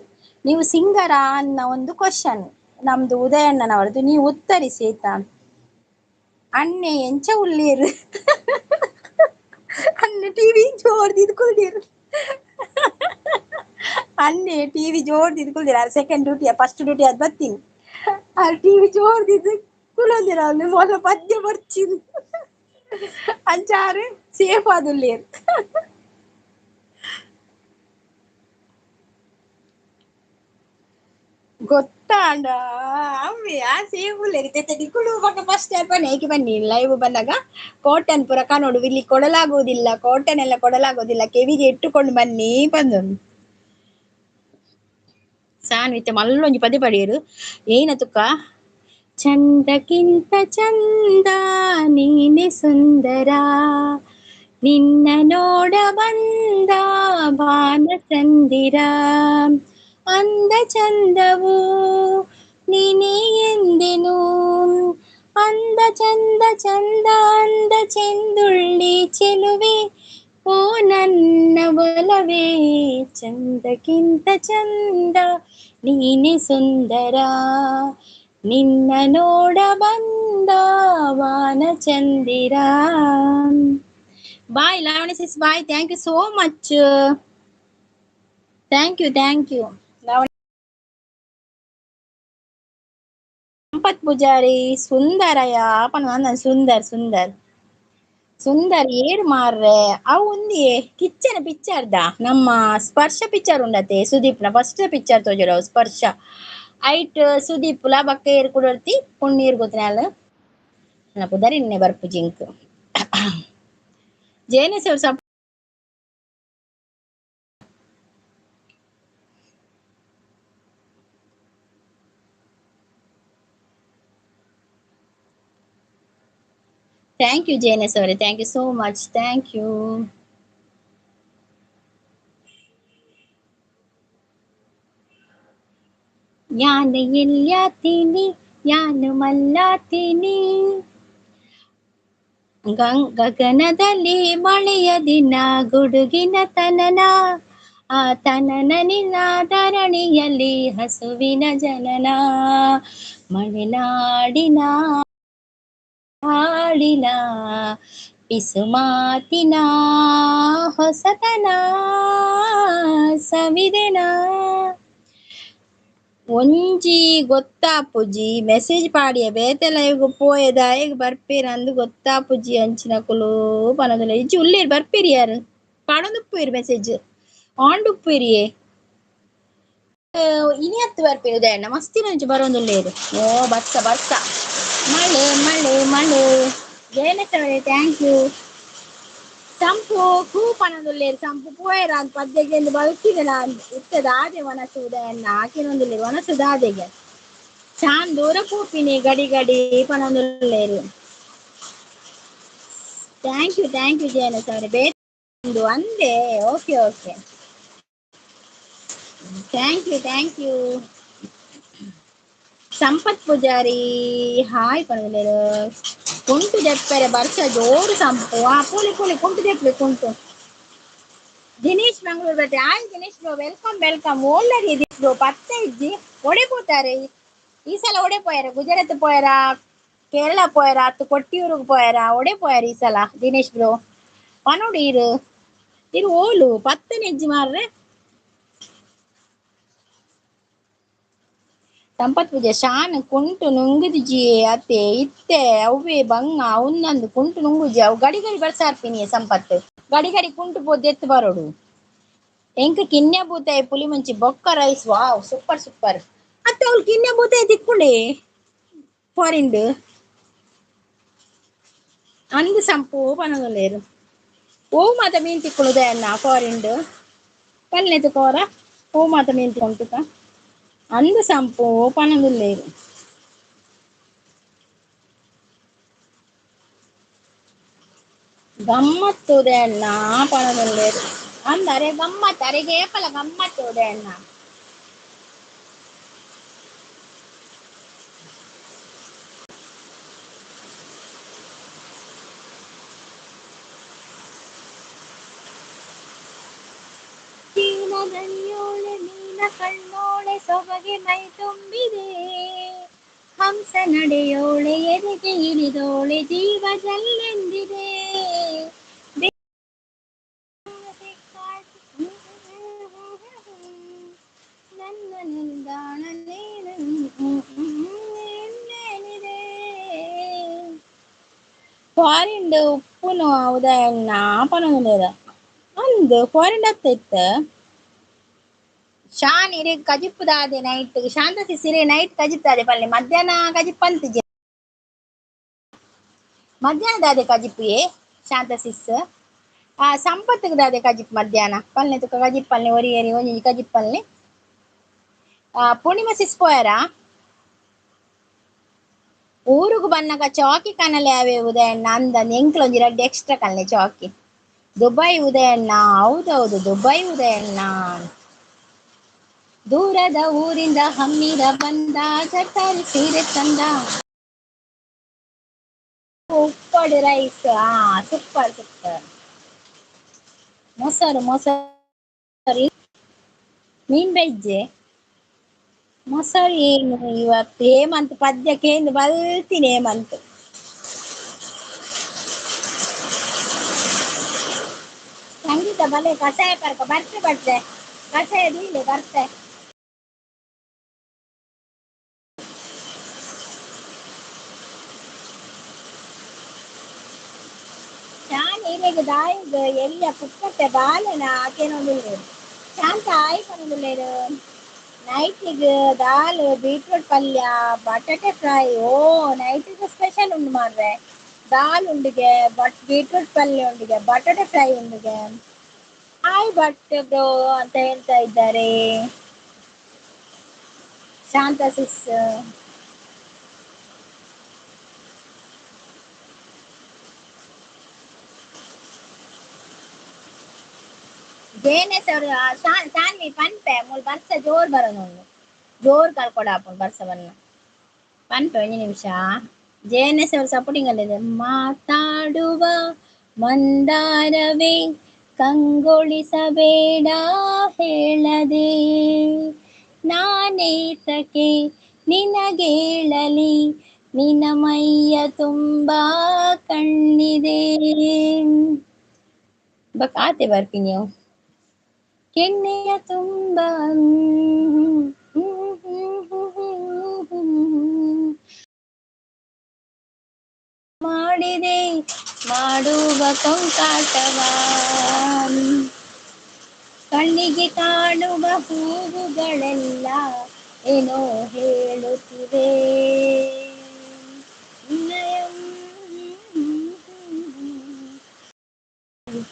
ನೀವು ಸಿಂಗರ ಅನ್ನೋ ಒಂದು ಕ್ವಶನ್ ನಮ್ದು ಉದಯಣ್ಣನವರದ್ದು, ನೀವು ಉತ್ತರಿಸಿ ಆಯ್ತಾ. ಅಣ್ಣೆ ಎಂಚ ಉಳ್ಳೇರು ಅಣ್ಣೆ ಟಿವಿ ಜೋರ್ ದಿದ್ಕೊಳ್ದಿರು ಅಣ್ಣೆ ಟಿವಿ ಜೋರ್ ದಿದ್ಕೊಳ್ದಿರ. ಸೆಕೆಂಡ್ ಡ್ಯೂಟಿ ಫಸ್ಟ್ ಡ್ಯೂಟಿ ಅದು ಬರ್ತೀನಿ. ಆ ಟಿವಿ ಜೋರ್ ದಿದ್ದು ಕುಲೊಂದಿರ ಅಲ್ಲಿ ಮೊದಲ ಪದ್ಯ ಬರ್ಚಿನ್ ಅಂಚಾರು ಸೇಫ್ ಆದುಲ್ಲೇರು. ಗೊತ್ತಾಂಡ ಅಮ್ಮೆ ಆ ಸೇಫ್ ಉಲ್ಲೇರಿ ತೆತ್ತೆ ನಿಕುಲು ಬೊಕ ಫಸ್ಟ್ ಬನ್ನಿ ಏಕೆ ಬನ್ನಿ ಲೈವ್ ಬಂದಾಗ ಕಾಟನ್ ಪುರ ಕಾನೋಡು ಇಲ್ಲಿ ಕೊಡಲಾಗುವುದಿಲ್ಲ, ಕಾಟನ್ ಎಲ್ಲ ಕೊಡಲಾಗುವುದಿಲ್ಲ, ಕೆವಿಗೆ ಇಟ್ಟುಕೊಂಡು ಬನ್ನಿ ಬಂದು ಸಾನ್ವಿತ್ತೆ ಮಲ್ಲೊಂಜಿ ಪದೇ ಪಡಿಯರು ಏನ ತುಕ್ಕ ಚಂದಕ್ಕಿಂತ ಚಂದ ನೀನೆ ಸುಂದರ ನಿನ್ನ ನೋಡ ಬಂದ ಬಾನ ಚಂದಿರ ಅಂದ ಚಂದವು ನೀನೇ ಎಂದೆನು ಅಂದ ಚಂದ ಚಂದ ಅಂದ ಚೆಂದುಳ್ಳಿ ಚೆಲುವೆ ಓ ನನ್ನ ಒಲವೇ ಚಂದಕ್ಕಿಂತ ಚಂದ ನೀನೆ ಸುಂದರ ನಿನ್ನ ನೋಡ ಬಂದ ವಾನ ಚಂದಿರ. Bye Lavanya sis, bye, thank you so much, thank you thank you. Lavanya Sampath Pujari ಸುಂದರಯ ಪನ Sundar Sundar Sundar ಏರ್ ಮಾರ್ರೆ ಅವು ಒಂದಿಯೇ ಕಿಚ್ಚನ ಪಿಕ್ಚರ್ದ ನಮ್ಮ ಸ್ಪರ್ಶ ಪಿಕ್ಚರ್ ಉಂಡತೆ ಸುದೀಪ್ನ ಫಸ್ಟ್ ಪಿಕ್ಚರ್ ತೋಜರ ಸ್ಪರ್ಶ ಐಟ್ ಸುದೀಪ್ ಲ ಬಕ್ಕ ಏರ್ ಕುಡರ್ತಿ ಪೊಣ್ಣೀರ್ ಗೊತ್ತಿನಾಲ್ ನನ್ನ ಪುದರ್ ಇನ್ನೆ ಬರ್ಪು ಜಿಂಕ್ ಜೇನೆ ಸರ್ ಸಪ್. Thank you ಜೇನೆಸ್ ಅವರೇ, thank you so much, thank you. ಯಾನು ಎಲ್ಯಾತೀನಿ ಯಾನು ಮಲ್ಲಾತೀನಿ ಗಗನದಲ್ಲಿ ಮಳೆಯ ದಿನ ಗುಡುಗಿನ ತನನ ಆ ತನನ ನಿನ್ನ ಧರಣಿಯಲ್ಲಿ ಹಸುವಿನ ಜನನ ಮಳೆನಾಡಿನ ಹಾಡಿನ ಪಿಸುಮಾತಿನ ಹೊಸತನ ಸವಿದೆನ. ಒಂಜಿ ಗೊತ್ತಾಪುಜಿ ಮೆಸೇಜ್ ಪಾಡಿಯ ಬೇತೆ ಲೈವ್ ಪೋಯೆದ ಈಗ ಬರ್ಪೇರ್ ಅಂದ್ ಗೊತ್ತಾಪುಜಿ ಅಂಚಿನಕುಲು ಪನೊಂದುಲ್ಲ. ಇಜ್ಜಿ ಉಲ್ಲೇರ್ ಬರ್ಪೇರಿ ಯಾರು ಪಾಡೊಂದು ಉಪ್ಪುವೆರ್ ಮೆಸೇಜ್ ಆಂಡ್ ಉಪ್ಪುವೆರಿಯೇ ಇನಿ ಹತ್ತು ಬರ್ಪೇರು ಉದಯಣ್ಣ ಮಸ್ತಿನ ಒಂಜಿ ಬರೋಂದುಲ್ಲೇರು. ಓ ಬರ್ಸ ಬರ್ಸ ಮಳೆ ಮಳೆ ಮಳೆ ಜಯನಸವರೇ thank you. ಸಂಪು ಕೂ ಪನೊಂದುಲ್ಲೇರು ಸಂಪು ಪೋಯೆರ ಅಂದ್ ಪದ್ದೆಗೆ ಬಲ್ಕಿದೆಲ ಇತ್ತದ ಆದೆ ವನಸು ಉದಯಣ್ಣ ಆಕಿನೊಂದುಲ್ಲೇರು ವನಸು ದಾದೆಗೆ ಚಾನ್ ದೂರ ಪೋಪಿನಿ ಗಡಿ ಗಡಿ ಪನೊಂದುಲ್ಲೇರು. Thank you thank you ಜಯನಸ್ ಅವರೇ ಬೇರೆ ಅಂದೆ. Okay okay thank you thank you. Sampath Pujari hi ಪನೊಂದುಲ್ಲೇರು. ಕುಂಟು ದೆಪ್ಪೆರೆ ಬರ್ಸ ಜೋರು ಸಂಪು ಆ ಪೋಲಿ ಪೋಲಿ ಕುಂಟು ದೆಪ್ಪಲೆ ಕುಂಟು. ದಿನೇಶ್ ಮಂಗಳೂರು ಬರ್ತೆ hi Dinesh bro, welcome welcome. ಓಲ್ಲರಿ ದಿನೇಶ್ ಬ್ರೋ ಪತ್ತೆ ಇಜ್ಜಿ ಒಡೆ ಪೋತಾರೆ ಈ ಸಲ ಒಡೆ ಪೋಯಾರ ಗುಜರಾತ್ ಪೋಯಾರ ಕೇರಳ ಪೋಯಾರ ಅತ್ತು ಕೊಟ್ಟಿಯೂರಿಗೆ ಪೋಯಾರ ಒಡೆ ಪೋಯಾರ ಈ ಸಲ ದಿನೇಶ್ ಬ್ರೋ ಪನೋಡು ಇರು ಇರು ಓಲು ಪತ್ತನೆ ಇಜ್ಜಿ ಮಾರ್ರೆ. ಸಂಪತ್ ಪೂಜೆ ಶಾನ್ ಕುಂಟು ನುಂಗುದಿಜಿ ಅತ್ತೆ ಇತ್ತೆ ಅವ್ವೆ ಬಂಗ ಅವನ್ನಂದು ಕುಂಟು ನುಂಗುಜಿ ಅವು ಗಡಿ ಗಡಿ ಬರ್ಸಾರ್ಪಿನಿ ಸಂಪತ್ತು ಗಡಿ ಗಡಿ ಕುಂಟು ಪೋದು ಎತ್ತು ಬರೋಡು. ಎಂಕ ಕಿನ್ಯ ಬೂತಾಯಿ ಪುಲಿ ಮುಂಚಿ ಬೊಕ್ಕ ರೈಸ್ ವಾವ್ ಸೂಪರ್ ಸೂಪರ್ ಅತ್ತೆ ಅವ್ಳು ಕಿನ್ಯ ಬೂತಾಯಿ ತಿಕ್ಕುಂಡೆ ಫಾರಿನ್ಡ್ ಅಂದು ಸಂಪು ಪನೊಂದುಲ್ಲೇರು. ಓ ಮಾತ ಮೀನ್ ತಿಕ್ಕುಳುದೇ ಅನ್ನ ಫಾರಿನ್ಡ್ ಪಲ್ಲೆ ತುಕೋರ ಓ ಮಾತ ಮೀನ್ ತಿಕ್ಕೊಂಟುಕ ಅಂದು ಸಂಪು ಪನೊಂದುಲ್ಲೇರು. ಗಮ್ಮತ್ತು ಉದಯಣ್ಣ ಪನೊಂದುಲ್ಲೇರು ಅಂದರೆ ಗಮ್ಮತ್ತು ಅರೆಗೆ ಏಪಲ ಗಮ್ಮತ್ತು ಉದಯಣ್ಣ. ಚೀನದಲ್ಲಿಯೋಳೆ ನೀನ ಕಣ್ಣೋಳೆ ಸೊಬಗೆ ಮೈ ತುಂಬಿದೆ ಹಂಸ ನಡೆಯೋಳೆ ಎದೆಗೆ ಇಳಿದೋಳೆ ಜೀವ ಜಲ್ಲೆಂದಿದೆ. ನನ್ನ ನಿಲ್ದಾಣ ಏನಿದೆ ಫಾರಿನ್ ಉಪ್ಪುನು ಉದಯಣ್ಣ ಪನೊಂದು ಅಂದು ಫಾರಿನ್ ಅತ್ತ ಶಾನ್ ಇರೆ ಕಜಿಪ್ಪುದಾದೆ ನೈಟ್ ಶಾಂತ ಸಿರೆ ನೈಟ್ ಕಜಿಪ್ತಾದೆ ಪಲ್ಲೆ ಮಧ್ಯಾಹ್ನ ಕಜಿಪ್ ಅಂತಿಜೆ ಮಧ್ಯಾಹ್ನ ದಾದೆ ಕಜಿಪ್ಪುಯೇ ಶಾಂತ ಸಿಸ್ ಆ ಸಂಪತ್ತಿಗೆ ದಾದೆ ಕಜಿಪ್ ಮಧ್ಯಾಹ್ನ ಪಲ್ಲೆ ತುಕ ಕಜಿಪ್ ಪಲ್ಲೆ ಒರಿ ಎರಿ ಒಂಜಿ ಕಜಿಪ್ ಪಲ್ಲೆ. ಆ ಪೂರ್ಣಿಮಾ ಸಿಸ್ ಪೋಯರಾ ಊರುಗು ಬನ್ನಗ ಚಾಕಿ ಕನಲೆ ಅವೇ ಉದಯಣ್ಣ ಅಂದ ಎಂಕ್ಲೊಂಜಿ ರಡ್ಡ್ ಎಕ್ಸ್ಟ್ರಾ ಕನ್ಲೆ ಚಾಕಿ. ದುಬೈ ಉದಯಣ್ಣ ಹೌದೌದು ದುಬೈ ಉದಯಣ್ಣ. ದೂರದ ಊರಿಂದ ಹಮ್ಮಿರ ಬಂದ ಜಟಾರಿ ಸೀರೆ ತಂದ. ಉಪ್ಪಡು ರೈಸ್ ಆ ಸೂಪರ್ ಸೂಪರ್. ಮೊಸರು ಮೊಸರು ಮೀನ್ ಬೆಜ್ಜೆ ಮೊಸರು ಏನು ಇವತ್ತು ಹೇಮಂತ್ ಪದ್ಯಕ್ಕೆ ಏನು ಬಲ್ತೀನಿ ಹೇಮಂತ್. ಸಂಗೀತ ಬಲೆ ಕಷಾಯ ಪರ್ಕ ಬರ್ತೆ ಬರ್ತೆ ಕಷಾಯ ದೀಲೆ ಬರ್ತೆ. ಶಾನ್ ಇರೆಗ್ ದಾಯಿಗ್ ಎಲ್ಯ ಪುಕ್ಕಟ್ಟೆ ಬಾಲೆನ ಆಕೇನೊಂದುಲ್ಲೆರ್ ಶಾಂತ ಆಯ್ ಪನೊಂದುಲ್ಲೆರ್. ನೈಟಿಗ್ ದಾಲ್ ಬೀಟ್ರೂಟ್ ಪಲ್ಯ ಬಟಾಟೆ ಫ್ರೈ. ಓ ನೈಟಿಗ್ ಸ್ಪೆಷಲ್ ಉಂಡು ಮಾರ್ರೆ. ದಾಲ್ ಉಂಡುಗೆ ಬಟ್ ಬೀಟ್ರೂಟ್ ಪಲ್ಯ ಉಂಡುಗೆ ಬಟಾಟೆ ಫ್ರೈ ಉಂಡುಗೆ. ಹಾಯ್ ಭಟ್ ಬ್ರೋ ಅಂತ ಹೇಳ್ತಾ ಇದ್ದಾರೆ ಶಾಂತ ಸಿಸ್. ಜೇನೆಸ್ ಅವರು ಸಾನ್ವಿ ಪನ್ಪೆ ಮೂಲು ಬರ್ಸ ಜೋರ್ ಬರೋನು ಜೋರ್ ಕಳ್ಕೊಡಾಪುಂಡು ಬರ್ಸವನ್ನ ಪನ್ಪೆ ಒಂಜಿ ನಿಮಿಷ. ಜೆ ಎನ್ ಎಸ್ ಅವರು ಸಪೋರ್ಟಿಂಗ್ ಅಲ್ಲಿದೆ. ಮಾತಾಡುವ ಮಂದಾರವೇ ಕಂಗೊಳಿಸಬೇಡ ಹೇಳದೆ, ನಾನೇತಕ್ಕೆ ನಿನಗೇಳಲಿ ನಿನ್ನ ಮೈಯ ತುಂಬಾ ಕಣ್ಣಿದೆ. ಬಕ್ ಆತೆ ಬರ್ತೀನಿ ನೀವು ಕೆನ್ನೆಯ ತುಂಬ ಮಾಡಿದೆ ಮಾಡುವ ಕೊಂಕಾಟವ, ಕಣ್ಣಿಗೆ ಕಾಣುವ ಹೂವುಗಳೆಲ್ಲ ಏನೋ ಹೇಳುತ್ತಿವೆ.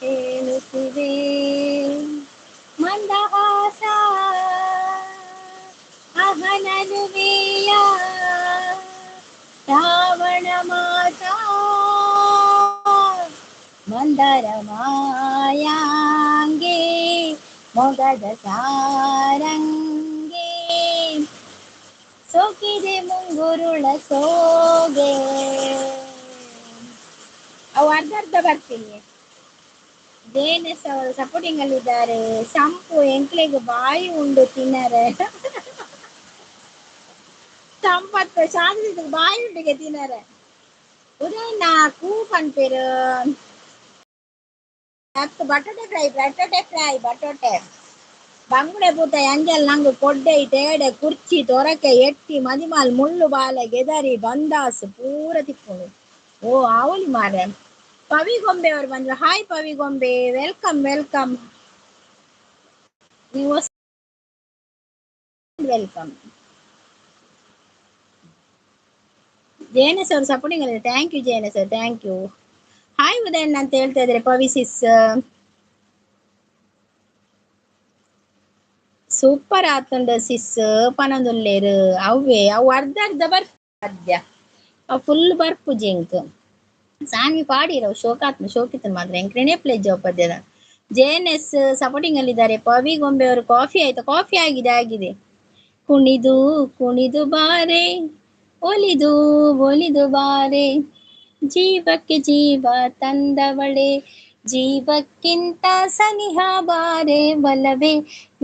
ಹೇಳುತ್ತಿವೆ ಮಂದಹಾಸ ಅಹನನುವೆಯ ಶ್ರಾವಣ ಮಾಸ ಮಂದರ ಮಾಯಾಂಗೆ ಮೊಗದ ಸಾರಂಗೆ ಸೋಕಿದೆ ಮುಂಗುರುಳ ಸೋಗೆ. ಅವು ಅರ್ಧ ಅರ್ಧ ಬರ್ತೀನಿ. ಜೇನೆಸ್ ಅವರು ಸಪೋರ್ಟಿಂಗ್ ಅಲ್ಲಿ ಇದ್ದಾರೆ. ಸಂಪು ಎಂಕ್ಲೆಗ್ ಬಾಯಿ ಉಂಡು ತಿನ್ನರೆ ಸಂಪತ್ತು ಶಾಂತಿ ಬಾಯಿ ಉಂಡಿಗೆ ತಿನ್ನರೆ. ಉದಯಣ್ಣ ಕೂ ಪನ್ಪೇರು ಹತ್ತು ಬಟಾಟೆ ಫ್ರೈ ಬಟಾಟೆ ಫ್ರೈ ಬಟಾಟೆ ಬಂಗುಡೆ ಪೂತ ಎಂಜಲ್ ನಂಗು ಕೊಡ್ಡೆ ತೇಡೆ ಕುರ್ಚಿ ತೊರಕೆ ಎಟ್ಟಿ ಮದಿಮಾಲ್ ಮುಳ್ಳು ಬಾಲೆ ಗೆದರಿ ಬಂದಾಸ್ ಪೂರ ತಿಕ್ಕೊಂಡು. ಓ ಆವಲಿ ಮಾರೆ. ಪವಿಗೊಂಬೆ ಅವರು ಬಂದ್ರು. Hi Pavigombe, welcome welcome. ನೀವು welcome. ಜೇನಸ್ ಅವರು ಸಪೋರ್ಟಿಂಗ್ ಅಲ್ಲಿ. Thank you ಜೇನಸ್ sir, thank you. Hi Udayanna ಅಂತ ಹೇಳ್ತಾ ಇದ್ದಾರೆ ಪವಿ ಸಿಸ್. ಸೂಪರ್ ಆತುಂಡು ಸಿಸ್ ಪನೊಂದುಲ್ಲೇರು. ಅವ್ವೆ ಅವು ಅರ್ಧ ಅರ್ಧ ಬರ್ಪದ್ಯ ಅವು ಫುಲ್ ಬರ್ಪು ಜಿಂಕ್ ಸಾನ್ವಿ ಪಾಡಿರವು ಶೋಕಾತ್ಮ ಶೋಕಿತನ್ ಮಾತ್ರ ಎಂಕ್ರೇನೆ ಪ್ಲೇಜ್ ಪದ್ಯದ. ಜೆ ಎನ್ ಎಸ್ ಸಪೋರ್ಟಿಂಗ್ ಅಲ್ಲಿ ಇದ್ದಾರೆ. ಪವಿ ಗೊಂಬೆ ಅವರು ಕಾಫಿ ಆಯ್ತು? ಕಾಫಿ ಆಗಿದೆ ಆಗಿದೆ. ಕುಣಿದು ಕುಣಿದು ಬಾರೆ ಒಲಿದು ಒಲಿದು ಬಾರೆ ಜೀವಕ್ಕೆ ಜೀವ ತಂದವಳೆ ಜೀವಕ್ಕಿಂತ ಸನಿಹ ಬಾರೆ ಬಲವೇ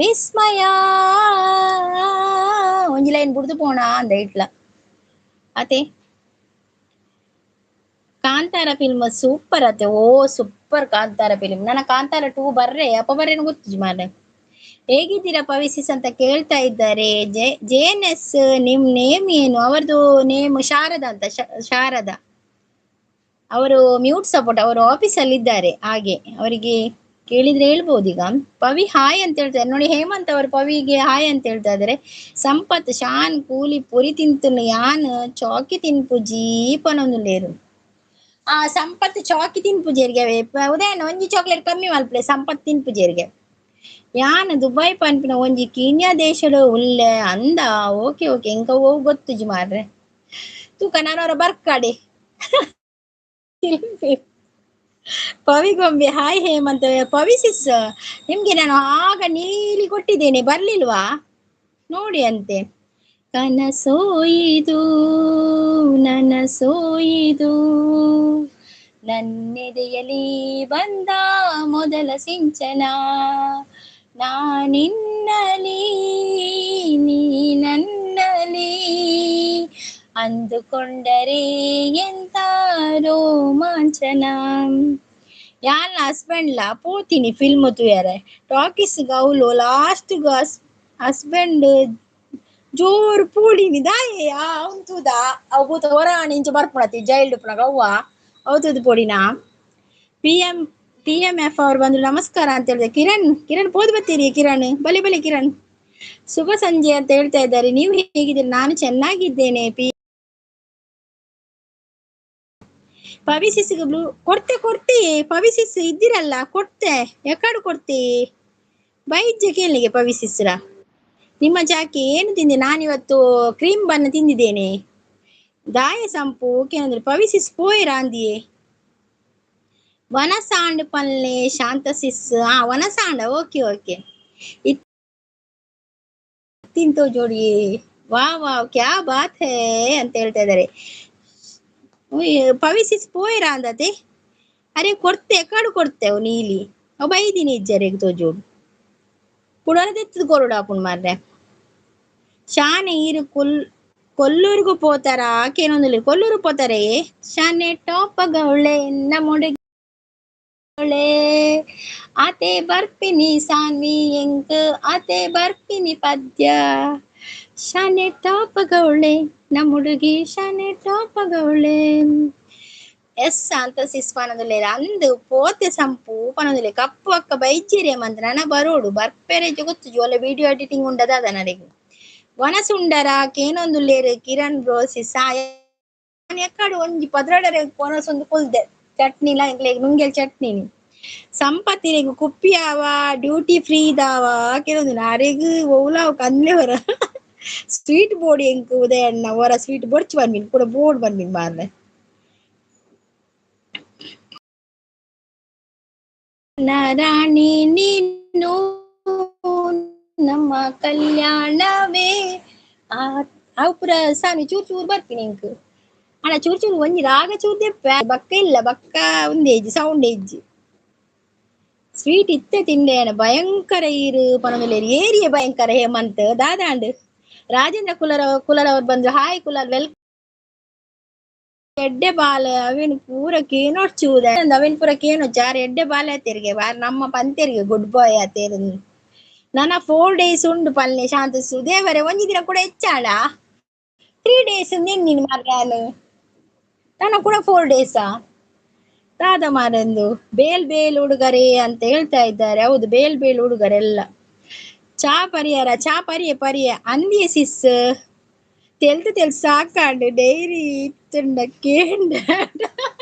ವಿಸ್ಮಯ. ಒಂಜಿ ಲೈನ್ ಬುಡ್ದು ಪೋಣ ಅಂದ ಇಟ್ಲ. ಅತೆ ಕಾಂತಾರ ಫಿಲ್ಮ್ ಸೂಪರ್ ಅತೆ. ಓ ಸೂಪರ್ ಕಾಂತಾರ ಫಿಲ್ಮ್. ನನ್ನ ಕಾಂತಾರ 2 ಬರ್ರೆ ಅಪ್ಪ ಬರ್ರೇನು ಗೊತ್ತು ಮಾರ್ರೆ. ಹೇಗಿದ್ದೀರಾ ಪವಿಸಿಸ್ ಅಂತ ಕೇಳ್ತಾ ಇದ್ದಾರೆ. ಜೆ ಎನ್ ಎಸ್ ನಿಮ್ ನೇಮ್ ಏನು? ಅವರದು ನೇಮ್ ಶಾರದಾ ಅಂತ. ಶಾರದಾ ಅವರು ಮ್ಯೂಟ್ ಸಪೋರ್ಟ್, ಅವರು ಆಫೀಸಲ್ಲಿ ಇದ್ದಾರೆ, ಹಾಗೆ ಅವರಿಗೆ ಕೇಳಿದ್ರೆ ಹೇಳ್ಬೋದು. ಈಗ ಪವಿ ಹಾಯ್ ಅಂತ ಹೇಳ್ತಾರೆ ನೋಡಿ. ಹೇಮಂತ್ ಅವರು ಪವಿಗೆ ಹಾಯ್ ಅಂತ ಹೇಳ್ತಾ ಇದ್ದಾರೆ. ಸಂಪತ್ ಶಾನ್ ಕೂಲಿ ಪೊರಿ ತಿಂತನು ಯಾನ್ ಚಾಕಿ ತಿನ್ಪು ಜೀಪನೊಂದು. ಆ ಸಂಪತ್ ಚಾಕಿ ತಿನ್ಪುಜೇರಿಗೆ ಉದಯನ ಒಂಜಿ ಚಾಕ್ಲೇಟ್ ಕಮ್ಮಿ ಮಲ್ಪಲೆ ಸಂಪತ್ ತಿನ್ಪುಜೇರಿಗೆ. ಯಾನ್ ದುಬೈ ಪನ್ಪಿನ ಒಂಜಿ ಕೀನ್ಯಾ ದೇಶಡು ಉಲ್ಲೆ ಅಂದ. ಓಕೆ ಓಕೆ ಎಂಕ ಹೋಗ್ ಗೊತ್ತುಜಿ ಮಾರ್ರೆ. ತೂಕ ನಾನವರ ಬರ್ಕಾಡೆ. ಪವಿಗೊಂಬೆ ಹಾಯ್ ಹೇಮಂತ. ಪವಿ ಸಿಸ್ ನಿಮ್ಗೆ ನಾನು ಆಗ ನೀಲಿ ಕೊಟ್ಟಿದ್ದೇನೆ, ಬರ್ಲಿಲ್ವಾ ನೋಡಿ ಅಂತೆ. ಕನಸೋಯಿದು ನನಸೋಯಿದು ನನ್ನೆದೆಯಲಿ ಬಂದ ಮೊದಲ ಸಿಂಚನ, ನಾನಿನ್ನಲಿ ನೀ ನನ್ನಲಿ ಅಂದುಕೊಂಡರೆ ಎಂತ ರೋಮಾಂಚನ. ಯಾನ್ ಹಸ್ಬೆಂಡ್ಲ ಪೋತೀನಿ ಫಿಲ್ಮ್ ತೂಯರೆ ಟಾಕೀಸ್ ಗೌಲು ಲಾಸ್ಟ್ ಹಸ್ಬೆಂಡ್ ಜೋರು ಪೋಡಿನಿ ದಾಯೆ ಅವ್ನು ತೂದ ಅವು ಪೂತ ಹೊರ ಇಂಚ ಬರ್ಪುಣತಿ ಜೈಲ್ಡ್ ಪುಣಗ ಅವ್ವ ಅವು ತೂದು ಪೋಡಿನಾ. ಪಿ ಎಂ ಎಫ್ ಅವ್ರು ಬಂದ್ರು ನಮಸ್ಕಾರ ಅಂತ ಹೇಳಿದೆ. ಕಿರಣ್ ಕಿರಣ್ ಪೋದು ಬರ್ತೀರಿ ಕಿರಣ್, ಬಲೆ ಬಲೆ ಕಿರಣ್. ಶುಭ ಸಂಜೆ ಅಂತ ಹೇಳ್ತಾ ಇದ್ದಾರೆ. ನೀವು ಹೇಗಿದ್ದೀರಿ? ನಾನು ಚೆನ್ನಾಗಿದ್ದೇನೆ. ಪಿ ಪವಿಸಿಸ್ಗೆ ಬ್ಲೂ ಕೊಡ್ತೆ ಕೊಡ್ತೆ ಪವಿಸಿಸ್ ಇದ್ದಿರಲ್ಲ ಕೊಡ್ತೆ ಎಕಡು ಕೊಡ್ತೆ ಬೈಜ್ಜೆ ಕೇಳಿಗೆ ಪವಿಸಿಸ್ರ. ನಿಮ್ಮ ಜಾಕಿ ಏನು ತಿಂದೆ? ನಾನಿವತ್ತು ಕ್ರೀಮ್ ಬನ್ನ ತಿಂದಿದ್ದೇನೆ. ದಾಯ ಸಂಪು ಓಕೆ ಅಂದ್ರೆ ಪವಿಸಿಸ್ ಪೋಯ್ ರಾಂದಿಯೇ. ವನಸಾಂಡ್ ಪಲ್ಲೆ ಶಾಂತ ಸಿಸ್. ಆ ವನಸಾಂಡ ಓಕೆ ಓಕೆ. ತಿಂತೋ ಜೋಡಿ ವಾ ವಾ ಕ್ಯಾ ಬಾತ್ ಹೇ ಅಂತ ಹೇಳ್ತಾ ಇದ್ದಾರೆ. ಪವಿಸಿಸ್ ಪೋಯ್ ರಾಂದತೆ ಅರೆ ಕೊಡ್ತೆ ಕಡು ಕೊಡ್ತೆ ಅವು ನೀಲಿ ಅವು ಬೈದಿನಿ ಇಜ್ಜರೆಗ್ ತೋಜೋಡು ಕುಡರದೆತ್ತದ ಕೊರಡು ಆಪುಂಡು ಮಾರ್ರೆ. ಶಾನೆ ಈರು ಕೊಲ್ಲೂರಿಗೂ ಪೋತಾರ ಆಕೇನೊಂದಿಲ್ಲ ಕೊಲ್ಲೂರು ಪೋತಾರೆ. ಶಾನೆ ಟಾಪಗೌಳೆ ನಮ್ಮೊಡೆ ಆತೆ ಬರ್ಪಿನಿ ಸಾನ್ವಿ ಎಂಕ್ ಆತೆ ಬರ್ಪಿನಿ ಪದ್ಯ. ಶಾನೆ ಟಾಪಗೌಳೆ ನಮ್ಮ ಹುಡುಗಿ ಶಾನೆ ಟಾಪಗೌಳೆ. ಎಸ್ ಅಂತ ಸಿಸ್ ಪನೊಂದುಲ್ಲೆರ್ ಅಂದು ಪೋತೆ ಸಂಪು ಪನೊಂದುಲ್ಲೆ ಕಪ್ಪು ಅಕ್ಕ ಬೈಜ್ಜೆರೆ ಮಂತ್ ನನ ಬರೋಡು ಬರ್ಪೆರೆ ಗೊತ್ತು ಒಲ್ಲ ವಿಡಿಯೋ ಎಡಿಟಿಂಗ್ ಉಂಡದ ನನಗೆ. ವನಸುಂಡರ ಕೇನೊಂದುಲ್ಲೆರ್ ಕಿರಣ್ ಬ್ರೋ ಸಿಸ್ ಎಕ್ಕಡು ಒಂಜಿ ಪದ್ರಡರೆ ವನಸೊಂದು ಕುಲ್ದೆ ಚಟ್ನಿಲ ಎಂಕ್ಲೆಗ್ ನುಂಗೆಲ್ ಚಟ್ನಿ. ಸಂಪತ್ತಿರೆಗ್ ಕುಪ್ಪಿಯಾವ ಡ್ಯೂಟಿ ಫ್ರೀ ಇದಾವ ಕೆಲವೊಂದು ಅರೆಗ್ ಒವ್ಲಾವ್ ಕನ್ಲೆ ಹೊರ ಸ್ವೀಟ್ ಬೋರ್ಡ್ ಎಂಕ್ ಉದಯಣ್ಣ ಹೊರ ಸ್ವೀಟ್ ಬೊರ್ಚು ಬರ್ಮಿನ್ ಕೂಡ ಬೋರ್ಡ್ ಬರ್ಮಿನ್ ಮಾರ್ರೆ. ರಾಣಿ ನೀನು ನಮ್ಮ ಕಲ್ಯಾಣವೇ. ಅವು ಪೂರ ಸಾನಿ ಚೂರ್ ಚೂರ್ ಬರ್ಪಿನಿ ಎಂಕ್. ಅಣ್ಣ ಚೂರ್ ಚೂರು ಒಂಜಿ ರಾಗ ಚೂರ್ ದೆಪ್ಪೆ ಬಕ್ಕ ಇಲ್ಲ ಬಕ್ಕ ಒಂದೇಜಿ ಸೌಂಡ್ ಏಜಿ. ಸ್ವೀಟ್ ಇತ್ತೆ ತಿಂಡೆ ಭಯಂಕರ ಈರು ಪನೊಂದುಲ್ಲೆರ್ ಏರಿಯೆ ಭಯಂಕರ ಹೇಮಂತ್ ದಾದಾಂಡ್. ರಾಜೇಂದ್ರ ಕುಲರ ಕುಲರ್ ಅವ್ರು ಬಂದ್ರು ಹಾಯ್ ಕುಲರ್ ವೆಲ್. ಎಡ್ಡೆ ಬಾಲೆ ಅವೇನು ಪೂರ ಕೇನೊಡ್ಚು ಅವೇನು ಪೂರ ಕೇನೊಚ್ಚು ಆರ್ ಎಡ್ಡೆ ಬಾಲೆ ಆತೇರಿಗೆ ಬಾರ್ ನಮ್ಮ ಪಂತೆರಿಗೆ ಗುಡ್ ಬಾಯ್ ಆತೇರು. ನನ್ನ 4 ಡೇಸ್ ಉಂಡು ಪಲ್ನೆ ಶಾಂತ ಸುದೇವರೆ ಒಂಜಿ ದಿನ ಕೂಡ ಹೆಚ್ಚಾಳ 3 ಡೇಸ್ ನಿನ್ನ ಮಾರ್ಯಾನು ನನ್ನ ಕೂಡ 4 ಡೇಸಾ ದಾದ ಮಾರಂದು. ಬೇಲ್ ಬೇಲ್ ಹುಡುಗರೇ ಅಂತ ಹೇಳ್ತಾ ಇದ್ದಾರೆ. ಹೌದು ಬೇಲ್ ಬೇಲ್ ಹುಡುಗರೆಲ್ಲ. ಚಾ ಪರಿಯಾರ ಚಾ ಪರಿಯೆ ಪರಿಯೆ ಅಂದಿಯ ಸಿಸ್ ತೆಲ್ತು ತೆಲ್ತು ಸಾಕಾಂಡು ಡೈರಿ ಇತ್ತುಂಡ ಕೇಂಡ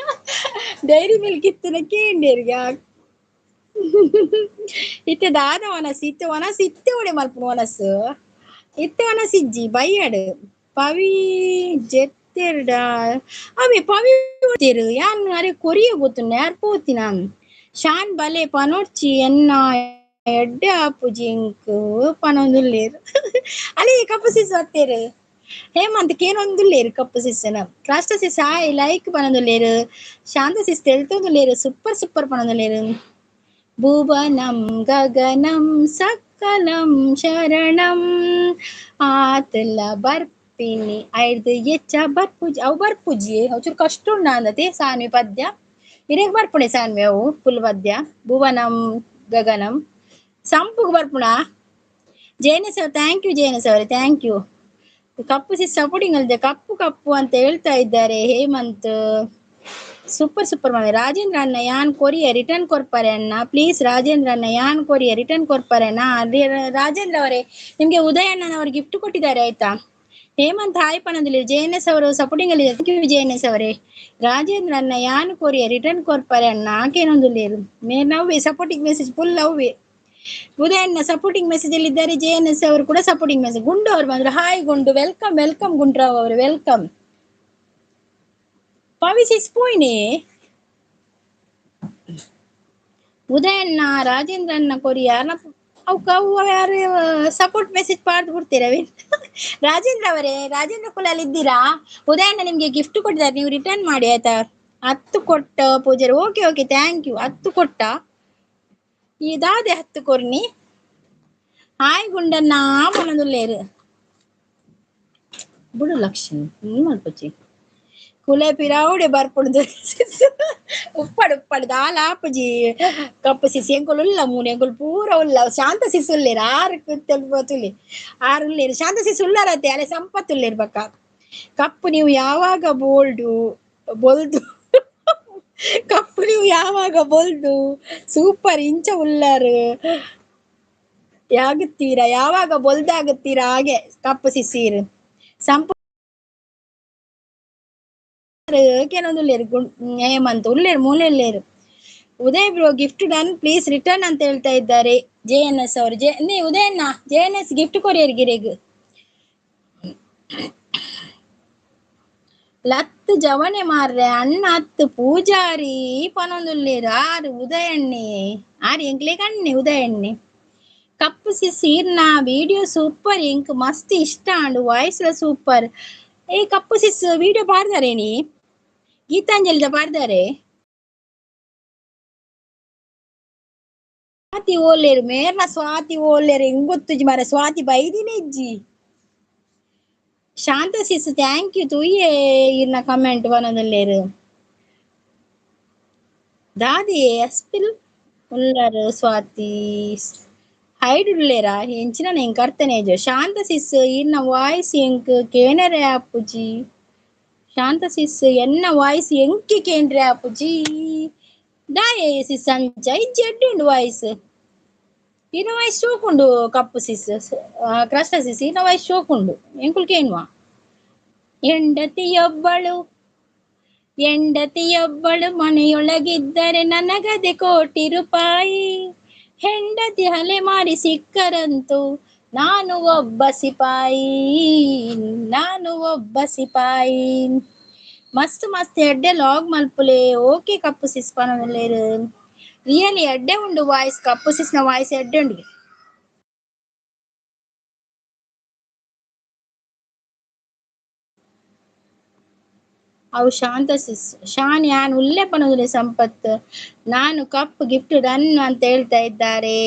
ಡೈರಿ ಮಿಲ್ಕ್ ಇತ್ತುಂಡ ಕೇಂಡೇರಿಗೆ ಇತ್ತೆ ದಾದ ವನಸು ಇತ್ತೆ ವನಸು ಇತ್ತೆ ಒಡೆ ಮಲ್ಪುನ ವನಸು ಇತ್ತೆ ವನಸು ಇಜ್ಜಿ ಬೈಯಡು ಪವಿ ಜೆತ್ತೆರ್ಡ ಅವೇ ಪವಿ ತೇರು ಯಾನ್ ಅರೆ ಕೊರಿಯ ಗೊತ್ತುಂಡ ಯಾರ್ ಪೋತಿ ನಾನ್ ಶಾನ್ ಬಲೆ ಪನೊಡ್ಚಿ ಎನ್ನ ಎಡ್ಡೆ ಆಪುಜಿ ಎಂಕ್ ಪನೊಂದುಲ್ಲೇರು ಅಲ್ಲಿ ಕಪ್ಪು ಸಿಸ್ ಬತ್ತೇರು ಹೇಮಂತ್ ಕೇನೊಂದುಲ್ಲೇರು ಕಪ್ಪು ಸಿಸ್ಸನ ಕ್ರಾಸ್ಟ ಸಿಸ್ ಹಾಯ್ ಲೈಕ್ ಪನೊಂದುಲ್ಲೇರು ಶಾಂತ ಸಿಸ್ ತೆಲ್ತೊಂದುಲ್ಲೇರು ಸೂಪರ್ ಸೂಪರ್ ಪನೊಂದುಲ್ಲೇರು. ಭುವನಂ ಗಗನಂ ಸಕಲಂ ಶರಣಂ ಆತಲ ಬರ್ಪಿನಿ ಪನ್ಪಿನಿ ಐರ್ದು ಎಚ್ಚ ಬರ್ಪುಜಿ ಅವು ಬರ್ಪುಜಿ ಅವು ಚೂರು ಕಷ್ಟ ಉಂಡ ಅಂದತೆ ಸಾನ್ವಿ ಪದ್ಯ ಇರೆಗ್ ಬರ್ಪುಣೆ ಸಾನ್ವಿ ಅವು ಫುಲ್ ಪದ್ಯ ಭುವನಂ ಗಗನಂ ಸಂಪುಗ್ ಬರ್ಪುಣ ಜೇನಸ್ ಅವ್ರು thank you ಜೇನಸ್ ಅವರೇ thank you. Cup Sis supporting ಅಲ್ಲಿದೆ ಕಪ್ಪು ಕಪ್ಪು ಅಂತ ಹೇಳ್ತಾ ಇದ್ದಾರೆ ಹೇಮಂತ್. ಸೂಪರ್ ಸೂಪರ್ ಮಾಮಿ. ರಾಜೇಂದ್ರ ಅಣ್ಣ ಯಾನ್ ಕೊರಿಯ ರಿಟರ್ನ್ ಕೊರ್ಪಾರೆ ಅಣ್ಣ ಪ್ಲೀಸ್. ರಾಜೇಂದ್ರ ಅಣ್ಣ ಯಾನ್ ಕೊರಿಯ ರಿಟರ್ನ್ ಕೊರ್ಪಾರೆ ಅಣ್ಣ. ರಾಜೇಂದ್ರ ಅವರೇ ನಿಮ್ಗೆ ಉದಯ ಅಣ್ಣನವರು ಗಿಫ್ಟ್ ಕೊಟ್ಟಿದ್ದಾರೆ ಆಯ್ತಾ. ಹೇಮಂತ್ ಹಾಯ್ ಪನಂದಿಲ್ಲ. ಜೆ ಎನ್ ಎಸ್ ಅವರು ಸಪೋರ್ಟಿಂಗ್ ಅಲ್ಲಿ thank you J N S ಅವರೇ. ರಾಜೇಂದ್ರ ಅಣ್ಣ ಯಾನ್ ಕೊರಿಯ ರಿಟರ್ನ್ ಕೊರ್ಪಾರೆ ಅಣ್ಣ ಆಕೇನೊಂದುಲ್ಲೇರು ನವ್ವೆ ಸಪೋರ್ಟಿಂಗ್ ಮೆಸೇಜ್ ಫುಲ್ ಅವ್ವೆ. ಉದಯ ಅಣ್ಣ ಸಪೋರ್ಟಿಂಗ್ ಮೆಸೇಜ್ ಅಲ್ಲಿ ಇದ್ದಾರೆ. ಜೆ ಎನ್ ಎಸ್ ಅವರು ಕೂಡ ಸಪೋರ್ಟಿಂಗ್ ಮೆಸೇಜ್. ಗುಂಡು ಅವರು ಬಂದ್ರು ಹಾಯ್ ಗುಂಡು welcome welcome Gundu Rao ಅವರು welcome. ಪವಿಸಿಸ್ ಪೋಯ್ನೆ ಉದಯಣ್ಣ ರಾಜೇಂದ್ರಣ್ಣ ಕೊರಿಯ ಅವಕ್ಕ ಅವು ಯಾರು ಸಪೋರ್ಟ್ ಮೆಸೇಜ್ ಪಾಡ್ದು ಬಿಡ್ತೀರ. ರಾಜೇಂದ್ರ ಅವರೇ ರಾಜೇಂದ್ರ ಕುಲಲ್ಲಿ ಇದ್ದೀರಾ? ಉದಯಣ್ಣ ನಿಮ್ಗೆ ಗಿಫ್ಟ್ ಕೊಟ್ಟಿದ್ದಾರೆ ನೀವು ರಿಟರ್ನ್ ಮಾಡಿ ಆಯ್ತಾ. 10 ಕೊಟ್ಟ Poojary okay okay thank you. 10 ಕೊಟ್ಟ ಇದಾದೆ 10 ಕೊರ್ನಿ. ಹಾಯ್ ಗುಂಡಣ್ಣ ಪನೊಂದುಲ್ಲೇರು ಬಿಡು ಲಕ್ಷ್ಮಿ ಮಲ್ಪೊಚ್ಚಿ ಕುಲೆ ಪಿರಾವುಡೆ ಬರ್ಪುಂಡು ಉಪ್ಪಡು ಉಪ್ಪಡು ದಾಲ ಆಪುಜಿ ಕಪ್ಪು ಸಿಸಿ ಎಂಕುಲು ಉಲ್ಲ ಮೂನೆ ಎಂಕುಲು ಪೂರ ಉಲ್ಲ ಶಾಂತ ಸಿಸು ಉಲ್ಲೇರು ಆರು ತುಲಿ ಆರು ಉಲ್ಲೇರು ಶಾಂತ ಸಿಸು ಉಲ್ಲಾರತ್ತೆ ಅಲೆ ಸಂಪತ್ತು ಉಲ್ಲೇರು ಬಕ್ಕ. ಕಪ್ಪು ನೀವು ಯಾವಾಗ ಬೋಲ್ಡು ಬೊಲ್ದು ಕಪ್ಪು ನೀವು ಯಾವಾಗ ಬೊಲ್ದು ಸೂಪರ್ ಇಂಚ ಉಲ್ಲಾರು ಯಾಗುತ್ತೀರಾ ಯಾವಾಗ ಬೊಲ್ದಾಗುತ್ತೀರಾ ಹಾಗೆ ಕಪ್ಪು ಸಿಸೀರು ಸಂಪ ಕೆಲವೊಂದು ಹೇಮಂತ್ ಉಲ್ಲೇರು ಮೂಲೆ ಉಲ್ಲೇರು. Uday bro gift done please return ಅಂತ ಹೇಳ್ತಾ ಇದ್ದಾರೆ ಜೆ ಎನ್ ಎಸ್ ಅವರು. ಜೆ ನೀ ಉದಯಣ್ಣ ಜೆ ಎನ್ ಎಸ್ ಗಿಫ್ಟ್ ಕೊರಿಯರ್ ಗಿರೆಗ್. ಲತ್ತು ಜವನೆ ಮಾರ್ರೆ ಅಣ್ಣ ಹತ್ತು ಪೂಜಾರಿ ಪನೊಂದುಲ್ಲೇರು ಆರು ಉದಯಣ್ಣೆ ಆರು ಎಂಕ್ಲೆ ಕಣ್ಣೆ ಉದಯಣ್ಣೆ. ಕಪ್ಪು ಸಿಸ್ ಈರ್ನ ವಿಡಿಯೋ ಸೂಪರ್ ಎಂಕ್ ಮಸ್ತ್ ಇಷ್ಟ ಅಂಡು ವಾಯ್ಸ್ ಸೂಪರ್. ಏ ಕಪ್ಪು ಸಿಸ್ ವಿಡಿಯೋ ಪಾಡ್ದಾರೆ ನೀ ಗೀತಾಂಜಲಿದ ಪಾಡ್ದಾರೆ. ಸ್ವಾತಿ ಓಲೇರು ಮೇರ್ನ ಸ್ವಾತಿ ಓಲೇರು ಹೆಂಗ್ ಗೊತ್ತುಜಿ ಮಾರ ಸ್ವಾತಿ ಬೈದಿನ ಇಜ್ಜಿ. ಶಾಂತ ಸಿಸ್ thank you ತೂಯೇ ಇರ್ನ ಕಮೆಂಟ್ ಬನದಲ್ಲೇರು. ದಾದಿ ಅಸ್ಪಿಲ್ ಉಲ್ಲರು ಸ್ವಾತಿ ಹೈಡ್ ಉಲ್ಲೇರಾ ಎಂಚಿನ ಎಂಕ್ ಅರ್ಥನೇ ಇಜ್ಜಿ. ಶಾಂತ ಸಿಸ್ ಇರ್ನ ವಾಯ್ಸ್ ಎಂಕ್ ಕೇನರೆ ಆಪುಜಿ. ಶಾಂತ ಸಿಸ್ ಎನ್ನ ವಾಯ್ಸ್ ಎಂಕಿ ಕೇಂದ್ರೆ ಆಪುಜಿ. ದಾಯೆ ಸಿಸ್ ಅಂಚ ಇಜ್ಜಿ ಎಡ್ಡೆ ಉಂಡು ವಾಯ್ಸ್ ಇನ್ನ ವಾಯ್ಸ್ ಶೋಕುಂಡು ಕಪ್ಪು ಸಿಸ್ ಕ್ರಷ್ಟ ಸಿಸ್ ಇನ್ನ ವಾಯ್ಸ್ ಶೋಕುಂಡು ಎಂಕುಲ್ ಕೇನ್ವಾ. ಹೆಂಡತಿಯೊಬ್ಬಳು ಹೆಂಡತಿಯೊಬ್ಬಳು ಮನೆಯೊಳಗಿದ್ದರೆ ನನಗದೆ ಕೋಟಿ ರೂಪಾಯಿ. ಹೆಂಡತಿ ಹಲೆ ಮಾರಿ ಸಿಕ್ಕರಂತೂ ನಾನು ಒಬ್ಬ ಸಿಪಾಯಿ ನಾನು ಒಬ್ಬ ಸಿಪಾಯಿ. ಮಸ್ತ್ ಮಸ್ತ್ ಎಡ್ಡೆ ಲಾಗ್ ಮಲ್ಪುಲೆ ಓಕೆ ಕಪ್ಪು ಸಿಸ್ ಪನೊಂದುಲ್ಲೇರು. ರಿಯಲಿ ಎಡ್ಡೆ ಉಂಡು ವಾಯ್ಸ್ ಕಪ್ಪು ಸಿಸ್ನ ವಾಯ್ಸ್ ಎಡ್ಡೆ ಉಂಡು. ಅವು ಶಾಂತ ಸಿಸ್ ಶಾನ್ ಯಾನ್ ಉಲ್ಲೆ ಪನೊಂದುಲ್ಲೆ ಸಂಪತ್. ನಾನು ಕಪ್ಪು ಗಿಫ್ಟ್ ಡನ್ ಅಂತ ಹೇಳ್ತಾ ಇದ್ದಾರೆ.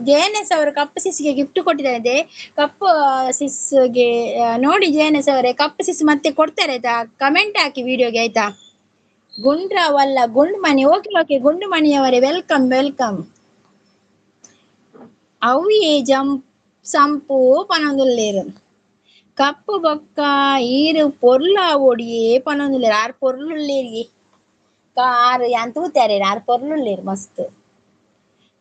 ಜೆ ಎನ್ ಎಸ್ ಅವರು ಕಪ್ಪು ಸಿಸ್ಗೆ ಗಿಫ್ಟ್ ಕೊಟ್ಟಿದ್ದಾರೆ. ಕಪ್ಪು ಸಿಸ್ಗೆ ನೋಡಿ ಜೆ ಎನ್ ಎಸ್ ಅವರೇ ಕಪ್ಪು ಸಿಸ್ ಮತ್ತೆ ಕೊಡ್ತಾರೆ ಆಯ್ತಾ. ಕಮೆಂಟ್ ಹಾಕಿ ವಿಡಿಯೋಗೆ ಆಯ್ತಾ. ಗುಂಡ್ರಾವ್ ಅಲ್ಲ ಗುಂಡುಮಣಿ ಓಕೆ ಓಕೆ ಗುಂಡುಮಣಿಯವರೇ welcome welcome. ಅವು ಜಂಪ್ ಸಂಪು ಪನೊಂದುಲ್ಲೇರು ಕಪ್ಪು ಬೊಕ್ಕ ಈರು ಪೊರ್ಲು ಆವೊಡಿಯೇ ಪನೊಂದುಲ್ಲೇರು ಆರ್ ಪೊರ್ಲುಲ್ಲೇರಿ ಆರು ಯಾನ್ ತೂತಾರೆ ಆರ್ ಪೊರ್ಲುಲ್ಲೇರು ಮಸ್ತ್.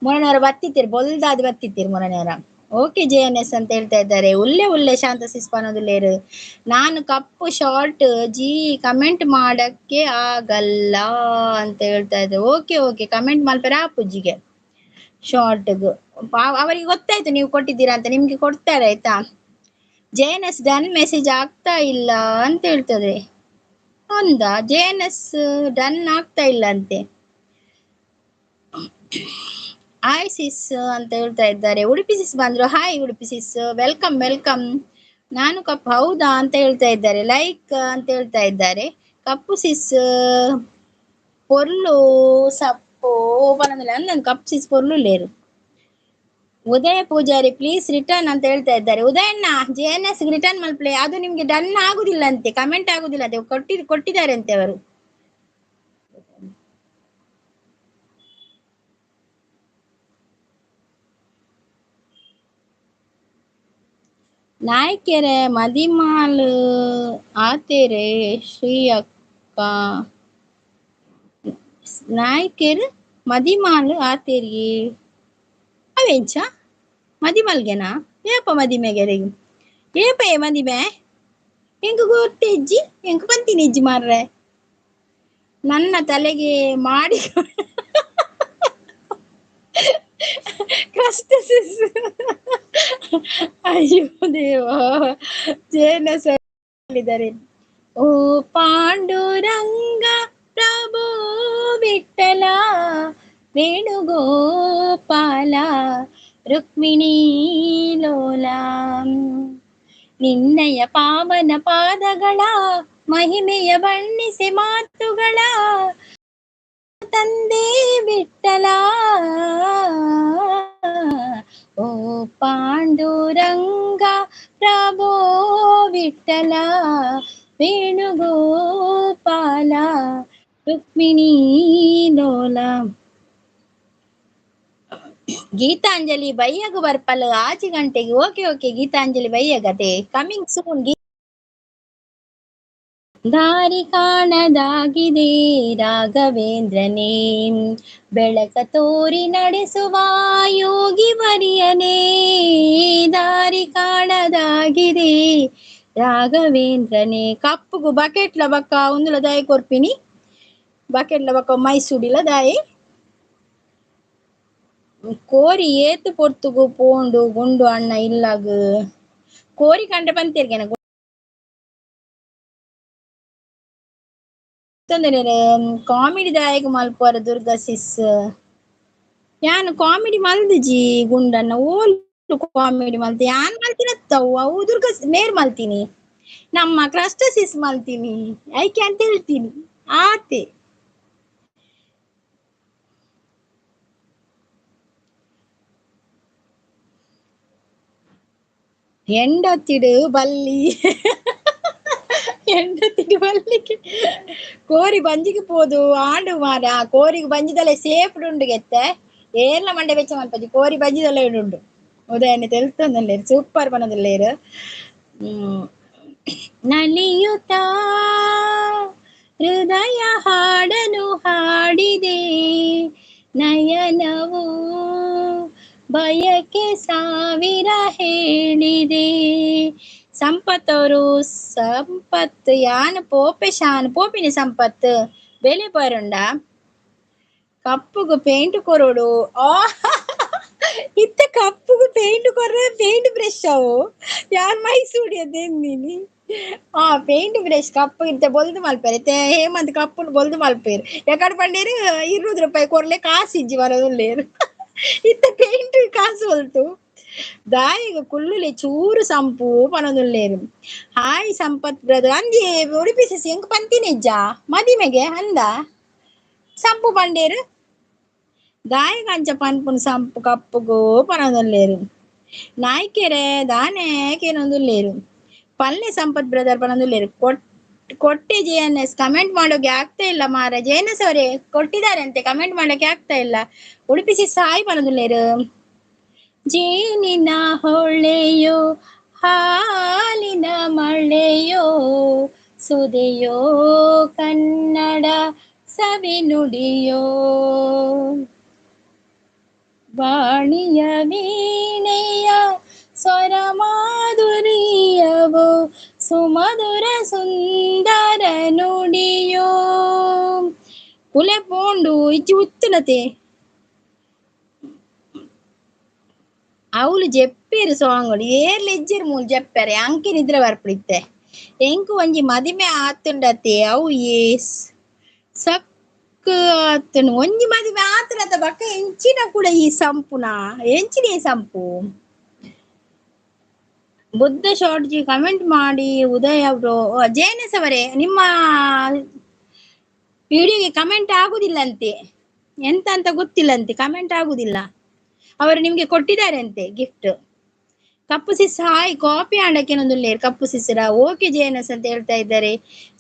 ಮೊರನವರ ಬತ್ತಿತ್ತೀರು ಬೊಲ್ದಾದ್ ಬತ್ತಿತ್ತೀರು ಮೊರನವರ. ಓಕೆ ಜೆ ಎನ್ ಎಸ್ ಅಂತ ಹೇಳ್ತಾ ಇದ್ದಾರೆ. ಉಲ್ಲೆ ಉಲ್ಲೆ ಶಾಂತ ಸಿಸ್ ಪನೊಂದುಲ್ಲೇರು. ನಾನು ಕಪ್ಪು ಶಾರ್ಟ್ ಜಿ ಕಮೆಂಟ್ ಮಾಡಕ್ಕೆ ಆಗಲ್ಲ ಅಂತ ಹೇಳ್ತಾ ಇದ್ದಾರೆ. ಓಕೆ ಓಕೆ ಕಮೆಂಟ್ ಮಲ್ಪೆರ ಆಪುಜ್ಜಿಗೆ ಶಾರ್ಟ್ಗ್ ಅವರಿಗೆ ಗೊತ್ತಾಯ್ತು ನೀವು ಕೊಟ್ಟಿದ್ದೀರಾ ಅಂತ ನಿಮ್ಗೆ ಕೊಡ್ತಾರೆ ಆಯ್ತಾ. J N S done message ಆಗ್ತಾ ಇಲ್ಲ ಅಂತ ಹೇಳ್ತದೆ. ಒಂದ ಜೆ ಎನ್ ಎಸ್ ಡನ್ ಆಗ್ತಾ ಇಲ್ಲ ಅಂತೆ. ಹಾಯ್ ಸಿಸ್ ಅಂತ ಹೇಳ್ತಾ ಇದ್ದಾರೆ. ಉಡುಪಿ ಸಿಸ್ ಬಂದ್ರು hi Udupi sis welcome welcome. ನಾನು ಕಪ್ಪು ಹೌದಾ ಅಂತ ಹೇಳ್ತಾ ಇದ್ದಾರೆ. ಲೈಕ್ ಅಂತ ಹೇಳ್ತಾ ಇದ್ದಾರೆ. ಕಪ್ಪು ಸಿಸ್ ಪೊರ್ಲು ಸಪ್ಪು ಪನೊಂದುಲ್ಲೆ ಅಂದನ್ ಕಪ್ಪು ಸಿಸ್ ಪೊರ್ಲು ಲೇರು. ಉದಯ ಪೂಜಾರಿ ಪ್ಲೀಸ್ ರಿಟರ್ನ್ ಅಂತ ಹೇಳ್ತಾ ಇದ್ದಾರೆ. ಉದಯಣ್ಣ ಜೆ ಎನ್ ಎಸ್ ರಿಟರ್ನ್ ಮಲ್ಪ್ಲೆ, ಅದು ನಿಮ್ಗೆ ಡನ್ ಆಗುದಿಲ್ಲ ಅಂತೆ, ಕಮೆಂಟ್ ಆಗುದಿಲ್ಲ ಅಂತೆ, ಕೊಟ್ಟಿದ್ದಾರೆ ಅಂತೆ ಅವರು. ನಾಯ್ಕೆರೆ ಮದಿಮಾಲ್ ಆತೇರೆ ಶ್ರೀ ಅಕ್ಕ, ನಾಯ್ಕೆರ್ ಮದಿಮಾಲ್ ಆತೇರಿ ಅವೆಂಚ ಮದಿಮಲ್ಗೆನಾ? ಏಪ ಮದಿಮೆಗೆರೆ ಏಪ ಏ ಮದಿಮೆ ಎಂಕ್ ಗೊತ್ತೆಜ್ಜಿ, ಎಂಕ್ ಪಂತೀನಿ ಇಜ್ಜಿ ಮಾರ್ರೆ. ನನ್ನ ತಲೆಗೆ ಮಾಡಿ ಕಷ್ಟ. ಅಯ್ಯೋ ದೇವ, ಜೇನ ಹೇಳಿದ್ದಾರೆ. ಓ ಪಾಂಡುರಂಗ ಪ್ರಭು ವಿಠಲ ವೇಣುಗೋಪಾಲ ರುಕ್ಮಿಣೀ ಲೋಲ, ನಿನ್ನಯ ಪಾವನ ಪಾದಗಳ ಮಹಿಮೆಯ ಬಣ್ಣಿಸಿ ಮಾತುಗಳ ತಂದೆ ವಿಠಲ. ಓ ಪಾಂಡುರಂಗ ಪ್ರಭೋ ವಿಠಲ ವೇಣುಗೋಪಾಲ ರುಕ್ಮಿಣೀ ಲೋಲ. ಗೀತಾಂಜಲಿ ಬೈಯಗು ಬರ್ಪಲ್ ಆಚಿ ಗಂಟೆಗೆ. ಓಕೆ ಓಕೆ ಗೀತಾಂಜಲಿ ಬೈಯಗತೆ ಕಮಿಂಗ್ ಸೂನ್. ದಾರಿ ಕಾಣದಾಗಿದೆ ರಾಘವೇಂದ್ರನೇ, ಬೆಳಕ ತೋರಿ ನಡೆಸುವ ಯೋಗಿ ವರಿಯನೇ. ದಾರಿ ಕಾಣದಾಗಿದೆ ರಾಘವೇಂದ್ರನೇ. ಕಪ್ಪುಗು ಬಕೆಟ್ಲ ಬಕ್ಕ ಒಂದುಲ ದಾಯಿ ಕೊರ್ಪಿನಿ, ಬಕೆಟ್ಲ ಬಕ್ಕ ಮೈಸೂಡಿಲ ದಾಯಿ. ಕೋರಿ ಏತು ಪೊರ್ತುಗು ಪೋಂಡು ಗುಂಡು ಅಣ್ಣ ಇಲ್ಲಾಗ ಕೋರಿ ಕಂಡ್ರೆ ಪಂತೇರ್ಗೆನ ಕಾಮಿಡಿ ದಾಯಕ ಮಲ್ಪುವರ ದುರ್ಗಾ ಸಿಸ್. ಯಾನ್ ಕಾಮಿಡಿ ಮಲ್ದಿಜಿ ಗುಂಡನ್ನ, ಓಲ್ ಕಾಮಿಡಿ ಮಲ್ತಿ ಯಾನ್ ಮಲ್ತಿನತ್ತವು ಅವು ದುರ್ಗಾ ಮೇರ್ ಮಲ್ತೀನಿ, ನಮ್ಮ ಕ್ರಸ್ಟಸಿಸ್ ಮಲ್ತೀನಿ, ಐಕೆ ಅಂತ ಹೇಳ್ತೀನಿ ಆತೆ. ಎಂಡತ್ತಿಡು ಬಲ್ಲಿ ಎಂಡತ್ತಿಡು ಬಲ್ಲಿಗೆ ಕೋರಿ ಬಂಜಿಗೆ ಪೋದು ಆಂಡು ಮಾರ. ಕೋರಿಗೆ ಬಂಜಿದಲೆ ಸೇಫ್ ಉಂಡು ಗೆತ್ತೆ, ಏರ್ಲ ಮಂಡೆ ಬೆಚ್ಚ ಮಲ್ಪಜಿ ಕೋರಿ ಬಂಜಿದಲೆ ಉಂಡು. ಉದಯನೆ ತೆಲ್ತೊಂದಲ್ಲೇರು ಸೂಪರ್ ಪನದಲ್ಲೇರು. ನಲಿಯುತ್ತ ಹೃದಯ ಹಾಡನು ಹಾಡಿದೆ, ನಯನವು ಬಯಕೆ ಸಾವಿರ ಹೇಳಿದೆ. ಸಂಪತ್ ಅವರು ಸಂಪತ್ ಯಾನ್ ಪೋಪೆ ಶಾನ್ ಪೋಪಿನಿ ಸಂಪತ್ ಬೆಲೆ ಪರುಂಡ ಕಪ್ಪುಗು ಪೇಂಟ್ ಕೊರೋಡು. ಆ ಇತ್ತ ಕಪ್ಪುಗು ಪೇಂಟ್ ಕೊರ್ರೆ ಪೇಂಟ್ ಬ್ರಷ್ ಅವು ಯಾನ್ ಮೈಸೂಡಿ ಅದೇನಿ. ಆ ಪೇಂಟ್ ಬ್ರಷ್ ಕಪ್ಪು ಇತ್ತ ಬೊಲ್ದು ಮಲ್ಪೇರು ಹೇಮಂತ್ ಕಪ್ಪುನು ಬೊಲ್ದು ಮಲ್ಪೇರು. ಎಕಡೆ ಪಂಡೇರು 20 ರೂಪಾಯಿ ಕೊರ್ಲೆ ಕಾಸು ಇಜ್ಜಿ ಬರೋದುಲ್ಲೇರು. ಇತ್ತ ಪೇಂಟ್ ಕಾಸು ಹೊಲ್ತು ದಾಯಿಗ ಕುಲ್ಲುಲೆ ಚೂರು ಸಂಪು ಪನೊಂದುಲ್ಲೇರು. ಹಾಯ್ ಸಂಪತ್ ಬ್ರದರ್ ಅಂಜಿ ಉಡುಪಿ ಸಿಸಿ ಎಂಕ್ ಪಂತಿನಿಜ್ಜ ಮದಿಮೆಗೆ ಅಂದ ಸಂಪು ಪಂಡೇರು. ದಾಯಿಗ ಅಂಚ ಪನ್ಪುನು ಸಂಪು ಕಪ್ಪುಗು ಪನೊಂದುಲ್ಲೇರು. ನಾಯ್ಕೆರೆ ದಾನೆ ಕೇನೊಂದುಲ್ಲೇರು. ಪಲ್ಲೆ ಸಂಪತ್ ಬ್ರದರ್ ಪನೊಂದುಲ್ಲೇರು. ಕೊಟ್ಟೆ ಜೆ ಎನ್ ಎಸ್ ಕಮೆಂಟ್ ಮಾಡೋಕೆ ಆಗ್ತಾ ಇಲ್ಲ ಮಾರ. ಜೆ ಎನ್ ಎಸ್ ಅವರೇ ಕೊಟ್ಟಿದ್ದಾರೆ ಅಂತೆ, ಕಮೆಂಟ್ ಮಾಡೋಕೆ ಆಗ್ತಾ ಇಲ್ಲ. ಉಡುಪಿ ಸಿ ಸಾಯಿ ಪನೊಂದುಲ್ಲೇರು. ಜೇನಿನ ಹೊಳೆಯೋ ಹಾಲಿನ ಮಳೆಯೋ ಸುದೆಯೋ ಕನ್ನಡ ಸವಿ ನುಡಿಯೋ, ವಾಣಿಯ ವೀಣೆಯ ಸ್ವರ ಮಾಧುರ್ಯವೋ ಸುಮಧುರ ಸುಂದರ ನುಡಿಯೋ. ಕುಲೆ ಪೋಂಡು ಇಜ್ಜಿ ಉತ್ತುನತೆ ಅವಳು ಜೆಪ್ಪೇರು ಸಾಂಗ್ ಏರ್ಲ ಇಜ್ಜೆರ್ ಮೂಲು ಜೆಪ್ಪೆರೆ ಅಂಕೆ ನಿದ್ರೆ ಬರ್ಪಡಿತ್ತೆ. ಎಂಕು ಒಂಜಿ ಮದಿಮೆ ಆತುಂಡತೆ ಅವು ಏಸ್ ಸಕ್ ಆತುಂಡು ಒಂಜಿ ಮದಿಮೆ ಆತುಂಡತ ಬಕ್ಕ ಎಂಚಿನ ಕೂಡ ಈ ಸಂಪುನ ಎಂಚಿನ ಈ ಸಂಪು. ಬುದ್ಧ ಶಾರ್ಟ್ ಜಿ ಕಮೆಂಟ್ ಮಾಡಿ. ಉದಯ ಅವರು ಜೇನಸ್ ಅವರೇ ನಿಮ್ಮ ವಿಡಿಯೋಗೆ ಕಮೆಂಟ್ ಆಗುದಿಲ್ಲಂತೆ, ಎಂತ ಅಂತ ಗೊತ್ತಿಲ್ಲಂತೆ, ಕಮೆಂಟ್ ಆಗುದಿಲ್ಲ. ಅವರು ನಿಮ್ಗೆ ಕೊಟ್ಟಿದ್ದಾರೆ ಅಂತೆ ಗಿಫ್ಟ್. ಕಪ್ಪು ಸಿಸ್ ಹಾಯ್, ಕಾಫಿ ಆಂಡಕ್ಕೆ ಕಪ್ಪು ಸಿಸ್ರ. ಓಕೆ ಜೆ ಎನ್ ಎಸ್ ಅಂತ ಹೇಳ್ತಾ ಇದ್ದಾರೆ.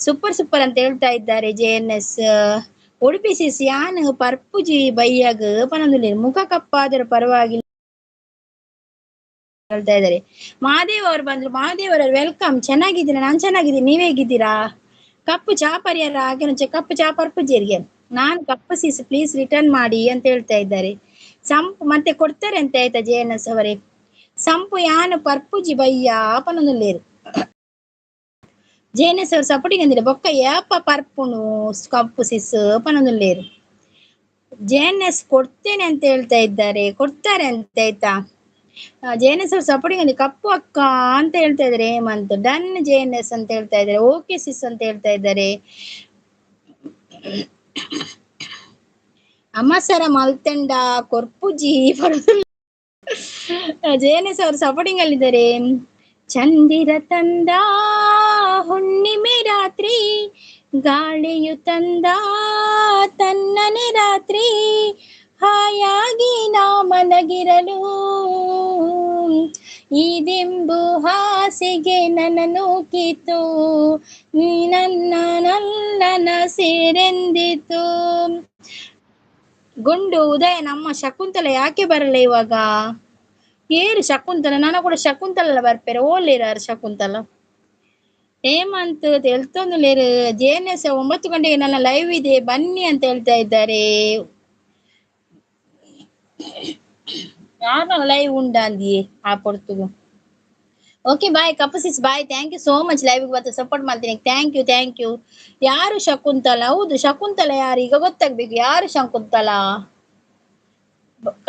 ಸೂಪರ್ ಸೂಪರ್ ಅಂತ ಹೇಳ್ತಾ ಇದ್ದಾರೆ ಜೆ ಎನ್ ಎಸ್. ಉಡುಪಿ ಸಿಸ್ ಯಾನ್ ಪರ್ಪುಜಿ ಬೈಯಾಗ ಪನೊಂದುಲ್ಲೇರು, ಮುಖ ಕಪ್ಪಾದರೂ ಪರವಾಗಿಲ್ಲ ಹೇಳ್ತಾ ಇದ್ದಾರೆ. ಮಹಾದೇವ್ ಅವರು ಬಂದ್ರು, ಮಹಾದೇವ್ ಅವರು welcome. ಚೆನ್ನಾಗಿದ್ದೀರಾ? ನಾನ್ ಚೆನ್ನಾಗಿದ್ದೀನಿ, ನೀವ್ ಹೇಗಿದ್ದೀರಾ? ಕಪ್ಪು ಚಾ ಪರಿಹಾರ ಹಾಗೆ ಕಪ್ಪು ಚಾ ಪರ್ಪುಜಿಯರಿಗೆ ನಾನು ಕಪ್ಪು ಸಿಸ್ ಪ್ಲೀಸ್ ರಿಟರ್ನ್ ಮಾಡಿ ಅಂತ ಹೇಳ್ತಾ ಇದ್ದಾರೆ. ಸಂಪು ಮತ್ತೆ ಕೊಡ್ತಾರೆ ಅಂತ ಆಯ್ತಾ ಜೆ ಎನ್ ಎಸ್ ಅವರೇ. ಸಂಪು ಯಾನು ಪರ್ಪುಜಿ ಬಯ್ಯ ಪನೊಂದುಲ್ಲೇರು. ಜೆ ಎನ್ ಎಸ್ ಅವರು ಸಪೋರ್ಟಿಂಗ್ ಅಂದಿರ ಬೊಕ್ಕ ಏಪ ಪರ್ಪುಣು ಕಪ್ಪು ಸಿಸ್ ಪನೊಂದುಲ್ಲೇರು. ಜೆ ಎನ್ ಎಸ್ ಕೊಡ್ತೇನೆ ಅಂತ ಹೇಳ್ತಾ ಇದ್ದಾರೆ, ಕೊಡ್ತಾರೆ ಅಂತ ಆಯ್ತಾ. ಜೆ ಎನ್ ಎಸ್ ಅವ್ರು ಸಪೋರ್ಟಿಂಗ್ ಅಂದ್ರೆ ಕಪ್ಪು ಅಕ್ಕ ಅಂತ ಹೇಳ್ತಾ ಇದ್ದಾರೆ. Hemanth done J N S ಅಂತ ಹೇಳ್ತಾ ಇದ್ದಾರೆ. ಓಕೆ ಸಿಸ್ ಅಂತ ಹೇಳ್ತಾ ಇದ್ದಾರೆ. ಅಮಸರ ಮಲ್ತೆಂಡ ಕೊರ್ಪುಜಿ ಜೆ ಎನ್ ಎಸ್ ಅವರು ಸಪೋರ್ಟಿಂಗ್ ಅಲ್ಲಿದ್ದಾರೆ. ಚಂದಿರ ತಂದ ಹುಣ್ಣಿಮೆ ರಾತ್ರಿ, ಗಾಳಿಯು ತಂದ ತನ್ನನೆ ರಾತ್ರಿ, ಹಾಯಾಗಿ ನಾ ಮಲಗಿರಲು ಈ ದಿಂಬು ಹಾಸಿಗೆ ನನ್ನ ನೂಕಿತು, ನೀ ನನ್ನ ನಲ್ಲನ ಸೇರೆಂದಿತು. ಗುಂಡು ಉದಯ ನಮ್ಮ ಶಕುಂತಲ ಯಾಕೆ ಬರಲ್ಲ ಇವಾಗ? ಏರು ಶಕುಂತಲ, ನಾನು ಕೂಡ ಶಕುಂತಲ ಬರ್ಪೇರೆ ಓಲೇರಾರು ಶಕುಂತಲ. ಹೇಮಂತ್ ಎಲ್ತೊಂದು ಜೆ ಎನ್ ಎಸ್ 9 ಗಂಟೆಗೆ ನನ್ನ ಲೈವ್ ಇದೆ ಬನ್ನಿ ಅಂತ ಹೇಳ್ತಾ ಇದ್ದಾರೆ. ಯಾರ ಲೈವ್ ಉಂಡ ಅಂದಿಯೇ ಆ ಪೊರ್ತುಗು. ಓಕೆ ಬಾಯ್ ಕಪ್ಪು sis bye, thank you so much. Live ಬಂದು ಸಪೋರ್ಟ್ ಮಾಡ್ತೀನಿ, thank you thank you. ಯಾರು ಶಕುಂತಲ? ಹೌದು ಶಕುಂತಲ ಯಾರು ಈಗ ಗೊತ್ತಾಗ್ಬೇಕು, ಯಾರು ಶಕುಂತಲ?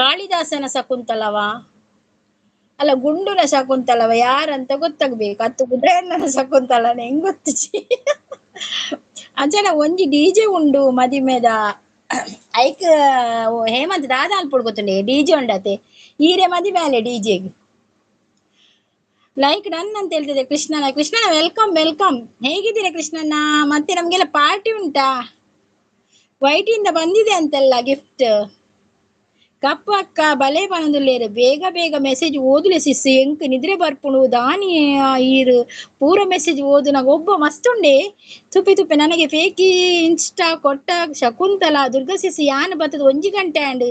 ಕಾಳಿದಾಸನ ಶಕುಂತಲವಾ ಅಲ್ಲ ಗುಂಡುನ ಶಕುಂತಲವ ಯಾರಂತ ಗೊತ್ತಾಗ್ಬೇಕು. ಅತ್ತು ಉದಯಣ್ಣನ ಶಕುಂತಲನ ಹೆಂಗ್ ಗೊತ್ತು? ಅಂಚನ ಒಂಜಿ ಡಿಜೆ ಉಂಡು ಮದಿಮೆದ ಐಕ್ ಹೇಮಂತ್ ದಾದ ಅನ್ಪುಡ್ ಗೊತ್ತುಂಡೆ ಡಿಜೆ ಉಂಡತೆ ಈರೆ ಮದಿಮೆ ಅಲೆ ಡಿಜೆಗೆ. ಲೈಕ್ ಡನ್ ಅಂತ ಹೇಳ್ತಿದ್ದೆ ಕೃಷ್ಣನ. ಕೃಷ್ಣನ welcome welcome, ಹೇಗಿದ್ದೀರಾ ಕೃಷ್ಣಣ್ಣ? ಮತ್ತೆ ನಮ್ಗೆಲ್ಲ ಪಾರ್ಟಿ ಉಂಟಾ? ವೈಟ್ ಇಂದ ಬಂದಿದೆ ಅಂತೆಲ್ಲ ಗಿಫ್ಟ್. ಕಪ್ಪು ಅಕ್ಕ ಬಲೆ ಪನೊಂದುಲ್ಲೇರು, ಬೇಗ ಬೇಗ ಮೆಸೇಜ್ ಓದುಲೆ ಸಿಸ್, ಎಂಕ್ ನಿದ್ರೆ ಬರ್ಪುಣು ದಾನಿ ಈರು ಪೂರ ಮೆಸೇಜ್ ಓದು ನಾಗ ಒಬ್ಬ ಮಸ್ತುಂಡೆ ತುಪ್ಪಿ ತುಪ್ಪೆ ನನಗೆ ಫೇಕಿ ಇನ್ಸ್ಟಾ ಕೊಟ್ಟ ಶಕುಂತಲ ದುರ್ಗಾ ಸಿಸ್ ಯಾನ್ ಬತ್ತದ ಒಂಜಿ ಗಂಟೆ ಅಂಡ್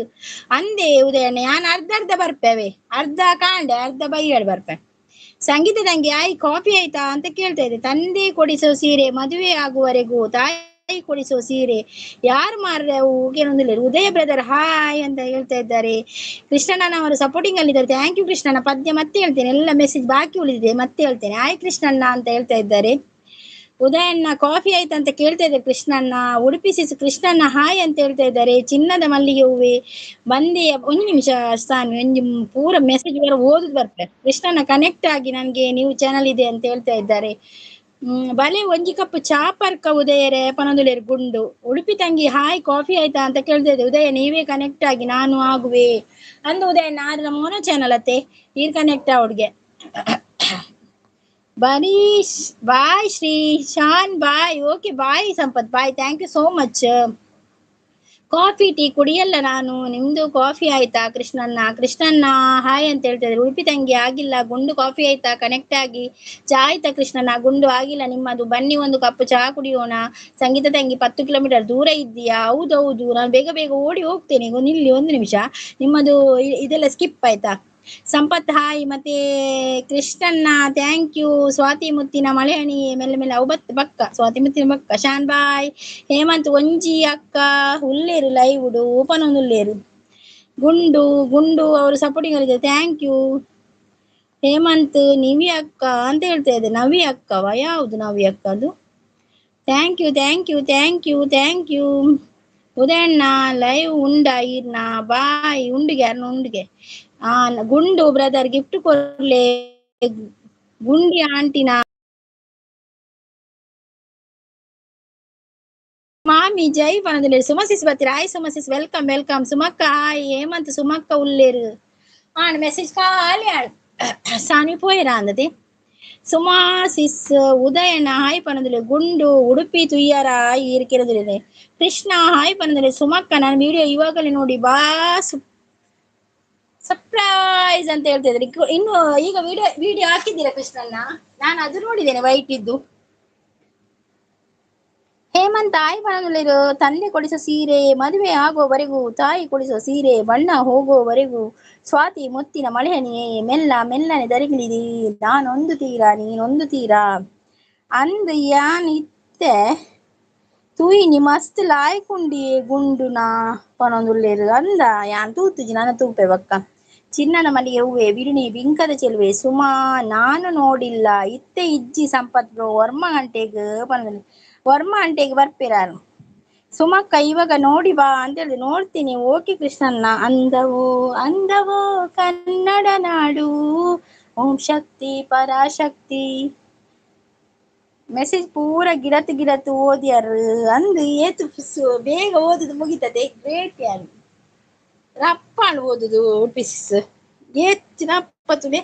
ಅಂದೆ ಉದಯಣ್ಣ ಯಾನ್ ಅರ್ಧ ಅರ್ಧ ಬರ್ಪೇವೆ, ಅರ್ಧ ಕಾಂಡೆ ಅರ್ಧ ಬೈಯಾಡ್ ಬರ್ಪೆ. ಸಂಗೀತ ತಂಗಿ ಆಯ್ ಕಾಫಿ ಆಯ್ತಾ ಅಂತ ಕೇಳ್ತಾ ಇದ್ದೆ. ತಂದೆ ಕೊಡಿಸೋ ಸೀರೆ ಮದುವೆ ಆಗುವರೆಗೂ ತಾಯಿ ಕೊಡಿಸೋ ಸೀರೆ ಯಾರು ಮಾರ್ರೆ ಅವು ಏನೊಂದಿಲ್ಲ. ಉದಯ ಬ್ರದರ್ ಹಾಯ್ ಅಂತ ಹೇಳ್ತಾ ಇದ್ದಾರೆ. ಕೃಷ್ಣಣ್ಣ ಅವರು ಸಪೋರ್ಟಿಂಗ್ ಅಲ್ಲಿ ಇದ್ದಾರೆ, thank you ಕೃಷ್ಣಣ್ಣ. ಪದ್ಯ ಮತ್ತೆ ಹೇಳ್ತೇನೆ, ಎಲ್ಲ ಮೆಸೇಜ್ ಬಾಕಿ ಉಳಿದಿದೆ ಮತ್ತೆ ಹೇಳ್ತೇನೆ. ಹಾಯ್ ಕೃಷ್ಣಣ್ಣ ಅಂತ ಹೇಳ್ತಾ ಇದ್ದಾರೆ. ಉದಯಣ್ಣ ಕಾಫಿ ಆಯ್ತಾ ಅಂತ ಕೇಳ್ತಾ ಇದ್ದಾರೆ ಕೃಷ್ಣಣ್ಣ. ಉಡುಪಿ ಸಿಸ್ ಕೃಷ್ಣಣ್ಣ ಹಾಯ್ ಅಂತ ಹೇಳ್ತಾ ಇದ್ದಾರೆ. ಚಿನ್ನದ ಮಲ್ಲಿಗೆ ಹೂವೆ ಬಂದೆ, ಒಂದು ನಿಮಿಷ ಸ್ವಾಮಿ ಒಂದು ಪೂರ ಮೆಸೇಜ್ ಬರೋ ಓದುದು ಬರ್ತಾರೆ. ಕೃಷ್ಣಣ್ಣ ಕನೆಕ್ಟ್ ಆಗಿ ನನ್ಗೆ ನೀವು ಚಾನಲ್ ಇದೆ ಅಂತ ಹೇಳ್ತಾ ಇದ್ದಾರೆ. ಬಲೆ ಒಂಜಿ ಕಪ್ ಚಾ ಪರ್ಕ ಉದಯರೇ ಪನೊಂದುಲೇರು ಗುಂಡು. ಉಡುಪಿ ತಂಗಿ ಹಾಯ್ ಕಾಫಿ ಆಯ್ತಾ ಅಂತ ಕೇಳ್ತಾ ಇದ್ದೆ. ಉದಯ ನೀವೇ ಕನೆಕ್ಟ್ ಆಗಿ ನಾನು ಆಗುವೆ ಅಂದು ಉದಯ ನಾರು ನಮ್ಮ ಮೋನೋ ಚಾನಲ್ ಅತ್ತೆ ನೀರ್ connect ಅವಡ್ಗೆ. ಬರೀಶ್ bye, Shri Shan bye, okay bye Sampath bye, thank you so much. Coffee tea ಕುಡಿಯಲ್ಲ ನಾನು, ನಿಮ್ದು ಕಾಫಿ ಆಯ್ತಾ ಕೃಷ್ಣಣ್ಣ? ಕೃಷ್ಣಣ್ಣ ಹಾಯ್ ಅಂತ ಹೇಳ್ತಾ ಇದ್ದಾರೆ. ಉಡುಪಿ ತಂಗಿ ಆಗಿಲ್ಲ ಗುಂಡು ಕಾಫಿ ಆಯ್ತಾ ಕನೆಕ್ಟ್ ಆಗಿ ಚಾ ಆಯ್ತಾ ಕೃಷ್ಣಣ್ಣ? ಗುಂಡು ಆಗಿಲ್ಲ ನಿಮ್ಮದು, ಬನ್ನಿ ಒಂದು ಕಪ್ ಚಾ ಕುಡಿಯೋಣ. ಸಂಗೀತ ತಂಗಿ 10 ಕಿಲೋಮೀಟರ್ ದೂರ ಇದ್ದೀಯಾ? ಹೌದೌದು, ನಾನು ಬೇಗ ಬೇಗ ಓಡಿ ಹೋಗ್ತೇನೆ, ನಿಲ್ಲಿ ಒಂದು ನಿಮಿಷ, ನಿಮ್ಮದು ಇದೆಲ್ಲ ಸ್ಕಿಪ್ ಆಯ್ತಾ. ಸಂಪತ್ ಹಾಯ್, ಮತ್ತೆ ಕೃಷ್ಣಣ್ಣ thank you. Swati ಮುತ್ತಿನ ಮಳೆಹಣಿ ಮೆಲ್ಲ ಮೆಲ್ಲ ಅವು ಬತ್ ಬಕ್ಕ ಸ್ವಾತಿ ಮುತ್ತಿನ ಬಕ್ಕ. ಶಾನ್ ಬಾಯ್ ಹೇಮಂತ್ ಒಂಜಿ ಅಕ್ಕ ಉಲ್ಲೇರು ಲೈವ್ ಉಡು ಓಪನ್ ಒಂದು ಉಲ್ಲೇರು. ಗುಂಡು ಗುಂಡು ಅವರು ಸಪೋರ್ಟಿಂಗ್ ಅಲ್ಲಿ thank you. Hemant ನಿವಿ ಅಕ್ಕ ಅಂತ ಹೇಳ್ತಾ ಇದ್ದೆ, ನವಿ ಅಕ್ಕವ ಯಾವುದು ನವಿ ಅಕ್ಕ ಅದು? Thank you thank you thank you thank you. Udayanna live ಉಂಡ ಇರ್ನ ಬಾಯ್ ಉಂಡಿಗೆ ಅರ್ನ ಉಂಡಿಗೆ. ಆ ಗುಂಡು ಬ್ರದರ್ ಗಿಫ್ಟ್ ಕೊರ್ಲೆ ಗುಂಡಿ ಆಂಟಿನ ಮಾಮಿ ಜೈ ಪನದಿಲ್ಲ. ಸುಮಸಿಸ್ ಬತ್ತೀರ ಹಾಯ್ ಸುಮಸಿಸ್ welcome welcome. ಸುಮಕ್ಕ ಹಾಯ್ ಹೇಮಂತ್ ಸುಮಕ್ಕ ಉಲ್ಲೇರು ಆಣ್ ಮೆಸೇಜ್ ಖಾಲಿ ಆಣ್ ಸಾನಿ ಪೋಯಿರ ಅಂದತೆ. ಸುಮಾ ಸಿಸ್ ಉದಯಣ್ಣ ಹಾಯ್ ಪನದಿಲ್ಲ. ಗುಂಡು ಉಡುಪಿ ತುಯ್ಯಾರ ಇರ್ಕಿರೋದಿಲ್ಲ. ಕೃಷ್ಣ ಹಾಯ್ ಪನದಿಲ್ಲ. ಸುಮಕ್ಕ ನಾನು ವಿಡಿಯೋ ಇವಾಗಲೇ ನೋಡಿ ಬಾ ಸರ್ಪ್ರೈಸ್ ಅಂತ ಹೇಳ್ತಾ ಇದ್ದಾರೆ. ಇನ್ನು ಈಗ ವಿಡಿಯೋ ವಿಡಿಯೋ ಹಾಕಿದ್ದೀರಾ ಕೃಷ್ಣಣ್ಣ? ನಾನು ಅದು ನೋಡಿದ್ದೇನೆ ವೈಟ್ ಇದ್ದು. ಹೇಮಂತ್ ತಾಯಿ ಬಣ್ಣದಲ್ಲಿರೋ ತಂದೆ ಕೊಡಿಸೋ ಸೀರೆ, ಮದುವೆ ಆಗೋವರೆಗೂ ತಾಯಿ ಕೊಡಿಸೋ ಸೀರೆ, ಬಣ್ಣ ಹೋಗೋವರೆಗೂ ಸ್ವಾತಿ ಮುತ್ತಿನ ಮಳೆಹನಿಯೇ, ಮೆಲ್ಲ ಮೆಲ್ಲನೆ ದರಿಗಿಳಿದಿ, ನಾನೊಂದು ತೀರಾ ನೀನೊಂದು ತೀರಾ ಅಂದ್ ಯಾನ್ ಇತ್ತೆ ತೂಯಿನಿ ಮಸ್ತ್ ಲಾಯ್ಕುಂಡಿಯೇ ಗುಂಡುನಾ ಪನೊಂದುಲ್ಲೇರು ಅಂದ ಯಾನ್ ತೂತುಜಿ ನನ್ನ ತೂಪೆ ಬಕ್ಕ. ಚಿನ್ನನ ಮಲ್ಲಿಗೆ ಹೂವೆ ಬಿರುಣಿ ಬಿಂಕದ ಚೆಲುವೆ ಸುಮಾ ನಾನು ನೋಡಿಲ್ಲ ಇತ್ತೆ ಇಜ್ಜಿ ಸಂಪತ್ ಬ್ರೋ ವರ್ಮ ಗಂಟೆಗ್ ಪನೊಂದುಲ್ಲೆ ವರ್ಮ ಅಂಟೆಗೆ ಬರ್ಪಿರಾರು. ಸುಮಕ್ಕ ಇವಾಗ ನೋಡಿ ಬಾ ಅಂತ ಹೇಳಿದೆ, ನೋಡ್ತೀನಿ. ಓಕೆ ಕೃಷ್ಣಣ್ಣ. ಅಂದವೋ ಅಂದವೋ ಕನ್ನಡ ನಾಡು, ಓಂ ಶಕ್ತಿ ಪರಾಶಕ್ತಿ. ಮೆಸೇಜ್ ಪೂರ ಗಿಡತ್ ಗಿಡತ್ ಓದಿಯಾರು ಅಂದು ಏತು ಬೇಗ ಓದುದು ಮುಗಿತದೆ. ಗ್ರೇಟ್ ಯಾರು ರಪ್ಪಾಳು ಓದುದು ಉಡುಪಿ ಸಿಸ್ ಏತ್ ರಪ್ಪತುಲೆ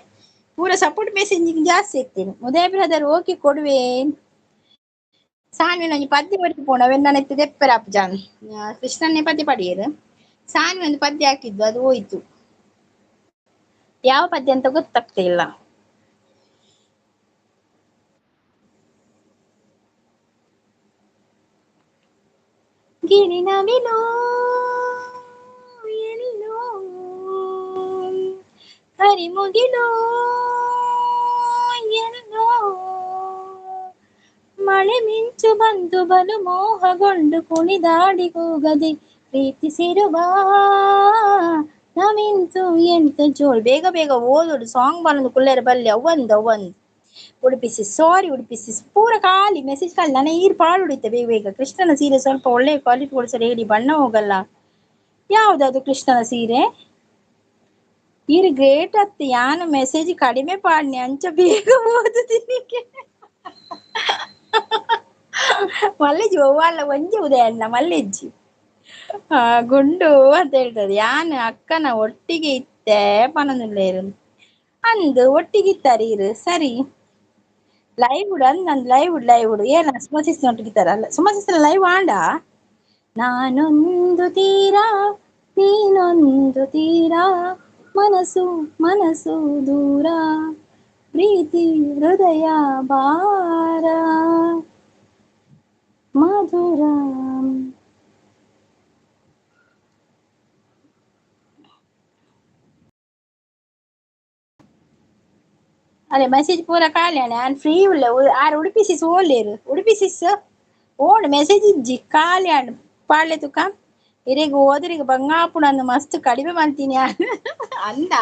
ಪೂರ ಸಪೋರ್ಟ್ ಮೆಸೇಜ್ ಜಾಸ್ತಿ ಇರ್ತೀನಿ. ಉದಯ ಬ್ರದರ್ ಓಕೆ ಕೊಡುವೆ. ಸಾನ್ವಿ ನಂಜಿ ಪದ್ಯ ಬರೆದು ಪೋಣ ನನ್ನ ದೆಪ್ಪೆರಾಪ್ ಜಾನ್ ಕೃಷ್ಣನ್ನೇ ಪದ್ಯ ಪಡಿಯರು. ಸಾನ್ವಿ ಒಂದು ಪದ್ಯ ಹಾಕಿದ್ದು ಅದು ಹೋಯ್ತು, ಯಾವ ಪದ್ಯ ಅಂತ ಗೊತ್ತಾಗ್ತಾ ಇಲ್ಲ. ಗಿರಿನವಿಲೋ ಎಲ್ಲೋ ಕರಿಮುಗಿಲೋ ಎಲ್ಲೋ ಮಳೆ ಮಿಂಚು ಬಂದು ಬಲು ಮೋಹಗೊಂಡು ಕುಣಿದಾಡಿ ಕೂಗದೆ ಪ್ರೀತಿಸಿರುವ ನಾವಿಂತು ಎಂತ ಜೋಳ್. ಬೇಗ ಬೇಗ ಓದೋಡು ಸಾಂಗ್ ಬಂದು ಕುಲ್ಲೇರ ಬಲ್ಲೆ ಅವ್ವಂದು ಅವ್ವಂದು. ಉಡುಪಿ ಸಿಸ್ ಸಾರಿ ಉಡುಪಿ ಸಿಸ್ ಪೂರ ಖಾಲಿ ಮೆಸೇಜ್ ಖಾಲಿ. ನಾನು ಈರು ಪಾಡುಡಿತೆ ಬೇಗ ಬೇಗ. ಕೃಷ್ಣನ ಸೀರೆ ಸ್ವಲ್ಪ ಒಳ್ಳೆ ಕ್ವಾಲಿಟಿ ಕೊಡಿಸಲು ಹೇಳಿ, ಬಣ್ಣ ಹೋಗಲ್ಲ. ಯಾವುದದು ಕೃಷ್ಣನ ಸೀರೆ? ಈರು ಗ್ರೇಟ್ ಅತ್ತೆ ಯಾನು ಮೆಸೇಜ್ ಕಡಿಮೆ ಪಾಡ್ನಿ ಅಂಚ ಬೇಗ ಓದುತ್ತೀನಿ. ಮಲ್ಲೆಜ್ಜಿ ಒವ್ವಾಳ ಒಂಜಿ ಉದಯ ಅಣ್ಣ ಮಲ್ಲೆಜ್ಜಿ ಗುಂಡು ಅಂತ ಹೇಳ್ತದೆ. ಯಾನ್ ಅಕ್ಕನ ಒಟ್ಟಿಗೆ ಇತ್ತೆ ಪನೊಂದುಲ್ಲೇರು ಅಂದು ಒಟ್ಟಿಗೆ ಇತ್ತಾರೆ ಇರು ಸರಿ. ಲೈವ್ ಅಂದ್ ನಂದು ಲೈವ್ ಲೈವ್ ಏನ ಸುಮಸಿಸ್ ನೋಟಿಗಿತ್ತಾರಲ್ಲ ಸುಮಸಿಸ್ ಲೈವ್ ಆಂಡ. ನಾನೊಂದು ತೀರಾ ನೀನೊಂದು ತೀರಾ, ಮನಸ್ಸು ಮನಸ್ಸು ದೂರ, ಪ್ರೀತಿ ಹೃದಯ ಭಾರ ಮಧುರ. ಅರೆ ಮೆಸೇಜ್ ಪೂರ ಖಾಲಿ ಅಣ್ಣ ನಾನು ಫ್ರೀ ಉಳ್ಳೆ ಆರು ಉಡುಪಿ ಸಿಸ್ ಓಲೇರು ಉಡುಪಿ ಸಿಸ್ ಓಣ್ ಮೆಸೇಜ್ ಇಜ್ಜಿ ಖಾಲಿ ಅಣ್ಣ ಪಾಡ್ಲೆ ತುಕ ಇರೆಗ್ ಓದರಿಗೆ ಬಂಗಾಪುಣ ಮಸ್ತ್ ಕಡಿಮೆ ಮಾಡ್ತೀನಿ ಅಂದ.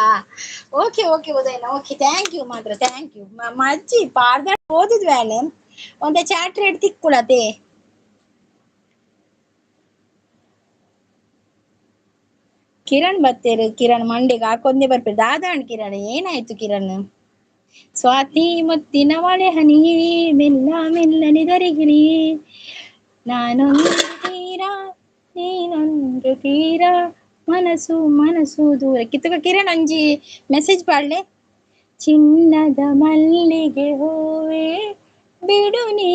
Okay okay Udayana okay thank you ಮಾತ್ರ thank you. ಮಜ್ಜಿ ಪಾಡ್ದ ಓದಿದ್ವಿ ಅಣ್ಣ ಒಂದ ಚಾಟ್ ರೇಟ್ ತಿಕ್ಕುಳತೆ. ಕಿರಣ್ ಬತ್ತೇರು ಕಿರಣ್ ಮಂಡೆಗೆ ಹಾಕೊಂದೇ ಬರ್ಪೇರು ದಾದಾಣ್ ಕಿರಣ್ ಏನಾಯ್ತು ಕಿರಣ್? ಸ್ವಾತಿ ಮುತ್ತಿನ ಮಳೆ ಹನಿಯೇ ಮೆಲ್ಲ ಮೆಲ್ಲನೆ ದರಿಗಿಳಿಯೇ, ನಾನೊಂದು ತೀರಾ ನೀನೊಂದು ತೀರಾ, ಮನಸ್ಸು ಮನಸ್ಸು ದೂರ. ಕಿತ್ತಕ ಕಿರಣ್ ಅಂಜಿ ಮೆಸೇಜ್ ಪಾಡ್ಲೆ. ಚಿನ್ನದ ಮಲ್ಲಿಗೆ ಹೂವೇ ಬಿಡು ನೀ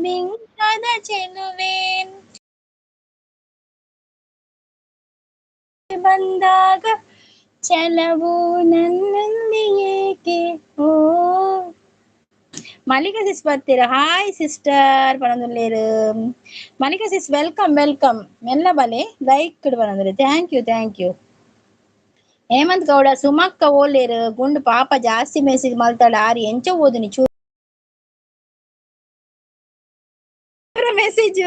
ಬಿಂಕದ ಚೆಲುವೆ, ಬಂದಾಗ ಛಲವು ನನ್ನಲ್ಲಿ ಏಕೆ. ಓ ಮಲ್ಲಿಕಾ ಸಿಸ್ ಬರ್ತೀರಾ? ಹಾಯ್ ಸಿಸ್ಟರ್ ಪನೊಂದುಲ್ಲೇರು. Mallika sis welcome welcome. ಮೆಲ್ಲ ಬಲೆ ಲೈಕ್ ಪನೊಂದುಲ್ಲೆ. Thank you thank you. Hemanth Gowda ಸುಮಕ್ಕ ಓಲೇರು ಗುಂಡು ಪಾಪ ಜಾಸ್ತಿ ಮೆಸೇಜ್ ಮಲ್ತಾಳ ಆರಿ ಎಂಚ ಓದುನಿ ಚೂ ಮೆಸೇಜ್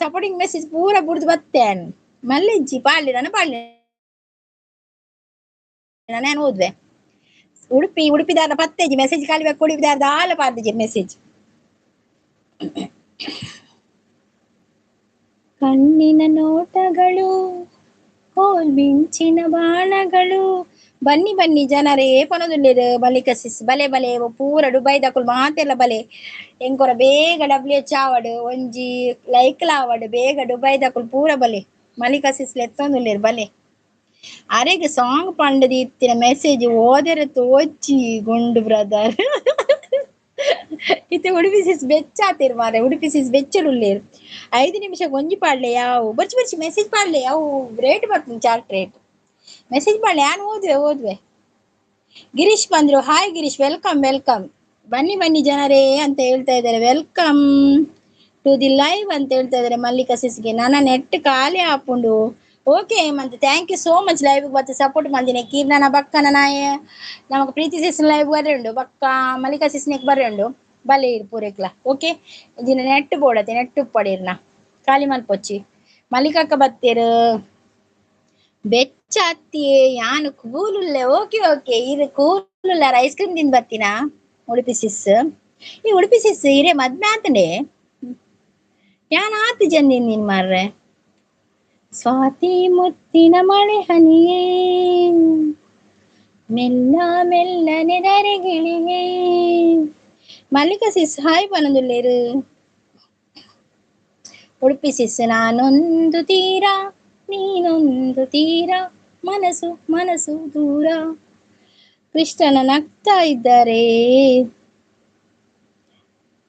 ಸಪೋರ್ಟಿಂಗ್ ಮೆಸೇಜ್ ಪೂರ ಬುಡ್ದು ಬತ್ತೇನ್ ಮಲ್ಲಿಜ್ಜಿ ಪಾಡ್ಲಿ ನಾನು ಪಾಡ್ಲಿ ನಾನು ಓದ್ವೆ. ಉಡುಪಿ ಉಡುಪಿದಾರ ಪತ್ತೆಜಿ ಮೆಸೇಜ್ ಖಾಲಿ ಬೇಕು ಉಡುಪಿದಾರದ ಆಲ ಪಾರ್ದಿಜಿ ಮೆಸೇಜ್. ಕಣ್ಣಿನ ನೋಟಗಳು ಕೋಲ್ಮಿಂಚಿನ ಬಾಣಗಳು. ಬನ್ನಿ ಬನ್ನಿ ಜನರೇ ಪನೊಂದುಲ್ಲೇರು ಮಲ್ಲಿಕ ಸಿಸ್ ಬಲೆ ಬಲೆ ಪೂರ ದುಬೈ ದಕುಲು ಮಾತೆಲ್ಲ ಬಲೆ ಎಂಕೊರ ಬೇಗ ಡಬ್ಲ್ಯೂ ಎಚ್ ಆವಡು ಒಂಜಿ ಲೈಕ್ ಆವಡು ಬೇಗ ದುಬೈ ದಕುಲು ಪೂರ ಬಲೆ ಮಲ್ಲಿಕ ಸಿಸ್ ಲೆತ್ತೊಂದುಲ್ಲೇರು ಬಲೆ. ಅರೆಗೆ ಸಾಂಗ್ ಪಂಡದಿ ಇತ್ತಿನ ಮೆಸೇಜ್ ಓದೆರೆ ತೋಚಿ ಗುಂಡು ಬ್ರದರ್. ಇತ್ತೆ ಉಡುಪಿ ಸಿಸ್ ಬೆಚ್ಚಾತಿರು ಮಾರೆ ಉಡುಪಿ ಸಿಸ್ ಬೆಚ್ಚಡುಲ್ಲೇರು. 5 ನಿಮಿಷ ಒಂಜಿ ಪಾಡ್ಲೆ ಯಾವು ಬರ್ಚಿ ಬರ್ಚಿ ಮೆಸೇಜ್ ಪಾಡ್ಲೆ ಯಾವು ರೇಟ್ ಬರ್ತದೆ ಚಾರ್ಟ್ ರೇಟ್. ಮೆಸೇಜ್ ಮಾಡಿ ನಾನು ಓದುವೆ ಓದುವೆ. ಗಿರೀಶ್ ಬಂದ್ರು, ಹಾಯ್ ಗಿರೀಶ್, welcome welcome, ಬನ್ನಿ ಬನ್ನಿ ಜನರೇ ಅಂತ ಹೇಳ್ತಾ ಇದ್ದಾರೆ. Welcome to the live ಅಂತ ಹೇಳ್ತಾ ಇದ್ದಾರೆ ಮಲ್ಲಿಕಾ ಸಿಸ್ಗೆ. ನನ್ನ ನೆಟ್ ಖಾಲಿ ಆಪುಂಡು. ಓಕೆ ಮಂತ್, thank you so much live ಬತ್ತ ಸಪೋರ್ಟ್ ಮಂದಿನಿ. ಕೀರ್ಣನ ಬಕ್ಕನ ನಾಯ ನಮಗ್ ಪ್ರೀತಿ ಸಿಸ್ ಲೈವ್ ಬರ್ರೆ ಉಂಡು, ಬಕ್ಕ ಮಲ್ಲಿಕಾ ಸಿಸ್ನೆಕ್ ಬರ್ರೆ ಉಂಡು, ಬಲೆ ಇರು ಪೂರೆಕ್ಲ. ಓಕೆ, ದಿನ ನೆಟ್ ಬೋಡತೆ, ನೆಟ್ ಉಪ್ಪಡಿರ್ನ ಖಾಲಿ ಮಲ್ಪೊಚ್ಚಿ. ಮಲ್ಲಿಕಕ್ಕ ಬತ್ತೀರು ಬೆಚ್ಚ ಅತ್ತಿಯೇ ಯಾನು ಕೂಲುಲ್ಲೆ. ಓಕೆ ಓಕೆ, ಇರು ಕೂಲುಲ್ಲ, ಐಸ್ ಕ್ರೀಮ್ ತಿಂದು ಬರ್ತೀನಾ? ಉಡುಪಿ ಸಿಸ್, ಈ ಉಡುಪಿ ಸಿಸ್ ಇರೇ ಮದ್ಮೆ ಆತಂಡೆ ಯಾನ್ ಆತು ಜಂದಿನ್ ನೀನ್ ಮಾರ್ರೆ. ಸ್ವಾತಿ ಮುತ್ತಿನ ಮಳೆ ಹನಿಯೇ ಮೆಲ್ಲ ಮೆಲ್ಲನೆ ಧರೆಗಿಳಿಯೇ. ಮಲ್ಲಿಕಾ ಸಿಸ್ ಹಾಯ್ ಪನೊಂದುಲ್ಲೇರು. ಉಡುಪಿ ಸಿಸ್, ನಾನೊಂದು ತೀರ ನೀನೊಂದು ತೀರ, ಮನಸ್ಸು ಮನಸ್ಸು ದೂರ. ಕೃಷ್ಣನ ನಗ್ತಾ ಇದ್ದಾರೆ.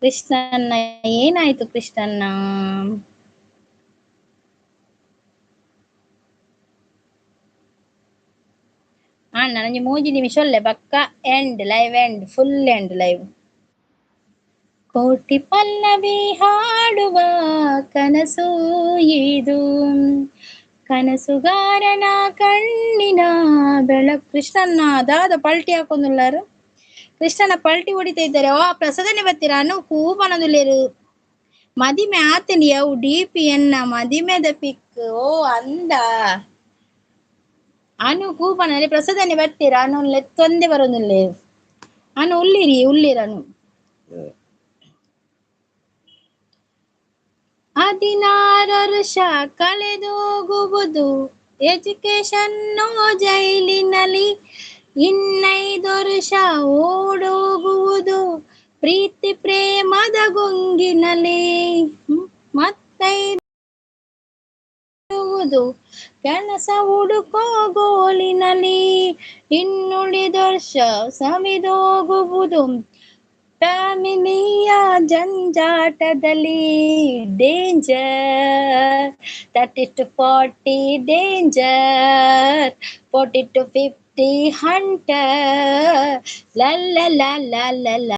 ಕೃಷ್ಣನ್ನ ಏನಾಯ್ತು ಕೃಷ್ಣನ್ನ? ಅಣ್ಣ ನಂಜಿ ಮೂಜಿ ನಿಮಿಷ ಒಲ್ಲೆ ಬಕ್ಕ end live, end full end live. ಕೋಟಿ ಪಲ್ಲವಿ ಹಾಡುವ ಕನಸು ಇದು, ಕನಸುಗಾರನ ಕಣ್ಣಿನ ಬೆಳಕು. ಕೃಷ್ಣನ ದಾದ ಪಲ್ಟಿ ಹಾಕೊಂದುಲ್ಲಾರು, ಕೃಷ್ಣನ ಪಲ್ಟಿ ಹೊಡಿತಾ ಇದ್ದಾರೆ. ಓ ಪ್ರಸಾದನೆ ಬತ್ತೀರಾ ಅನ್ನು ಹೂ ಪನೊಂದುಲ್ಲೇರು. ಮದಿಮೆ ಆತನಿ ಅವು ಡಿ ಪಿ ಎನ್ನ ಮದಿಮೆದ ಪಿಕ್. ಓ ಅಂದ ಅನು ಕೂಪನಲ್ಲಿ ಪ್ರಸಾದನೆ ಬರ್ತೀರಾ ಅನು ಲೆತ್ತೊಂದೇ ಬರೋದಿಲ್ಲ. ಅನು ಉಲ್ಲಿರಿ ಉಲ್ಲಿರನು. 16 ವರ್ಷ ಕಳೆದೋಗುವುದು ಎಜುಕೇಶನ್ ಜೈಲಿನಲ್ಲಿ, 5 ವರ್ಷ ಓಡೋಗುವುದು ಪ್ರೀತಿ ಪ್ರೇಮದ ಗುಂಗಿನಲ್ಲಿ, ಮತ್ತೈದು ಕೆಲಸ ಹುಡುಕೋ ಗೋಲಿನಲ್ಲಿ, ಇನ್ನುಳಿದ ವರ್ಷ ಸವಿದೋಗುವುದು ಫ್ಯಾಮಿಲಿಯ ಜಂಜಾಟದಲ್ಲಿ. Danger 30 to 40 danger, 40 to 50 hunter, ಲಲ್ಲ ಲ ಲ.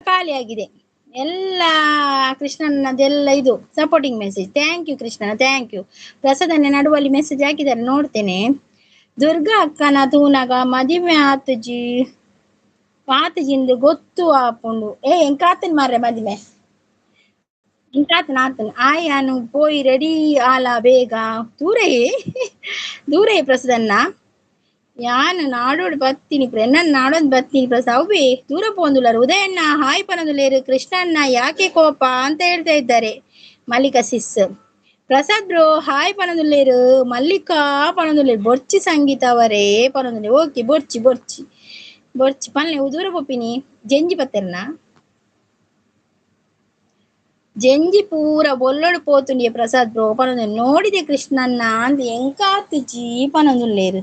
ಖಾಲಿಯಾಗಿದೆ ಎಲ್ಲ ಕೃಷ್ಣನದೆಲ್ಲ ಇದು ಸಪೋರ್ಟಿಂಗ್ ಮೆಸೇಜ್. Thank you ಕೃಷ್ಣನ, thank you. ಪ್ರಸಾದನೆ ನಡುವಲ್ಲಿ ಮೆಸೇಜ್ ಹಾಕಿದ್ದಾರೆ ನೋಡ್ತೇನೆ. ದುರ್ಗಾ ಅಕ್ಕನ ತೂನಗ ಮದಿಮೆ ಆತುಜಿ ಆತುಜಿಂದು ಗೊತ್ತು ಆಪುಂಡು. ಏ ಎಂಕಾತನ್ ಮಾರ್ರೆ ಮದಿಮೆ ಎಂಕಾತನ ಆತನ್ ಆಯಾನು ಪೋಯಿ ರೆಡಿ ಆಲ ಬೇಗ ದೂರೇ ದೂರೇ ಪ್ರಸಾದನ್ನ. ಯಾನು ನಾಡೋಡು ಬತ್ತೀನಿ ನನ್ನ ನಾಡೊಂದು ಬತ್ತೀನಿ ಪ್ರಸಾದ್. ಅವೇ ದೂರ ಪೋಂದುಲಾರು. ಉದಯಣ್ಣ ಹಾಯ್ ಪನೊಂದುಲೇರು. ಕೃಷ್ಣಣ್ಣ ಯಾಕೆ ಕೋಪ ಅಂತ ಹೇಳ್ತಾ ಇದ್ದಾರೆ Mallika sis. Prasad bro hi ಪನೊಂದುಲ್ಲೇರು. ಮಲ್ಲಿಕಾ ಪನೊಂದುಲ್ಲೇರು. ಬೊರ್ಚಿ ಸಂಗೀತ ಅವರೇ ಪನೊಂದುಲ್ಲೇರು. ಓಕೆ ಬೊರ್ಚಿ ಬೊರ್ಚಿ ಬೊರ್ಚಿ ಪನ್ಲೆ ದೂರ ಪೋಪಿನಿ ಜಂಜಿ ಪತ್ತೆರ್ನ ಜಂಜಿ ಪೂರ ಬೊಲ್ಲೊಡು ಪೋತುಂಡಿಯ ಪ್ರಸಾದ್ ಬ್ರೋ ಪನೊಂದು ನೋಡಿದೆ ಕೃಷ್ಣಣ್ಣ ಅಂದ್ ಎಂಕಾತುಜಿ ಪನೊಂದುಲ್ಲೇರು.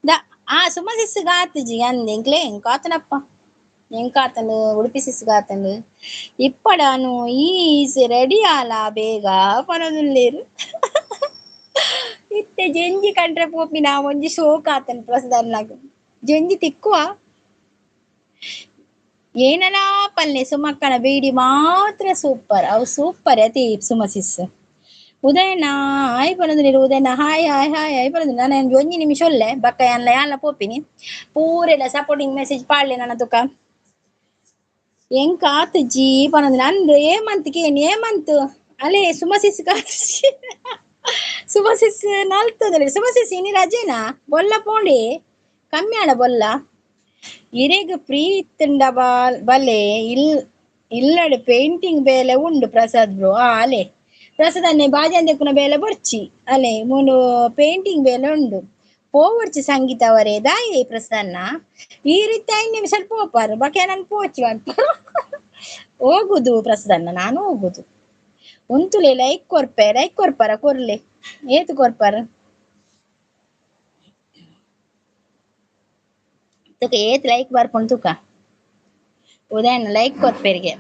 The ಆ ಸುಮ ಸಿಸ್ಗಾತುಜಿ ಅಂದ್ ಎಂಕ್ಲೆ ಎಂಕಾತನಪ್ಪ ಎಂಕಾತನು ಉಡುಪಿ ಸಿಸ್ಗಾತನು ಇಪ್ಪಡಾನು is ready ಆಲ ಬೇಗ ಪನೊಂದುಲ್ಲೇರು. ಇತ್ತೆ ಜಂಜಿ ಕಂಡ್ರೆ ಪೋಪಿನ ಒಂಜಿ ಶೋಕ್ ಆತನ್ ಪ್ರಸಾದನ್ನಾಗ ಜಂಜಿ ತಿಕ್ಕುವ ಏನಲಾ ಪಲ್ಲೆ ಸುಮಕ್ಕನ ಬೀಡಿ ಮಾತ್ರ ಸೂಪರ್, ಅವು ಸೂಪರ್ ಅತಿ ಸುಮಸಿಸ್. ಉದಯನ ಹಾಯ್ ಪನೊಂದುಲ್ಲೇರು. ಉದಯನ ಹಾಯ್ ಹಾಯ್ ಹಾಯ್ ಹಾಯ್ ಪನೊಂದು. ನಾನು ಒಂಜಿ ನಿಮಿಷ ಒಲ್ಲೆ ಬಕ್ಕ ಯಾನ್ಲ ಯಾನ್ಲ ಪೋಪಿನಿ ಪೂರೆಲ್ಲ ಸಪೋರ್ಟಿಂಗ್ ಮೆಸೇಜ್ ಪಾಡ್ಲೆ ನನ್ನ ತುಕ. ಎಂಕ ಆತುಜಿ ಪನೊಂದು ನಂದು ಏಮಂತ್ ಕೇನ್ ಏಮಂತ್ ಅಲೆ ಸುಮಸಿಸ್ ಕಾತುಜಿ ಸುಮಸಿಸ್ ನಲ್ತದಲೆ ಸುಮಸಿಸ್ ಇನಿ ರಜೆನಾ ಬೊಲ್ಲ ಪೋಂಡಿ ಕಮ್ಮಿ ಆಡ ಬೊಲ್ಲ ಇರೆಗ್ ಪ್ರೀತುಂಡ ಬಲೆ ಇಲ್ ಇಲ್ಲಡೆ ಪೇಂಟಿಂಗ್ ಬೇಲೆ ಉಂಡು ಪ್ರಸಾದ್ ಬ್ರೋ. ಆ ಅಲೆ ಪ್ರಸಾದನ್ನೇ ಬಾಜಂದೆಕ್ಕುನ ಬೇಲೆ ಬೊರ್ಚಿ ಅಲೆ ಮೂಲು ಪೇಂಟಿಂಗ್ ಬೇಲೆ ಉಂಡು ಪೋವರ್ಚಿ ಸಂಗೀತ ಅವರೇ ದಾಯಿ ಪ್ರಸನ್ನ ಈ ರೀತಿ 5 ನಿಮಿಷ ಪೋಪಾರು ಬಕೆ ನಾನು ಪೋಚಿ ಅಂತ ಹೋಗುದು ಪ್ರಸನ್ನ ನಾನು ಹೋಗುದು ಉಂತುಲೆ ಲೈಕ್ ಕೊರ್ಪೆ ಲೈಕ್ ಕೊರ್ಪಾರ ಕೊರ್ಲೆ ಏತು ಕೊರ್ಪಾರ ತುಕ ಏತ್ ಲೈಕ್ ಬರ್ಪುಂಡು ತುಕ ಉದಯನ ಲೈಕ್ ಕೊರ್ಪೆರಿಗೆ.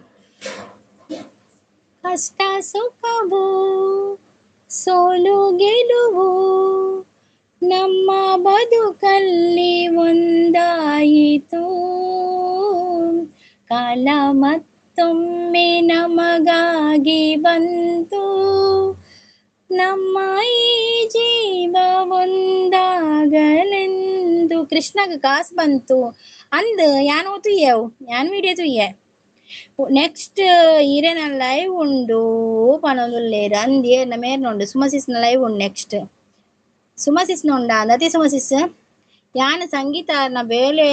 ಕಷ್ಟ ಸುಖವು ಸೋಲು ಗೆಲುವು ನಮ್ಮ ಬದುಕಲ್ಲಿ ಒಂದಾಯಿತು. ಕಾಲ ಮತ್ತೊಮ್ಮೆ ನಮಗಾಗಿ ಬಂತು, ನಮ್ಮ ಈ ಜೀವ ಒಂದಾಗಲೆಂದು. ಕೃಷ್ಣಗ ಕಾಸು ಬಂತು ಅಂದ್ ಯಾನ್ ತುಯ್ಯವು, ಯಾನ್ ವಿಡಿಯೋ ತುಯ್ಯೆ. ನೆಕ್ಸ್ಟ್ ಈರೆನ ಲೈವ್ ಉಂಡು ಪನೊಂದುಲ್ಲೇರು ಅಂದ್ ಏರ್ನ ಮೇರ್ನ ಉಂಡು. ಸುಮಸಿಸ್ನ ಲೈವ್ ಉಂಡು ನೆಕ್ಸ್ಟ್. ಸುಮಸಿಸ್ನ ಉಂಡಾ ಅಂದತಿ ಸುಮಸಿಸ್? ಯಾನ್ ಸಂಗೀತಾರ್ನ ಬೇಲೆ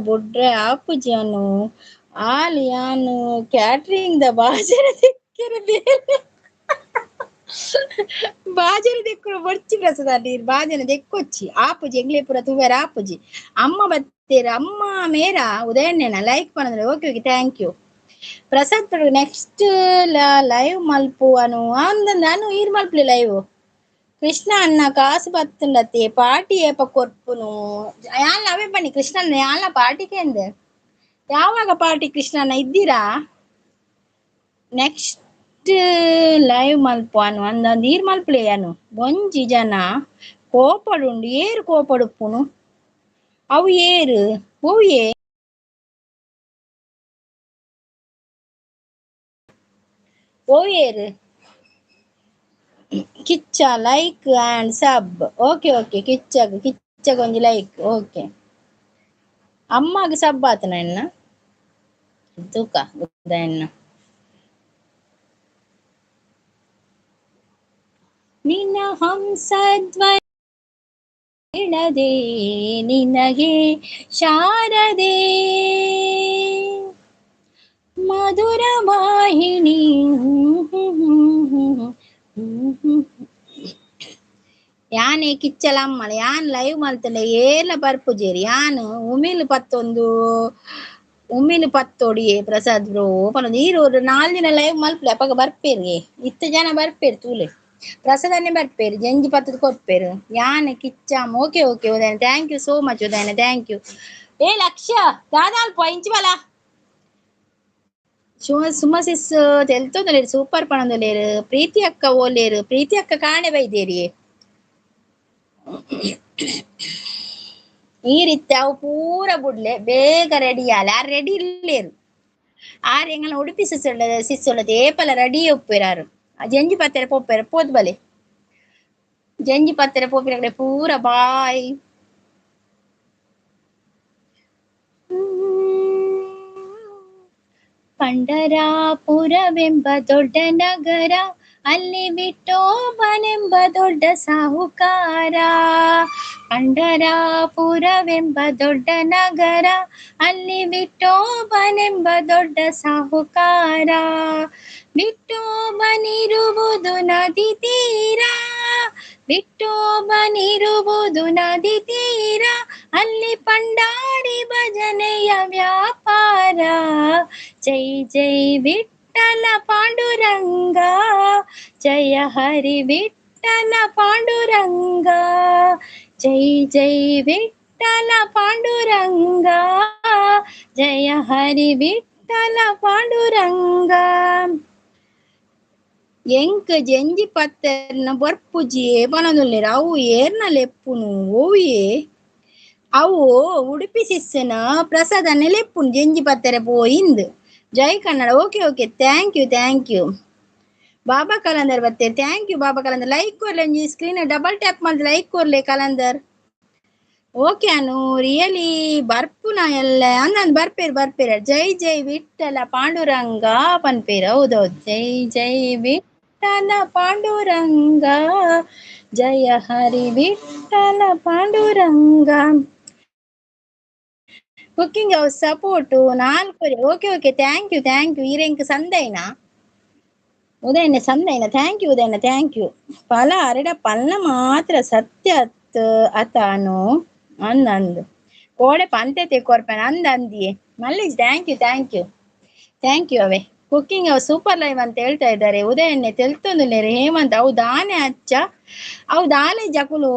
ಬುಡ್ರೆ ಆಪುಜಿ ಅನು. ಆಲ್ ಯಾನ್ ಕ್ಯಾಟ್ರಿಂಗ್ ದ ಬಾಜನ ದಿಕ್ಕರೆ ಬೇಲೆ ಬಾಜನ ದೆಕ್ಕುನು ಬೊರ್ಚಿ ಪ್ರಸಾದ ನೀರ್ ಬಾಜನ ದೆಕ್ಕೊಚ್ಚಿ ಆಪುಜಿ ಎಂಗ್ಲೇ ಪೂರ ತೂವೆರ ಆಪುಜಿ. ಅಮ್ಮ ಬತ್ತೇರು ಅಮ್ಮ ಮೇರ ಉದಯಣ್ಣನ ಲೈಕ್ ಪನಂದ್ರೆ. Okay okay thank you Prasad. Next live ಮಲ್ಪು ಅನು ಅಂದ ನಾನು ಈರ್ ಮಲ್ಪಲಿ ಲೈವ್. ಕೃಷ್ಣ ಅಣ್ಣ ಕಾಸು ಬತ್ತುಂಡತ್ತೆ ಪಾರ್ಟಿ ಏಪ ಕೊರ್ಪುನು ಯಾನ್ಲ ಅವೇ ಬನ್ನಿ ಕೃಷ್ಣ ಅಣ್ಣ ಯಾನ್ಲ ಪಾರ್ಟಿ ಕೇಂದೆ. ಯಾವಾಗ ಪಾರ್ಟಿ ಕೃಷ್ಣ ಅಣ್ಣ ಇದ್ದೀರಾ? ನೆಕ್ಸ್ಟ್ ಲೈವ್ ಮಲ್ಪು ಅನು ಅಂದ ನೀರ್ ಮಲ್ಪಲೆ ಅನು. ಒಂಜಿ ಜನ ಕೋಪಡುಂಡು ಏರು ಕೋಪಡುಪ್ಪುನು ಅವು ಏರು ಓಯೇ ಓಯೇರು. Kichcha like and sub. Okay okay ಕಿಚ್ಚಗ್ ಕಿಚ್ಚಗ್ ಒಂಜಿ ಲೈಕ್. ಓಕೆ ಅಮ್ಮಗೆ ಸಬ್ ಆತನ ಎನ್ನ ತೂಕ ಉದಯಣ್ಣ. ನಿನ್ನ ಹಂಸಧ್ವನಿ ನಿನಗೆ ಶಾರದೆ ಮಧುರ ವಾಹಿನಿ. ಯಾನೆ ಕಿಚ್ಚಲ ಅಮ್ಮಳ ಯಾನ್ ಲೈವ್ ಮಲ್ತಂಡ ಏರ್ಲ ಬರ್ಪುಜೇರಿ. ಯಾನ್ ಉಮಿಲ್ ಪತ್ತೊಂದು ಉಮಿಲ್ ಪತ್ತೊಡಿಯೆ ಪ್ರಸಾದ್ ಬ್ರೋ ಪನೊಂದು. ಈರು 4 ದಿನ ಲೈವ್ ಮಲ್ಪಲೆ ಅಪಗ ಬರ್ಪೇರಿ. ಇತ್ತ ಜನ ಬರ್ಪೇರು ತೂಲೆ ಪ್ರಸಾದನ್ನೇ ಬರ್ಪೇರು ಜಂಜಿ ಪತ್ತದ ಕೊರ್ಪೇರು. ಯಾನ್ Kichcha okay okay Udayana thank you so much Udayana thank you. ಏ ಲಕ್ಷ್ಯ ದಾದಾಲ್ಪ ಇಂಚಿ ಬಲ ಸುಮಸಿಸ್ ತೆಲ್ತೊಂದುಲ್ಲೇರು ಸೂಪರ್ ಪಣೊಂದುಲ್ಲೇರು. ಪ್ರೀತಿ ಅಕ್ಕ ಓಲೇರು ಪ್ರೀತಿ ಅಕ್ಕ ಕಾಣೆ ಬೈದೇರಿ. ಈ ರೀತಿ ಅವು ಪೂರ ಬುಡ್ಲೆ ಬೇಗ ರೆಡಿ ಆಲೆ ಆರ್ ರೆಡಿ ಇಲ್ಲೇರು. ಆರ್ ಎಂಗಲ ಉಡುಪಿ ಸಿಸ್ಸುಳ್ಳ ಸಿಸ್ಸುಳ್ಳದ ಏಪಲ ರೆಡಿ ಒಪ್ಪೇರು. ಆರು ಜಂಜಿ ಪತ್ತೆರೆ ಪೋಪೇರು ಪೋದ್ ಬಲೆ ಜಂಜಿ ಪತ್ತೆರೆ ಪೋಪಿನ ಪೂರ ಬಾಯ್. ಪಂಡರಾಪುರವೆಂಬ ದೊಡ್ಡ ನಗರ, ಅಲ್ಲಿ ವಿಠೋಬನೆಂಬ ದೊಡ್ಡ ಸಾಹುಕಾರ. ಪಂಡರಾಪುರವೆಂಬ ದೊಡ್ಡ ನಗರ, ಅಲ್ಲಿ ವಿಠೋಬನೆಂಬ ದೊಡ್ಡ ಸಾಹುಕಾರ. ವಿಠೋಬನಿರುವುದು ನದಿ ತೀರ, ವಿಠೋಬನಿರುವುದು ನದಿ ತೀರ, ಅಲ್ಲಿ ಪಂಡಾರಿ ಭಜನೆಯ ವ್ಯಾಪಾರ. ಜೈ ಜೈ ವಿಠಲ ಪಾಂಡುರಂಗ, ಜಯ ಹರಿ ವಿಠಲ ಪಾಂಡುರಂಗ, ಜೈ ಜೈ ವಿಠಲ ಪಾಂಡುರಂಗ, ಜಯ ಹರಿ ವಿಠಲ ಪಾಂಡುರಂಗ. ಎಂಕ್ ಜಂಜಿ ಪತ್ತೆರ್ನ ಬರ್ಪುಜಿ ಪನೊಂದುಲ್ಲೆರ್ ಅವು ಏರ್ನ ಲೆಪ್ಪುನು ಓಯೆ ಅವು ಉಡುಪಿ ಸಿಸ್ಸನ ಪ್ರಸಾದನೆ ಲೆಪ್ಪುನು ಜಂಜಿ ಪತ್ತೆರೆ ಪೋಯಿಂದ್. ಜೈ Kannada. Okay okay thank you thank you Baba Kalandar ಬತ್ತೇರ್ thank you Baba Kalandar. Like ಕೊರ್ಲೆ ಒಂಜಿ ಸ್ಕ್ರೀನ್ ಡಬಲ್ ಟ್ಯಾಪ್ ಮಲ್ತ್ ಲೈಕ್ ಕೊರ್ಲೆ ಕಲಂದರ್. ಓಕೆ ಅನು ರಿಯಲಿ ಬರ್ಪುನ ಎಲ್ಲ ಅಂದ್ ಬರ್ಪೇರು ಬರ್ಪೇರು. ಜೈ ಜೈ ವಿಠಲ ಪಾಂಡುರಂಗ ಪನ್ಪೇರು. ಹೌದೌದು ಜೈ ಜೈ ವಿಠಲ ಪಾಂಡುರಂಗ, ಜಯ Hari Vitthala Panduranga. Cooking house support 4. Okay okay thank you thank you. ಈರೆಂಕ್ ಸಂದೈನಾ ಉದಯಣ್ಣ ಸಂದೈನ thank you Udayanna thank you. ಫಲ ಅರೆಡ ಪಲ್ಲ ಮಾತ್ರ ಸತ್ಯ ಅತಾನು ಅಂದ್ ಅಂದ್ ಕೋಡೆ ಪಂತೆ ಕೊರ್ಪೆನ ಅಂದ್ ಅಂದಿಯೇ Mallesh thank you thank you thank you. ಅವೇ ಕುಕ್ಕಿಂಗ್ ಅವ್ ಸೂಪರ್ ಲೈವ್ ಅಂತ ಹೇಳ್ತಾ ಇದ್ದಾರೆ ಉದಯಣ್ಣೆ ತೆಲ್ತೊಂದುಲ್ಲೇರು ಹೇಮಂತ್. ಅವು ದಾನೆ ಅಚ್ಚ ಅವು ದಾಲೆ ಜಕುಲು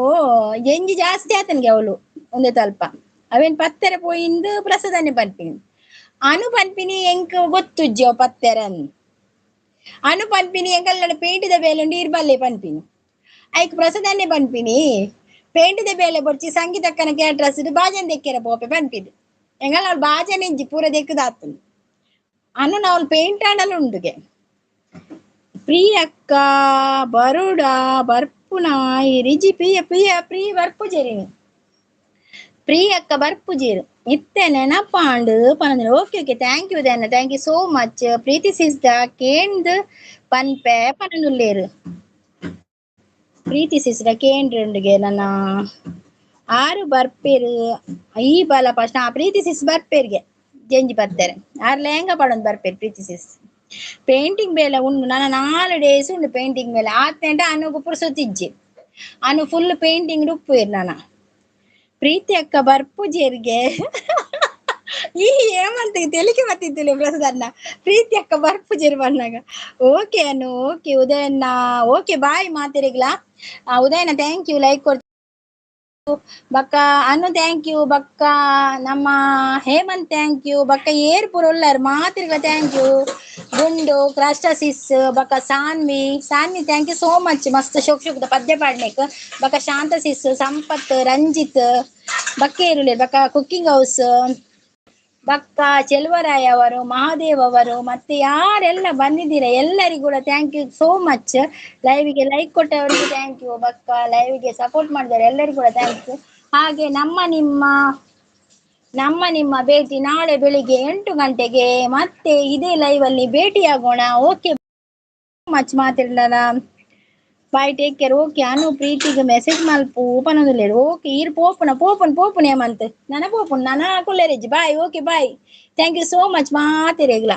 ಎಂಜಿ ಜಾಸ್ತಿ ಆತನ್ಗೆ ಅವಳು ಒಂದೇ ತಲ್ಪ ಅವೇನ್ ಪತ್ತೆರೆ ಪೋಯಿಂದು ಪ್ರಸಾದನೆ ಪನ್ಪಿನಿ ಅನು ಪನ್ಪಿನಿ ಎಂಕ್ ಗೊತ್ತುಜ್ಜಿ ಅವು ಪತ್ತೆರೆ ಅನ್ ಅನು ಪನ್ಪಿನಿ ಎಂಕಲ್ನ ಪೇಂಟಿದ ಬೇಲೆ ಉಂಡು ಈರ್ ಬಲ್ಲೆ ಪನ್ಪಿನಿ. ಐಕ್ ಪ್ರಸದನ್ನೇ ಪನ್ಪಿನಿ ಪೇಂಟದ ಬೇಲೆ ಬೊರ್ಚಿ ಸಂಗೀತಕ್ಕನ ಕ್ಯಾಟ್ರಸ್ ಬಾಜನ್ ದೆಕ್ಕೆರ ಪೋಪೆ ಪನ್ಪಿದ್ ಎಂಗಲ ಅವ್ಳು ಬಾಜನ್ ಇಜ್ಜಿ ಪೂರ ದೆಕ್ಕದಾತುಂಡು ಅನು ಅವ್ಳು ಪೇಂಟ್ ಆಂಡಲ ಉಂಡುಗೆ. ಪ್ರಿಯಕ್ಕ ಬರುಡ ಬರ್ಪುನ ರಿಜಿ ಪ್ರಿಯ ಪ್ರಿಯ ಪ್ರಿಯ ಬರ್ಪುಜೆರಿನಿ ಪ್ರಿಯಕ್ಕ ಬರ್ಪುಜೇರು ಇತ್ತೆ ನೆನಪಾಂಡು ಪನಂದ್ರೆ. Okay okay thank you Dayanna, thank you so much. Preethi ಸಿಸ್ದ ಕೇಂದ್ ಪನ್ಪೆ ಪನನುಲ್ಲೇರು. ಪ್ರೀತಿ ಸಿಸ್ದ ಕೇಂದ್ರಂಡುಗೆ ನನ್ನ ಆರು ಬರ್ಪೇರು ಈ ಬಲ ಫಸ್ಟ್. ಆ ಪ್ರೀತಿ ಸಿಸ್ ಬರ್ಪೇರ್ಗೆ ಜಂಜಿ ಬರ್ತಾರೆ ಆರು ಲೆಹಂಗಾ ಪಾಡೊಂದು ಬರ್ಪೇರು. ಪ್ರೀತಿ ಸಿಸ್ ಪೇಂಟಿಂಗ್ ಬೇಲೆ ಉಂಡು ನನ್ನ 4 ಡೇಸ್ ಉಂಡು ಪೇಂಟಿಂಗ್ ಮೇಲೆ. ಆತ್ನೆಂಟ ಅನುಗು ಪುರ್ಸೊತಿಜ್ಜಿ ಅನು ಫುಲ್ ಪೇಂಟಿಂಗ್ ಉಪ್ಪುವೇರು ನಾನ. ಪ್ರೀತಿ ಅಕ್ಕ ಬರ್ಪುಜೇರ್ಗೆ ಈ ಏಮಂತ ತೆಲಿಕೆ ಬತ್ತಿದ್ದಿಲ್ಲ ಪ್ರಸನ್ನ. ಪ್ರೀತಿ ಅಕ್ಕ ಬರ್ಪುಜೇರು ಬನ್ನಾಗ. ಓಕೆ ಅನು, ಓಕೆ ಉದಯಣ್ಣ, ಓಕೆ ಬಾಯ್ ಮಾತಿರಿಗ್ಲಾ. ಉದಯಣ್ಣ thank you like ಕೊಡ್ತು. ಬಕ್ಕ ಅನು thank you. ಬಕ್ಕ ನಮ್ಮ ಹೇಮಂತ್ thank you. ಬಕ್ಕ ಏರ್ ಪುರೊಲ್ಲರ್ ಮಾತಿರ್ಗ thank you. ಗುಂಡು ಕ್ರಾಸ್ಟಾಸಿಸ್ ಬಕ್ಕ Sanvi, Sanvi thank you so much ಮಸ್ತ್ ಶೋಕ್ ಶೋಕ್ದ ಪದ್ಯ ಪಾಡ್ನೇಕ್. ಬಕ್ಕ ಶಾಂತ ಸಿಸ್, ಸಂಪತ್, ರಂಜಿತ್, ಬಕ್ಕ ಏರುಲೆ ಬಕ್ಕ ಕುಕ್ಕಿಂಗ್ ಹೌಸ್, ಬಕ್ಕ ಚೆಲುವರಾಯ್ ಅವರು, ಮಹಾದೇವ್ ಅವರು, ಮತ್ತೆ ಯಾರೆಲ್ಲ ಬಂದಿದ್ದೀರಾ ಎಲ್ಲರಿಗೂ ಕೂಡ thank you so much. ಲೈವ್ಗೆ ಲೈಕ್ ಕೊಟ್ಟವರಿಗೆ thank you. ಬಕ್ಕ ಲೈವ್ಗೆ ಸಪೋರ್ಟ್ ಮಾಡಿದವರು ಎಲ್ಲರಿಗೂ ಕೂಡ thank you. ಹಾಗೆ ನಮ್ಮ ನಿಮ್ಮ ಭೇಟಿ ನಾಳೆ ಬೆಳಿಗ್ಗೆ 8 ಗಂಟೆಗೆ ಮತ್ತೆ ಇದೇ ಲೈವ್ ಅಲ್ಲಿ ಭೇಟಿಯಾಗೋಣ. ಓಕೆ ಮಚ್ ಮಾತಿರ್ಲಲ್ಲ. Bye, take care. Okay Anu ಪ್ರೀತಿಗೆ ಮೆಸೇಜ್ ಮಲ್ಪು ಪನೊಂದುಲ್ಲೆರ್. ಓಕೆ ಈರ್ ಪೋಪುನ ಪೋಪುನ್ ಪೋಪುನ ಹೇಮಂತ್ ನನ ಪೋಪುನ್ ನನ ಕುಲ್ಲೆರೆಜ್ಜಿ. Bye, okay bye, thank you so much ಮಾತೆರೆಗ್ಲ.